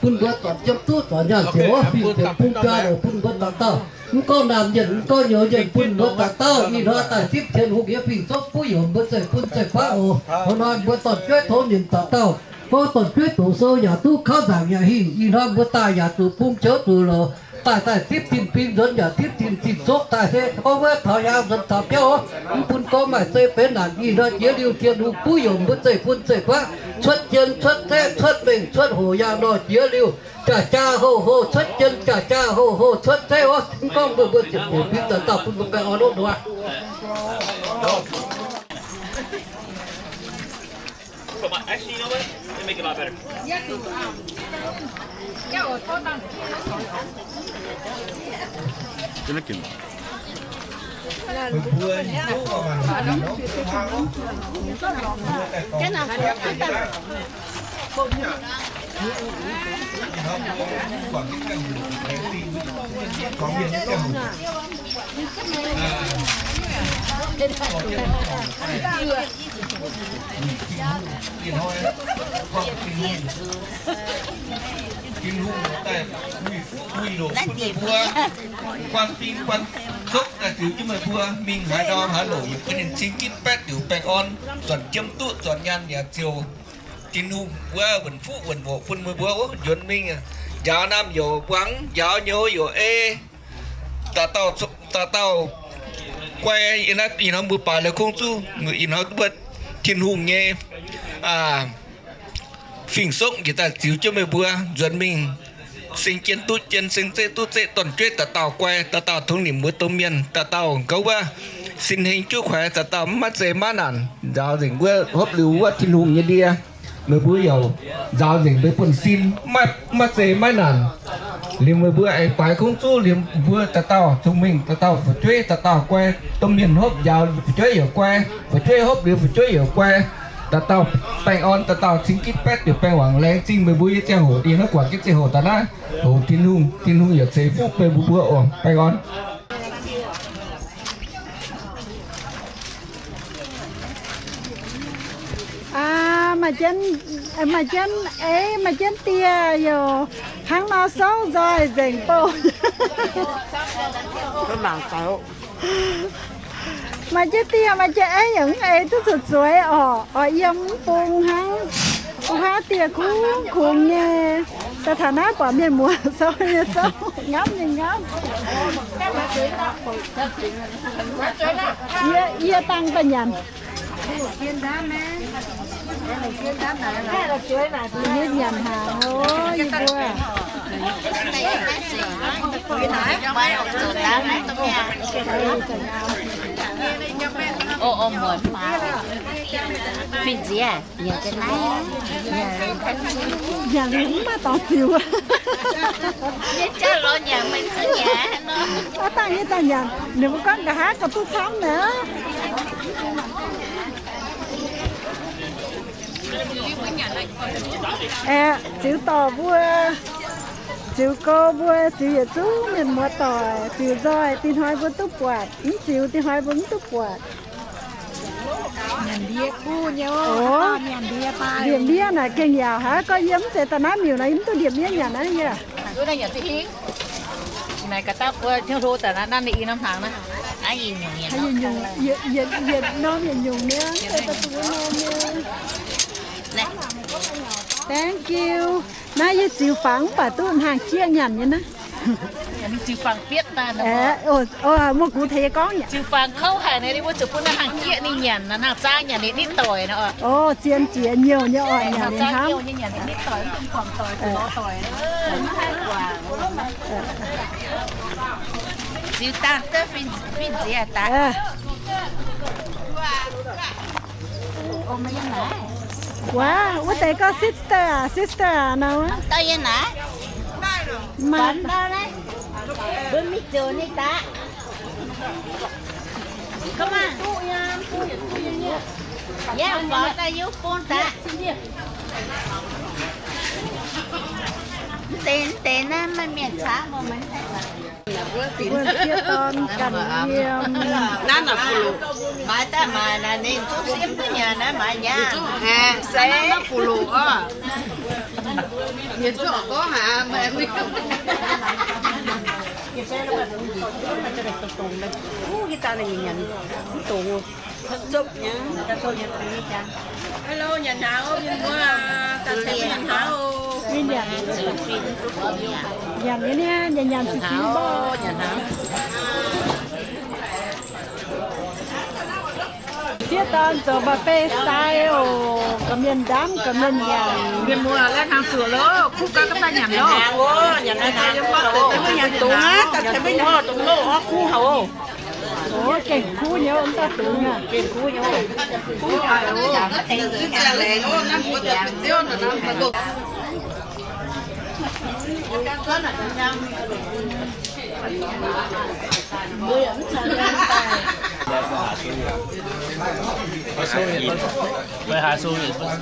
bun mbuo zornc jiem duqv zornc nyaanh ziouc fingx ziepc bung biaa loc bun mbuo dauh dauh. Mv gorngv naamh yienh, mv gorngv nyouz yienh, bun mbuo dauh dauh. Ih hnoi daaih zipv Tin-Hungh nyei fingx-sopv buov youc mbuo zeiv-fun zeiv-faqv oc. Hnoi-hnoi mbuo dorn-jueiv tongx nimc dauh dauh. Gorngv dorn-jueiv doqc sou yaac duqv, kauv nzaangc yaac hingh. Ih hnoi mbuo daaih yaac zuqc bung joux zuqc louc, daaih daaih zipv tin-bing nzuonx yaac zipv tin-bing sopv daaih se gorngv wuov taux hnyangx nzuonx taux biauv, mv bun gorngv maaih zei benx naanc. Ih hnoi jiex liuz Tin-Hungh buov youc mbuo zeiv-fun zeiv-faqv, cuotv jien cuotv zeqv cuotv mengh cuotv hoc yangh nor jiex liuz, jaa-jaa houh-houh cuotv jien, jaa-jaa houh-houh cuotv zeqv oc. Mv gorngv mbuo, mbuo ziepc nyeic fingx dauh dauh bun mbuo baengh orn lov nduov. Tin-Hungh daaih huih fuqv huih loc bun meih mbuo, guanh fingx guanh sopv daaih ziux jienv meih mbuo mingh haaix ndau haaix loc yaac bun ninh cing gitv baetv liuz baengh orn, zornc jiem duqv zornc nyaanh yaac ziouc Tin-Hungh wuov wuonc fuqv wuonc hoc bun meih mbuo nzuonx mingh. Njaaux naamh youc muangx, njaaux nyouz youc ei. Dauh dauh, dauh dauh guai, ih hnoi mbuo baaix la'kuqv zuqv, ih hnoi mbuo Tin-Hungh nyei fingx-sopv njiec daaih ziux jienv meih mbuo nzuonx mingh. Seng jien duqv jien, seng zeqv duqv zeqv, dorn-jueiv dauh dauh guai, dauh dauh tongx nimc mbuo domh mienh, dauh dauh gouv wuov sin heng juov kuaix, dauh dauh maiv zeiz maiv naanc, nzaaux nzengc wuov hopv liuz wuov Tin-Hungh nyei ndie. Meih mbuo yaac nzaaux nzengc meih buonv-sin, maiv, maiv zeiz maiv naanc. Liemh meih mbuo aengx baaix kungx zuqv liemh mbuo dauh dauh cong-mengh, dauh dauh fu'jueiv, dauh dauh guai, domh mienh hopv njaaux fu'jueiv yaac guai, fu'jueiv hopv liuz fu'jueiv yaac guai, dauh dauh baengh orn, dauh dauh cing gitv baetv yaac baengh wangc. Laengz zingh meih mbuo nyei ziangh hoc, ih hnoi guangc jienv ziangh hoc daaih naaiv, hoc Tin-Hungh, Tin-Hungh yaac ceix fuqv meih mbuo mbuo oc. Baengh orn. Aa, maaih jienv, maaih jienv ei, maaih jienv dieh youc hnangv nor souv nzoih nzengc bouh. Maaih jienv dieh maaih jienv ei yaac mv ei duqv zuqc zueiz orqc, oix yiem mv bung hnangv. Wuov haav dieh kungx kungx nyei. Daaih taux naaiv buatc mienh muoz souv nyei souv, ngamv nyei ngamv. Yie, yie dangh daaih nyanc. Yie nyanc hnaangx oc, yie mbuo. Fin-nziex, nyanc liuz mv maaih dorngx ziux. Aav dangh yie daaih nyanc, ninh mbuo gorngv nqa'haav gauh duqv camv naaic. Aeqv, ziux dorc mbuo, ziux gou mbuo, ziux yietc zungv mienh muoz doic, ziux nzoih dinh hnoi mbuo duqv buatc, mv ziux dinh hnoi mbuo mv duqv buatc. Ndie-miev naaic gengh yaac haiz gorngv yie mv zeiz daaih naaiv miuc nor, yie mv duqv ndie-miev nyanc naaiv yie. Yietc norm yietc nyungc nyei, mv zeiz daaih zuqc wuov norm nyei. Thank you. Naaiv yie ziux fangx mv baac duqv hnaangx jieqv nyanc nyei naaiv. Ziux fangx bietv daaih. Aeqv, muoz-gux tengx yie gorngv, ziux fangx kouv haic nor, ninh mbuo ziouc bun hnaangx jieqv ninh nyanc, hnaangx zaang nyanc ninh nitv doic nor. O, zien jiex nyouh nyei oc, nyanc ninh hnamv. Ziux dangh duqv fin-nziex daaih. Wuov, wuov deix gorngv sister aac, sister aac nor. Dauh yie naaic. Maaih dauh naaiv, mbuo mingh ziouc ninh daaih. Come on. Yie faaux daaih yie bung daaih. Deix deix naaiv maaih mienh caqv mbuo maiv haih. Mbuo sieqv dorn ganh yiem. Naaiv naaic fu-luqc. Maaiz daaih maaiz naaic ninh zungv siemv duqv nyanc naaiv maaiz nyaanh. Seix naaiv fu-luqc oc. Mienh zungv oix gorngv haic. Hello, nyanc hnaaux, mienh muoz, daaih ceix mbuo nyanc hnaaux oc. Nyanc nyei niaa, nyanc nyanc ziqc ziqc mborqv. Sieqv dorn zoux mba'beiv sai oc, ga'mienh ndamv, ga'mienh nyanc. Mienh muoz, laih hnaangx zuoqc loh, kuv gaax ga'naaiv nyanc loh. Nyanc hnaaux oc, nyanc hnaaux. Dongh aqv, daaih ceix mbuo nyanc hnaaux, dongh loh orv kuv haic oc. Oc, gengh kuv nyei, mv daaih dungz aqv. Gengh kuv nyei, kuv haic oc.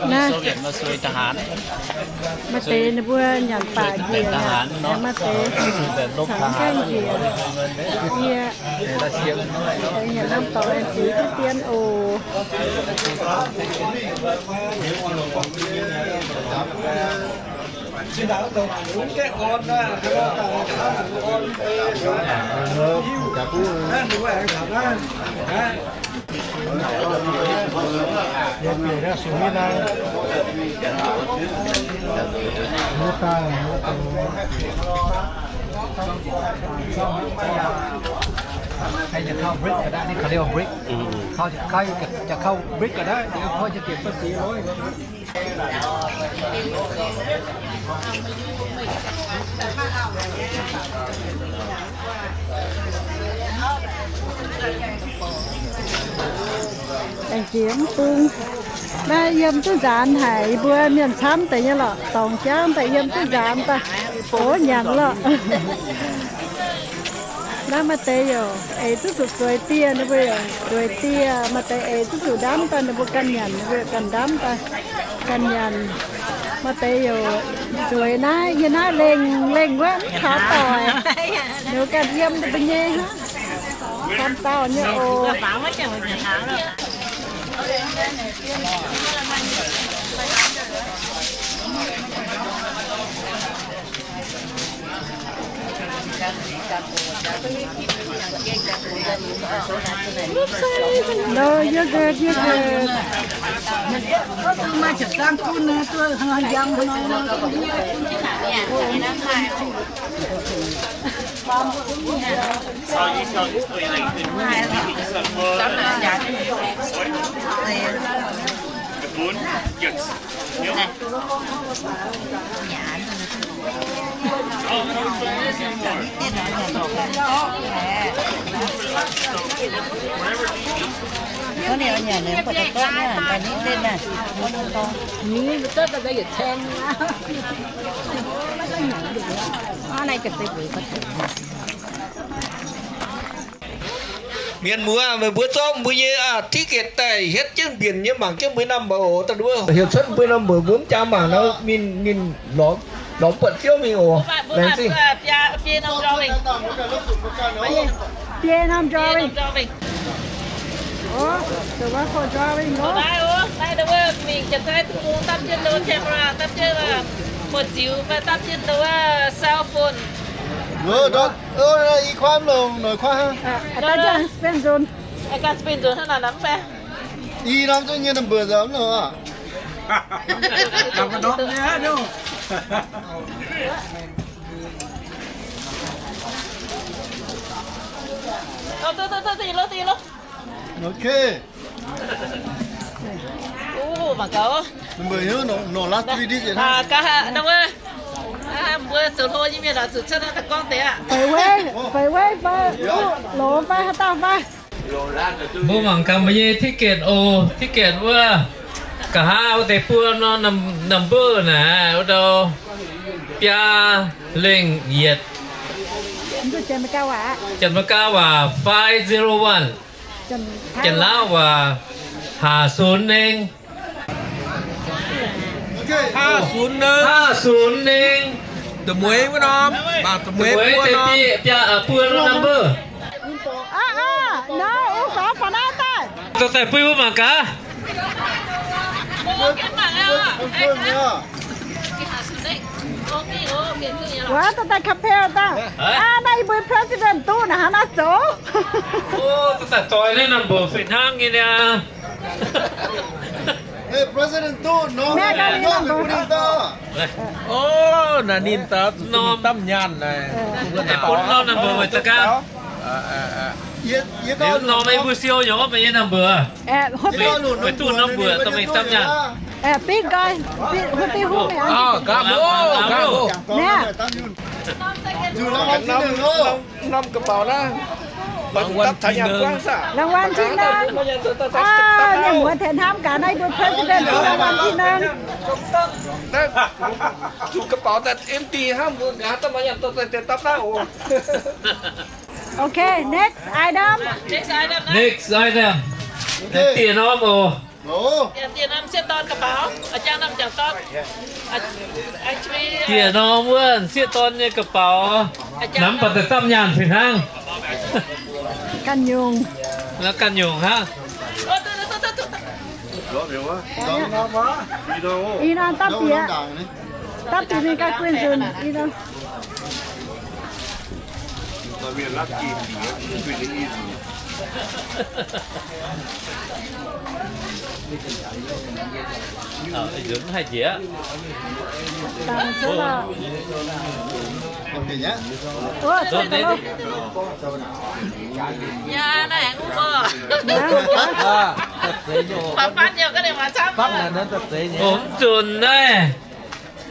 Naaiv, maaih deix ninh mbuo nyanc baac njiec, maaih deix caux gaengh njiec. Yie nyanc norm dorngx aengx ziux duqv dien oc. Kau, kau, kau break ga'naaiv, kau jiex bieqc ba'sic lorqc. Aengx jiex mv bung. Naaiv yiem duqv nzaanx haic, yie mbuo mienh camv deix nyei lorqc, dorngx jangv daaih yiem duqv nzaanx daaih. Ov, nyanc lorqc. Naaiv maaih deix youc eix duqv zuqc zueiz dieh, ninh mbuo youc zueiz dieh. Maaih deix eix duqv zuqc ndamv daaih, ninh mbuo ganh nyanc, ninh mbuo ganh ndamv daaih, ganh nyanc. Maaih deix youc zueiz naaiv, yie naaiv lengh lengh wuov mv caux doic. Ninh mbuo ganh yiem ninh mbuo nyei hnangv. Ganh dauh nyei oc. No, you're good, you're good. Mienh muoz, meih mbuo zorqv mbuo nyei ticket daaih hietv jienv mbienc nyei mangc jienv mbuo number oc. Da'ndiev heuc cuotv mbuo number mbuo mv jaax mangc nor, ninh, ninh lorz, lorz buatc ziouv mingh oc. Laengz zingh. Biei norm drawing. Oc, the one for drawing oc. Naaiv, naaiv, mingh janx-taiv dungx dapv jienv camera, dapv jienv buoz-ziux fai dapv jienv cell phone. I kuaaiv longx, noic kuaaiv hnangv. Ganh spin nzunc hnangv naaic mv baac. I norm zungv nyei number nzauh mv longx aqv. Ok. Mangc gaax. Number hiuv nor last three digit hnangv. Mbuo zoux hlo nyei mienh oix zuqc cuotv naaiv daaih gorngv deix aqv. Feix weiv, feix weiv fai, loz fai, haaix dauh fai. Mbuo mangc gaax mbuo nyei ticket oc. Ticket wuov, nqa'haav wuov deix buo norm number naaic, wuov ndau biaa lengh yietc. Janx-Meigaa waac five zero one. Janx-Laauv waac ห้าศูนย์หนึ่ง. ห้าศูนย์หนึ่ง. Da'mueiz wuov norm, mangc da'mueiz buo norm. Biaa, buo norm number. Aa, aa, nor, ov, gaax faaux naaiv daaih. Dorh daaih buiv wuov mangc gaax. Wuov, dorh daaih compare daaih. Aa, naaiv yie mbuo president duqv naaic hnangv naaiv zoux. Ov, dorh daaih doix naaiv number fih hnangv nyei niaa. Hey, president duqv norm, norm number. Oh, naaiv ninh daaih norm, domh nyaanh naaiv. Bun norm number meih daaih gaax. Norm meih mbuo siou nyei, meih nyei number. Meih duqv norm number, dorh meih domh nyaanh. Big guy, big, big who meih. Gaax, gaax, gaax. Norm กระเป๋า naaiv. รางวัลที่หนึ่ง เอ้ย mienh muoz tengx hnamv gaax naaiv mbuo president duqv รางวัลที่หนึ่ง. Zuqc กระเป๋า daaih empty hnangv mbuo nqa'haav daaih maaih yangh dorh daaih deix dapv naaiv oc. Okay, next item. Next item. Dieh norm oc. Dieh norm wuov sieqv dorn nyei กระเป๋า. Namx baac daaih domh nyaanh fih hnangv. Ganh nyungc. Ganh nyungc hnangv. Ih norm dapv bieqc. Dapv bieqc mingh ganh guinh nzunc. Ih norm Mv nzunc naaiv,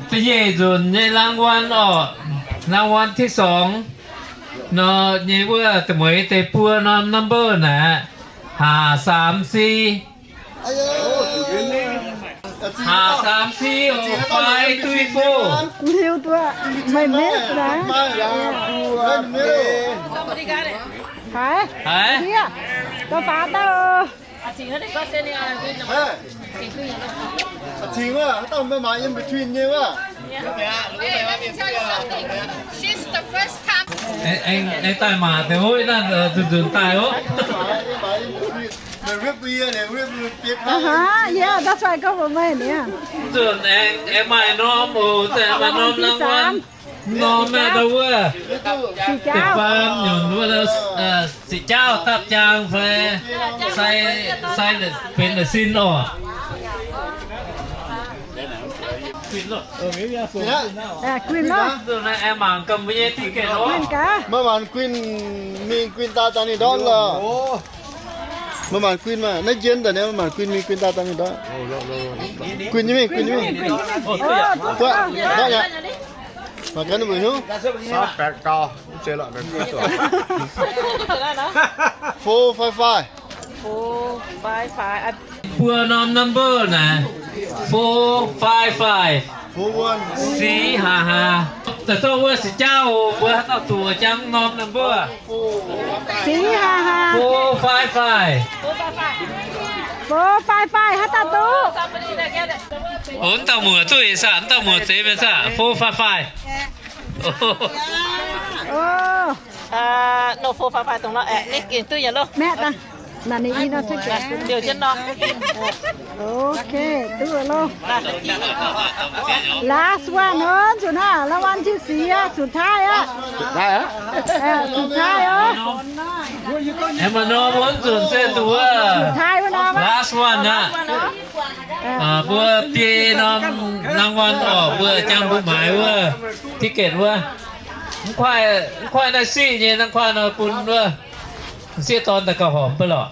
da'nyeic nzunc nyei รางวัล orqc, รางวัลที่สอง nor nyei wuov da'mueiz deix buo norm number naaic, ห้าสามสี่. ห้าสามสี่ orqc, five three four. Liuz duqv, meih miss naaiv. Haiz, haiz, da'faaux dauh. Cingx wuov, haaix dauh meih maaiz in between nyei wuov. Aengx daaih maac deix hov, naaiv nzunc nzunc daaih oc. Nzunc aengx maaih norm oc, maaih norm รางวัล. Norm naaiv ndau wuov, da'faam nyunc wuov, siqc jaauv dapv jaang fai sai, sai benx naaic sin orqc. Guinh loh. Aengx mangc gaax mbuo nyei ticket oc. Maaih maanc guinh mingh guinh daaih dangh ninh ndortv loh. Maaih maanc guinh maah, naaiv njien daaih naaiv maaih maanc guinh mingh guinh daaih dangh ninh ndortv. Guinh nyei mingh, guinh nyei mingh. Guanh, ndortv aqv. Mangc gaax ninh mbuo hiuv. Four five five. Four five five. Buo norm number naaic, four five five. Siqv haa haa. Da'zorng wuov siqv jaauv oc, mbuo haaix dauh zuqc jangv norm number. Siqv haa haa. Four five five. Four five five, haaix dauh duqv? Oc, mv dauh muoc duqv eix saah, mv dauh muoc zeix mienh saah, four five five. Oc. No four five five dongh nor, ninh gengh duqv yaac loh. Maeqv daaih. Naaic ninh i nor caqv jiex. Liouh jienv nor. Ok, duqv loh. Last one oc, nzunc naaiv รางวัลที่สี่ aqv, สุดท้าย aqv. สุดท้าย aqv. สุดท้าย oc. Aengx maaih norm wuov nzunc se duqv wuov. สุดท้าย wuov norm aqv. Last one aqv. Mbuo biei norm รางวัล orqc, mbuo jangx mbuo maaiz wuov ticket wuov. Mv kuaaiv, mv kuaaiv naaiv siqv nyei, naaiv kuaaiv nor bun wuov sieqv dorn daaih gauh horpc mv baac lorqc.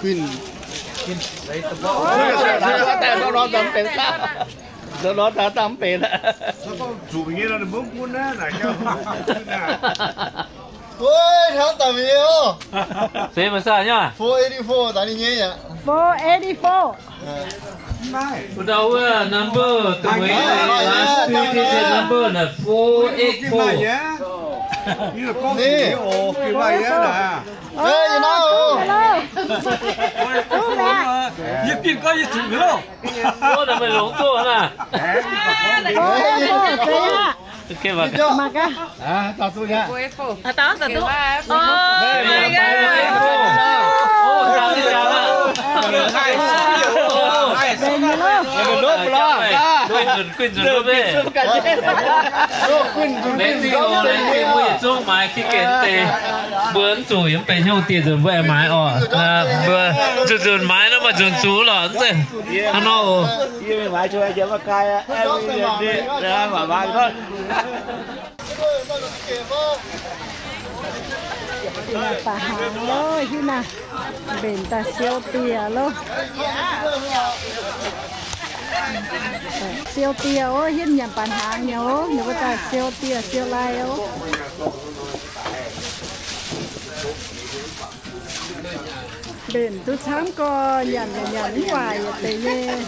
Kuinh. Zuqc nyei nor ninh mbuo mv bun naaiv, naaic nyei. Four eighty-four. Four eighty-four. Wuov dauh wuov number, last three digit number naaic four eight four. Wuov naaic meih longx duqv naaic. Laengz zingh oc, laengz zingh mbuo yietc zungv maaiz kix geh deix. Mbuo mv zuqc yiem benx hnyouv dieh nzunc mbuo aengx maaiz oc. Mbuo nzunc-nzunc maaiz nor maaih nzunc zuqc lorqc. Hnangv nor oc. Baac hnaangx loh, hitv naaiv mbenc daaih siou dieh loh. Siou dieh oc, hitv nyanc baac hnaangx nyei oc, ninh mbuo daaih siou dieh siou lai oc. Mbenc duqv camv gorx, nyanc yaac nyanc mv waaic yietc deix nyei.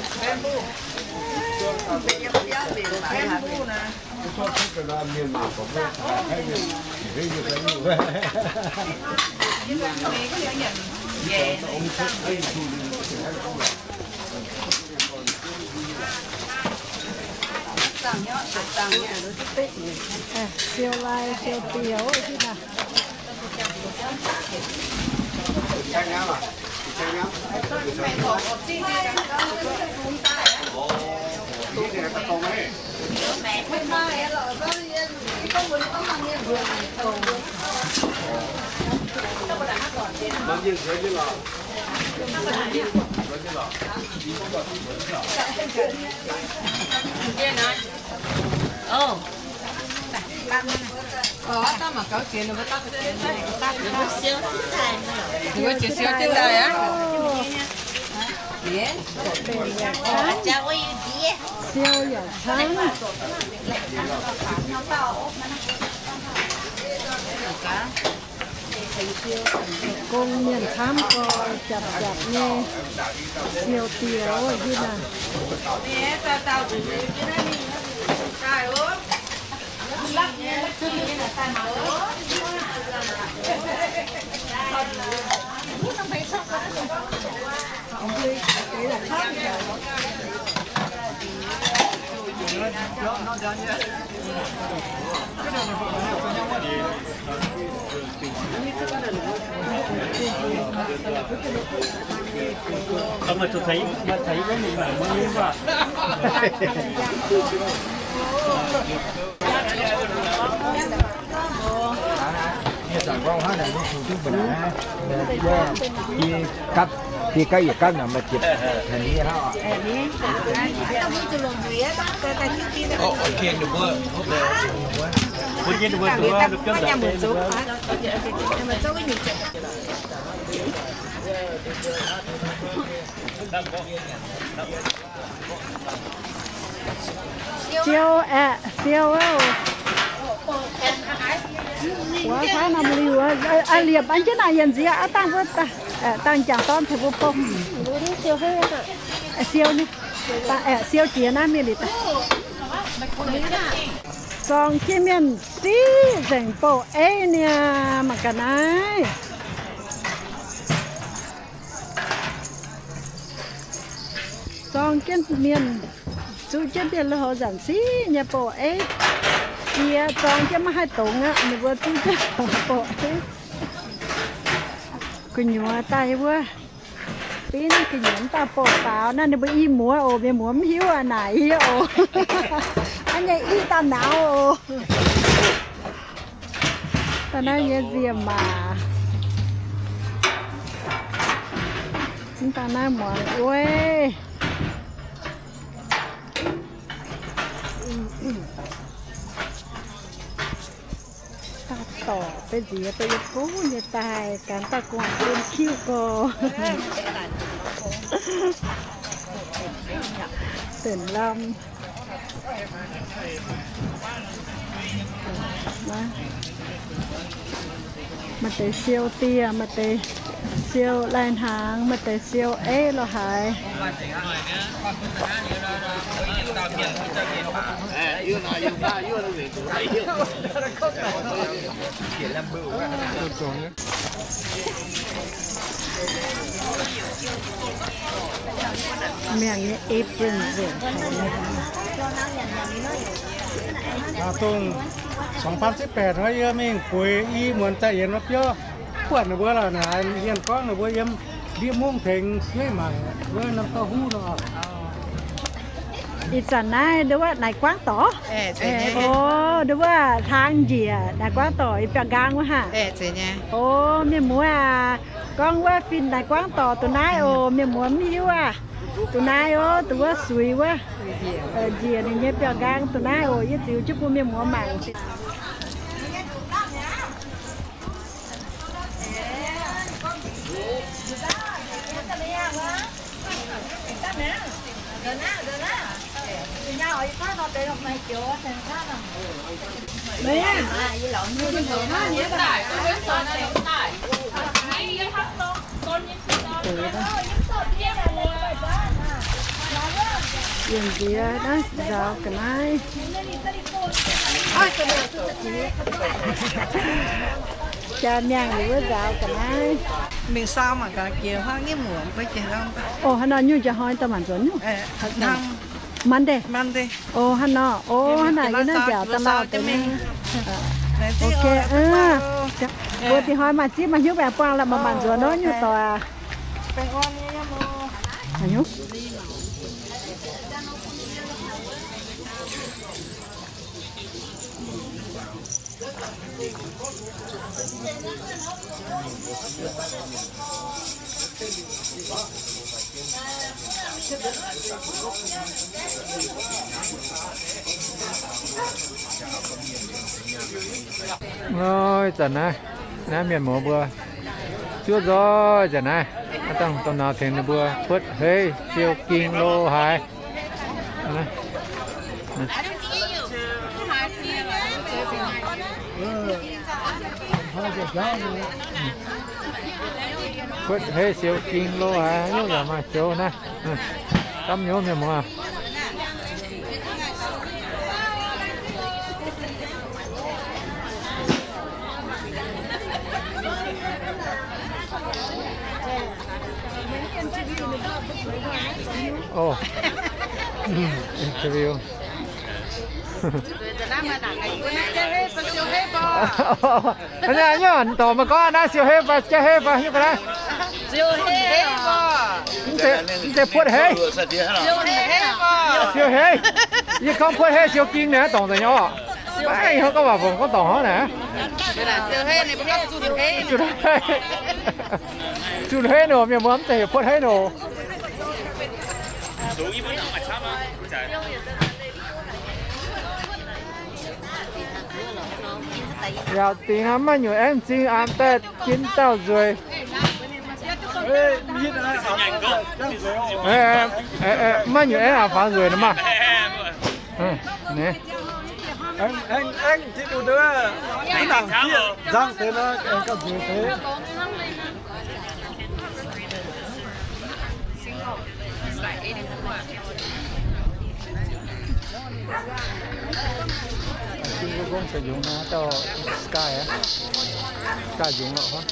Siou lai siou dieh oc, hitv naaiv. Siou yaac camv. Gong mienh camv gorx, japc japc nyei. Siou dieh oc, hitv naaiv. Siou aeqv, siou oc. Wuov taux norm liuz, liepc an jienv naaic yietc nziex aqv, dangh wuov, dangh jangx dorn tengx mbuo bouh. Siou, siou jiex naaiv mingh liuz daaih. Zorng jienv mienh siqv nzengc bouh eiv niaa, mangc gaax naaiv. Zorng jienv mienh, zuqv jienv mienh lui-houx nzanc siqv nyei bouh eiv. Jiex zorng jienv maiv haih dongz aqv, ninh mbuo zuqv jienv bouh eiv. Gu'nyuoz daaih wuov, beiv naaiv gu'nyuoz mv baac bouh faaux naaiv, ninh mbuo i muoz oc, mienh muoz mv hiuv aqv, naaic yie oc. Hnangv nyei i daaih nauz oc. Daaih naaiv nyei nziemc maac. Mv daaih naaiv muangx uei. Daaih dorc beiv nziex beiv yie buv nyei daaih, ganh daaih guangc bun kiuv gorx. Denx lamh. Maaih deix siou dieh, maaih deix siou lai hnaangx, maaih deix siou eiv lo haaix. Mienh nyei apron nzengc haic. Dongh สองพันสิบแปด hnoi yie mingh bueix i muonz za'yienx wuov biauv, buatc ninh mbuo la'naaic mienh gorngv ninh mbuo yiem ndiev mungv tengx suiv mangc wuov norm dauh huv nor. Ih zanc naaiv nduov wuov naaic guangv dorc. O, nduov wuov hlaang njiec naaic guangv dorc i biauv nqaang wuov haac. O, mienh muoz aac, gorngv wuov fin naaic guangv dorc duqv naaiv oc. Mienh muoz mv hiuv aac, duqv naaiv oc, duqv wuov suix wuov. Njiec ninh nyei biauv nqaang duqv naaiv oc. Yie ziux jienv bun mienh muoz mangc. Yiem nziex naaiv nzaaux ga'naaiv. Jaa miangh liuz wuov nzaaux ga'naaiv. Mingh saau mangc gaax jiex hnangv nyei muoc, mbuo jiex hnangv. O, hnangv nor nyungc jiex hnoi daaih maanc nzuonx nyungc. Monday. Monday. O, hnangv nor. O, hnangv naaic yie naaiv nziaauc daaih lauh deix. Ok, mbuo dingc hnoi maaih zipv maaih hnyouv baengh buangh la'maah maanc nzuonx nor nyungc doic aac. Ih zanc naaiv, naaiv mienh muoz mbuo zuov nzoih zanc naaiv, dangh dorh naux tengx ninh mbuo puotv hei siou ging lo haaix. Puotv hei siou ging lo haaix, yaac maaih siou naaiv. Camv nyei mienh muoz. O, interview. Hnangv naaiv nyungc dorngc meih gorngv naaiv siou hei fai jaiv hei fai nyungc ga'naaiv. Mv zeiz puotv hei. Siou hei. Yie gorngv puotv hei siou ging naaiv dorngc nzengc nyei orqc. Maiv hnangv gorngv waac fongc gorngv dorngc hnangv naaiv. Zunh hei. Zunh hei nor, mienh muoz mv zeiz heuc puotv hei nor. Yaac dingc aqv, maiv nyungc aengx m'zing an daaih ginv dauh nzueic. Maiv nyungc aengx aqc fangx nzueic nor maah. Gong se yungz naaiv dauh Sky aqv. Sky yungz lorqc huov.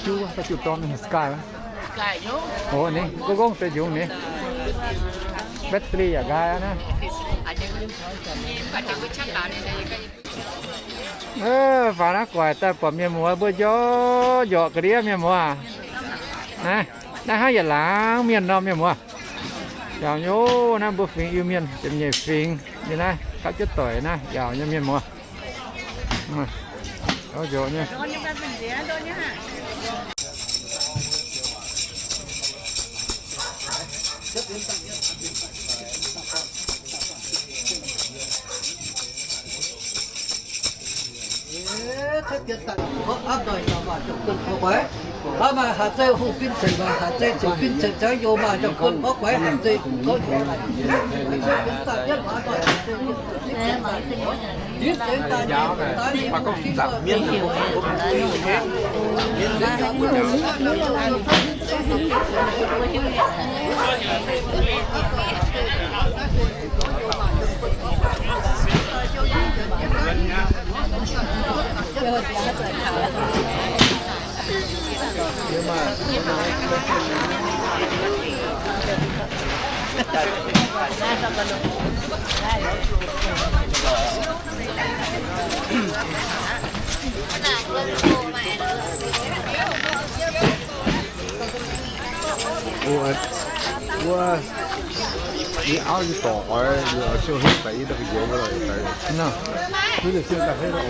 Juv, da'juv dorn ninh Sky aqv. O, ninh gong gong se yungz ninh. Battery yaac nqaai aqv naaiv. Faaux naaiv guaaic daaih buatc mienh muoz mbuo njorqv njorqc ga'ndiev mienh muoz. Naaiv, naaiv hnangv yietc laangz mienh nor mienh muoz. Yaauc nyei, naaiv mbuo fingx Iu-Mienh, ziepc nyeic fingx nyei naaiv, gapv jienv doic naaiv, yaauc nyei mienh muoz. Njorqc nyei. Aav maaih haaix zeiz hungh fin ceng, maaih haaix zeiz ceng fin ceng, zangv youz maaih jauv-guon gorngv guaix haaix zeiz gorngv youz. Wuov, wuov, yie auv yie dorc oix, yie oix siou henv daaih yie daaih njoux wuov lorqc. Nor, siou daaih henv oc.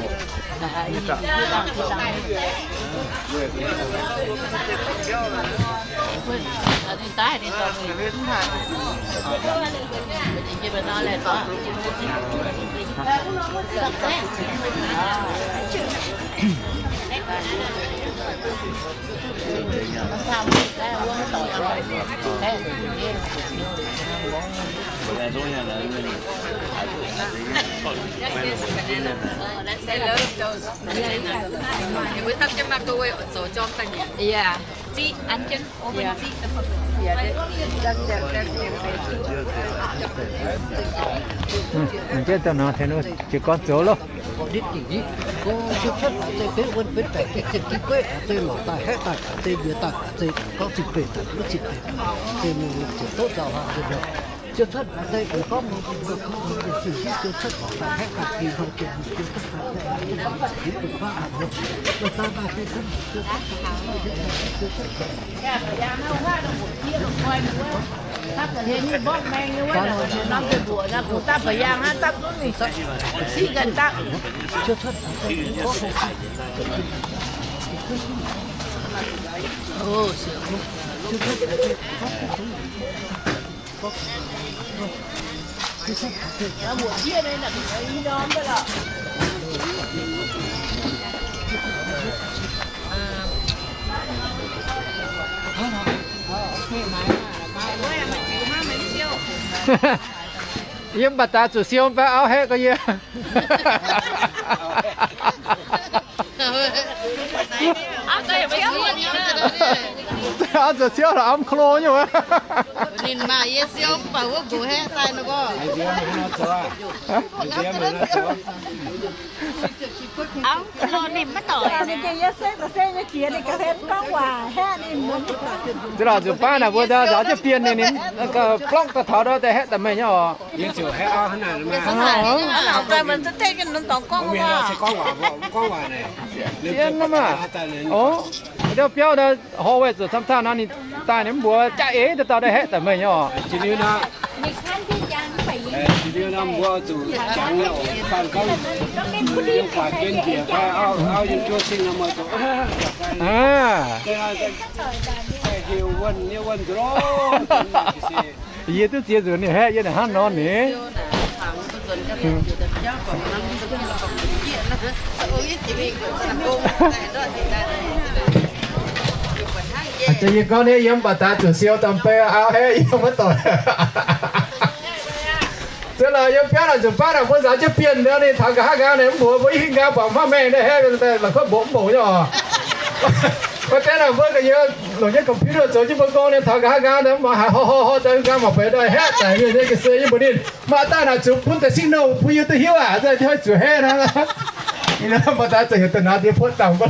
Hnangv jienv daaih nor, tengx jiez gorn zoux loh. Gorngv siou cuotv haaix zeiz benx wuonh benx baeqc, gengh ziepc gengh gueiv haaix zeiz, mangc daaih haeqv daaih haaix zeiz, njuoz daaih haaix zeiz, gorngv zinh beih daaih mv zinh beih, zeiz mingh ziepc doqv nzauh haaix nzunc. Siou cuotv haaix zeiz, gorngv mingh zinh ziepc gengh siou cuotv mangc daaih haeqv daaih gengh hnoi ziepc, siou cuotv haaix zeiz, Yie mv baac daaih zuqc siou, mv baac auv haeqv gorx yie. Auv zuqc ciouv lorqc, auv mv klo nyei wuov. Ninh maaih yie siou mv baac wuov nqox haeqv daaih nor gorngv. Ninh gengh yie sekv da'sekv nyei jiex, ninh ga'hlen gorngv waac haeqv ninh. Za'gengh zuqc baav naaic mbuo nzaaux jienv bienh ninh, ninh blorngv daaih taux ndau daaih haeqv daaih meih nyei oc. Bienh maah. Ov, ndau biauv ndau hov weih zuqc camv taux nor, ninh daaih ninh mv mbuox jaav eix dauh dauh daaih haeqv daaih meih nyei oc. Aa, yie duqv ziex nzunc ninh haeqv yie naaic hnangv nor ninh. Yie gorngv nyei, yie mv baac daaih zuqc siou domh bei auv haeqv yie maiv doic. Za'gengh yiem biauv naaic zuqc baav naaic mbuo nzaaux jienv bienh nor, ninh taux nqa'haav nqaang naaic mv mbuox mbuo, ih hingh nqaang buatc mv maengh naaiv haeqv la'kuov mboqc mv mboqc nyei oc. Maiv deix naaic mbuo ga'nyiec longc jienv computer zoux jienv mbuo gong, ninh taux nqa'haav nqaang naaic mv maaih haaix hov hov hov daaih nqaang mangc buatc daaih haeqv daaih mienh nyei ga'sie yie mbuo ninh. Maaih daaih naaic zuqc bun da'sinh nouh bun yie duqv hiuv aac, zuqc haeqv naaic. Maaih daaih zengc da'naaiv diex puotv dangh mbuo.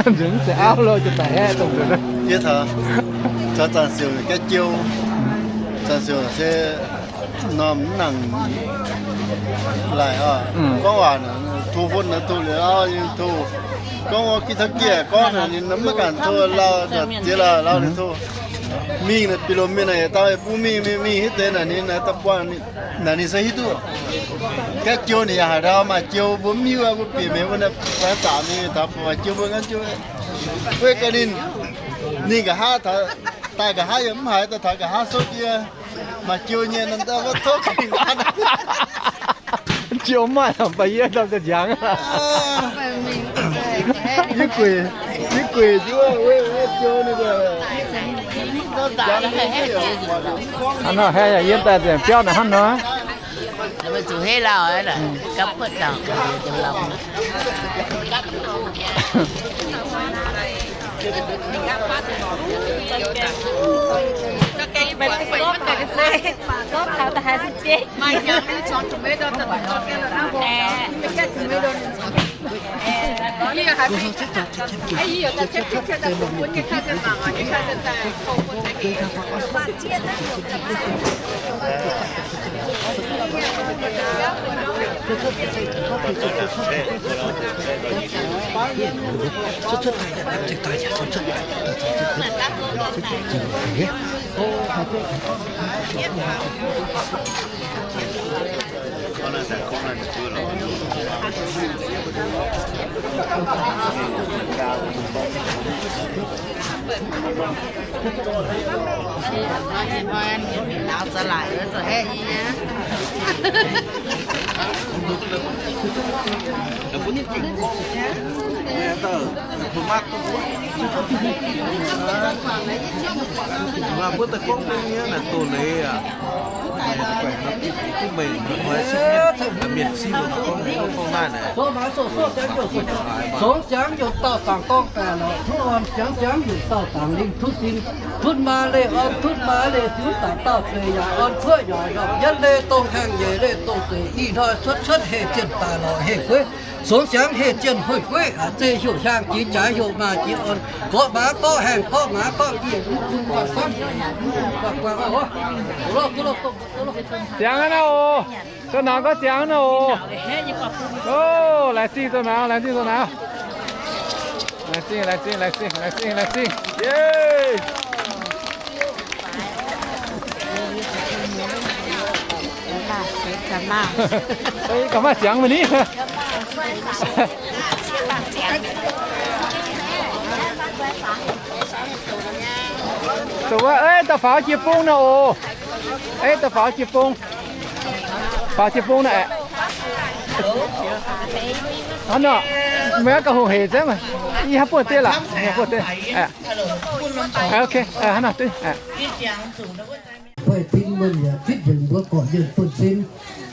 Nzunc se auv lo jiex daaih haeqv dongh nzunc. Yie taux, taux zaangc siouc ga'jiou, zaangc siouc se norm mv nangc laic oc. Gorngv waac, tov fun naaiv tov liuz auv nyei tov. Gorngv wuov gitv taux giex gorngv naaic ninh maiv ganh tov lauh, ziex lauh lauh ninh tov. Mingh naaic, bieqc lomc mingh naaic, dau bun mingh, mingh, mingh hiuv deix naaic ninh, naaic daaih buangh naaic ninh se hiuv duqv. Gaeqv jiou ninh yaac haaix ndau maaih jiou mbuo mv hiuv aqv, mbuo bieqc mienh mbuo naaic, fai zaqc mingh taux maaih jiou mbuo ngaanv jiou. Wuov ga'naaiv ninh, ninh nqa'haav taux, daaih nqa'haav yaac mv haiz, daaih taux nqa'haav souv jienv maaih jiou nyei, naaiv daaih wuov souv ga'naaiv. Jiou maaih, mv baac yie ndau ga'nziangx. Yie gueic, yie gueic jienv wuov, wuov jiou ninh. Hnangv nor, yie daaih nzengc biauv naaic hnangv nor. Zuqc hei lauh, gapv buotv dauh. Songx siangx yungz dauh zaangc gorngv daaih lorqc, tov orn siangx siangx yungz dauh zaangc lingh tov sin. Cunv maa leih orn, cunv maa leih ziux, zaangc dauh zeiz yaac orn kuoqv yaac ndorm, yietv leih dongh haengh, nyeic leih dongh zeiz, ih hnoi cuotv cuotv heh zienh daaih lorqc heh gueiv. Songx siangx heh zienh huih gueiv, zeiz heuc hiaang jiex jaaix, heuc maa jiex orn, gorqv maa gorqv haengh, gorqv maa gorqv nyeic, guangc guangc. Ziangx aqv naaiv oc. Doh nauz gorngv ziangx naaiv oc. Laengz zingh doh nauz, laengz zingh doh nauz. Laengz zingh, laengz zingh, laengz zingh, laengz zingh, laengz zingh. Gauh maaih ziangx mv ni. Dongh wuov, ei, daaih faaux jiex bung naaic oc. Ei, daaih faaux jiex bung. Faaux jiex bung naaic. Hnangv nor, meih gauh hungh heic zengv. Yie haaix buonv deix laac? Yie haaix buonv deix? Ok, hnangv nor duqv. Fai tin muonh yaac zipv nzengc mbuo gorqv-nyienh buonv-sin,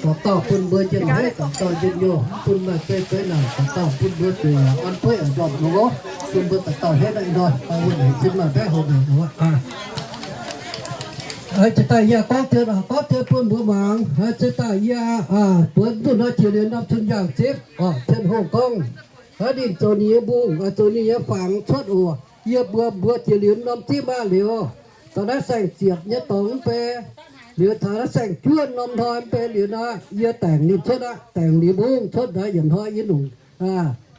dauh dauh bun mbuo njien-hneiv, dauh dauh njien-youh, bun maaih zeiv zeiv naanc, dauh dauh bun mbuo zuqc yaac orn bueiv ndorm longx, bun mbuo dauh dauh hietv naaiv nor, wuonh haic zipv maaih mbaeqv houx naaic. Ziex daaih yie gorngv deix, gorngv deix bun mbuo muangx. Ziex daaih yie buonv nzunc nor jiex liuz norm cun yaangh zipv, Tin-Hungh gorngv, ninh zoux ninh nyei mbungh, zoux ninh nyei fangx cuotv oc. Yie mbuox mbuo jiex liuz norm zipv maah liuz, taux naaiv saeng-ziepc nyei dorngx mv bei, liuz taux naaiv saeng-juov norm hnoi mv bei liuz nor, yie daengc ninh cuotv aqv, daengc ninh mbungh cuotv nor, yietc hnoi yie nungc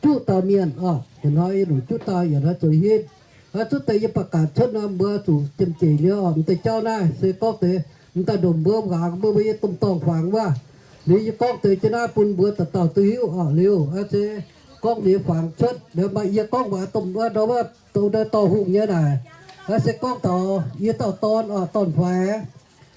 juqv dauh mienh oc, yietc hnoi yie nungc juqv dauh, yietc hnoi zoux hitv. Zuqv deix yie ba'gaax cuotv nor, mbuo zuqc jiem-jeic nyei oc. M'deix jauv naaiv se gorngv deix m'daaih ndomc mbuo muangx, mbuo mbuo yie domh dorngh huangx wuov. Liuz yie gorngv deix jienv naaiv bun mbuo dauh dauh duqv hiuv oc. Liuz se gorngv ninh nyei fangx cuotv, liuz maaih yie gorngv waac domh wuov, ndau wuov, dongh ndau dorh hungh nyei naaic. Se gorngv taux yie dauh dorn oc, dorn-faix.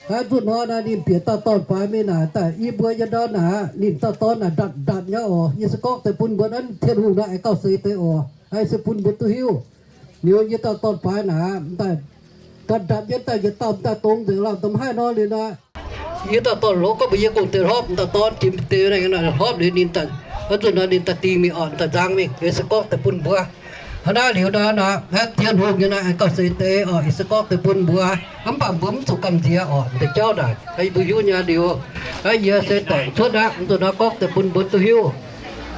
Nzunc hnoi naaiv ninh bieqc dauh dorn-faix mingh naaic, daaih i mbuo yie ndorn naaic, ninh dauh dorn naaic ndatc ndatc nyei oc. Yie se gorngv deix bun mbuo naaiv Tin-Hungh naaiv aengx gauh seix deix oc. Se bun mbuo duqv hiuv. Liuz yie dauh dorn-faix naaic, m'daaih ndatc ndatc nyei, daaih yietc dauh m'daaih dongz nzengc lorqc, dongh mv haih nor liuz naaic. Yie dauh dorn-hloov gorngv mbuox yie gorngv deix hlorpv, m'daaih dorn jiex m'deix naaic hlorpv liuz ninh daaih, nzunc nor ninh daaih dingh mingh oc, m'daaih nzang mingh. Yie se gorngv deix bun mbuo hnangv naaiv liuz nor, naaiv Tin-Hungh nyei naaiv aengx gauh seix deix oc. Yie se gorngv deix bun mbuo, mv baac mbuo mv zuqc gamh nziex oc. M'deix jauv naaic, mbuo hiuv nyei liuz, yie se daengc cuotv aqv. Nzunc nor gorngv deix bun mbuo duqv hiuv.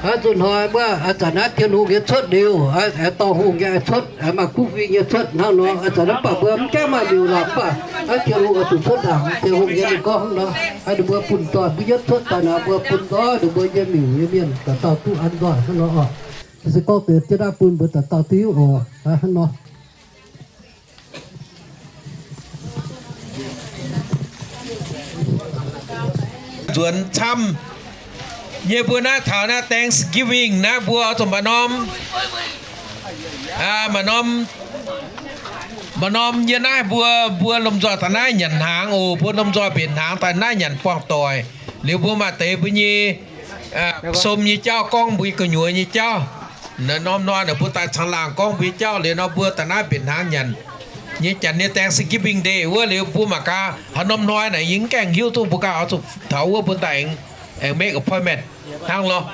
Nzunc hnoi wuov, zanc naaiv Tin-Hungh nyei cuotv liuz, aengx dorh hungh nyei cuotv, aengx maaih kuv fing nyei cuotv hnangv nor. Zanc naaiv mv baac mbuo mv gaengh maaih liuz lorqc, mv baac Tin-Hungh oix zuqc cuotv ndaangc. Tin-Hungh nyei ninh gorngv hnangv nor, ninh mbuo bun doic mbuo yietv cuotv daaih naaic, mbuo bun nzoih ninh mbuo nyei miuc nyei mienh dauh dauh duqv an nzoih hnangv nor oc. Se gorngv deix jienv naaiv bun mbuo dauh dauh duqv hiuv oc. Hnangv nor. nzuonx camv nyei. Mbuo naaiv taux naaiv Thanksgiving naaiv mbuo oix zuqc maaih norm, maaih norm, maaih norm yie naaiv mbuo, mbuo lomh nzoih daaih naaiv nyanc hnaangx oc. Mbuo lomh nzoih mbenc hnaangx daaih naaiv nyanc buangh doic. Liuz mbuo maaih deix mbuo nyei som nyei jauv, gorngv mbuo gu'nyuoz nyei jauv. Norm hnoi naaic mbuo daaih caangh laangh gorngv mbuo nyei jauv liuz nor, mbuo daaih naaiv mbenc hnaangx nyanc nyei, janx nyei Thanksgiving Day wuov. Liuz mbuo mangc gaax haaix norm hnoi naaic yie mv gaengh hiuv duqv, mbuo ganh oix zuqc taux wuov mbuo daaih aengx, aengx make appointment hnangv lorqc.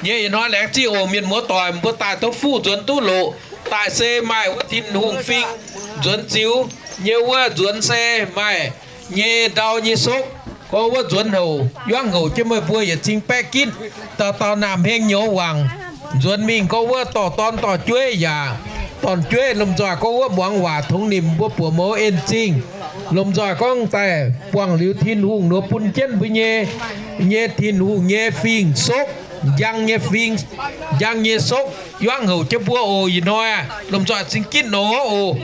Nyei ih hnoi laengz zingh oc mienh muoz doic, mbuo daaih duqv fuqv nzuonx duqv loqc. Daaih se maaih wuov Tin-Hungh fing nzuonx ziux nyei wuov nzuonx se maaih nyei ndau nyei sokv, gorngv wuov nzuonx houc yuangv houc jienv meih mbuo yietc cing baeqv gitv dauh dauh naamh heng nyouz wangc. Nzuonx mingh gorngv wuov dorh dorn dorh jueiv yaac dorn-jueiv. Lomh nzoih gorngv wuov muangx waac tongx nimc mbuo buoz mouz en zingh. Lomh nzoih gorngv daaih buangh liuz Tin-Hungh nor bun jienv mbuo nyei, nyei Tin-Hungh nyei fing sokv, njang nyei fing, njang nyei sokv yuangv houc jienv mbuo oc. Ih hnoi lomh nzoih cing gitv nor oc.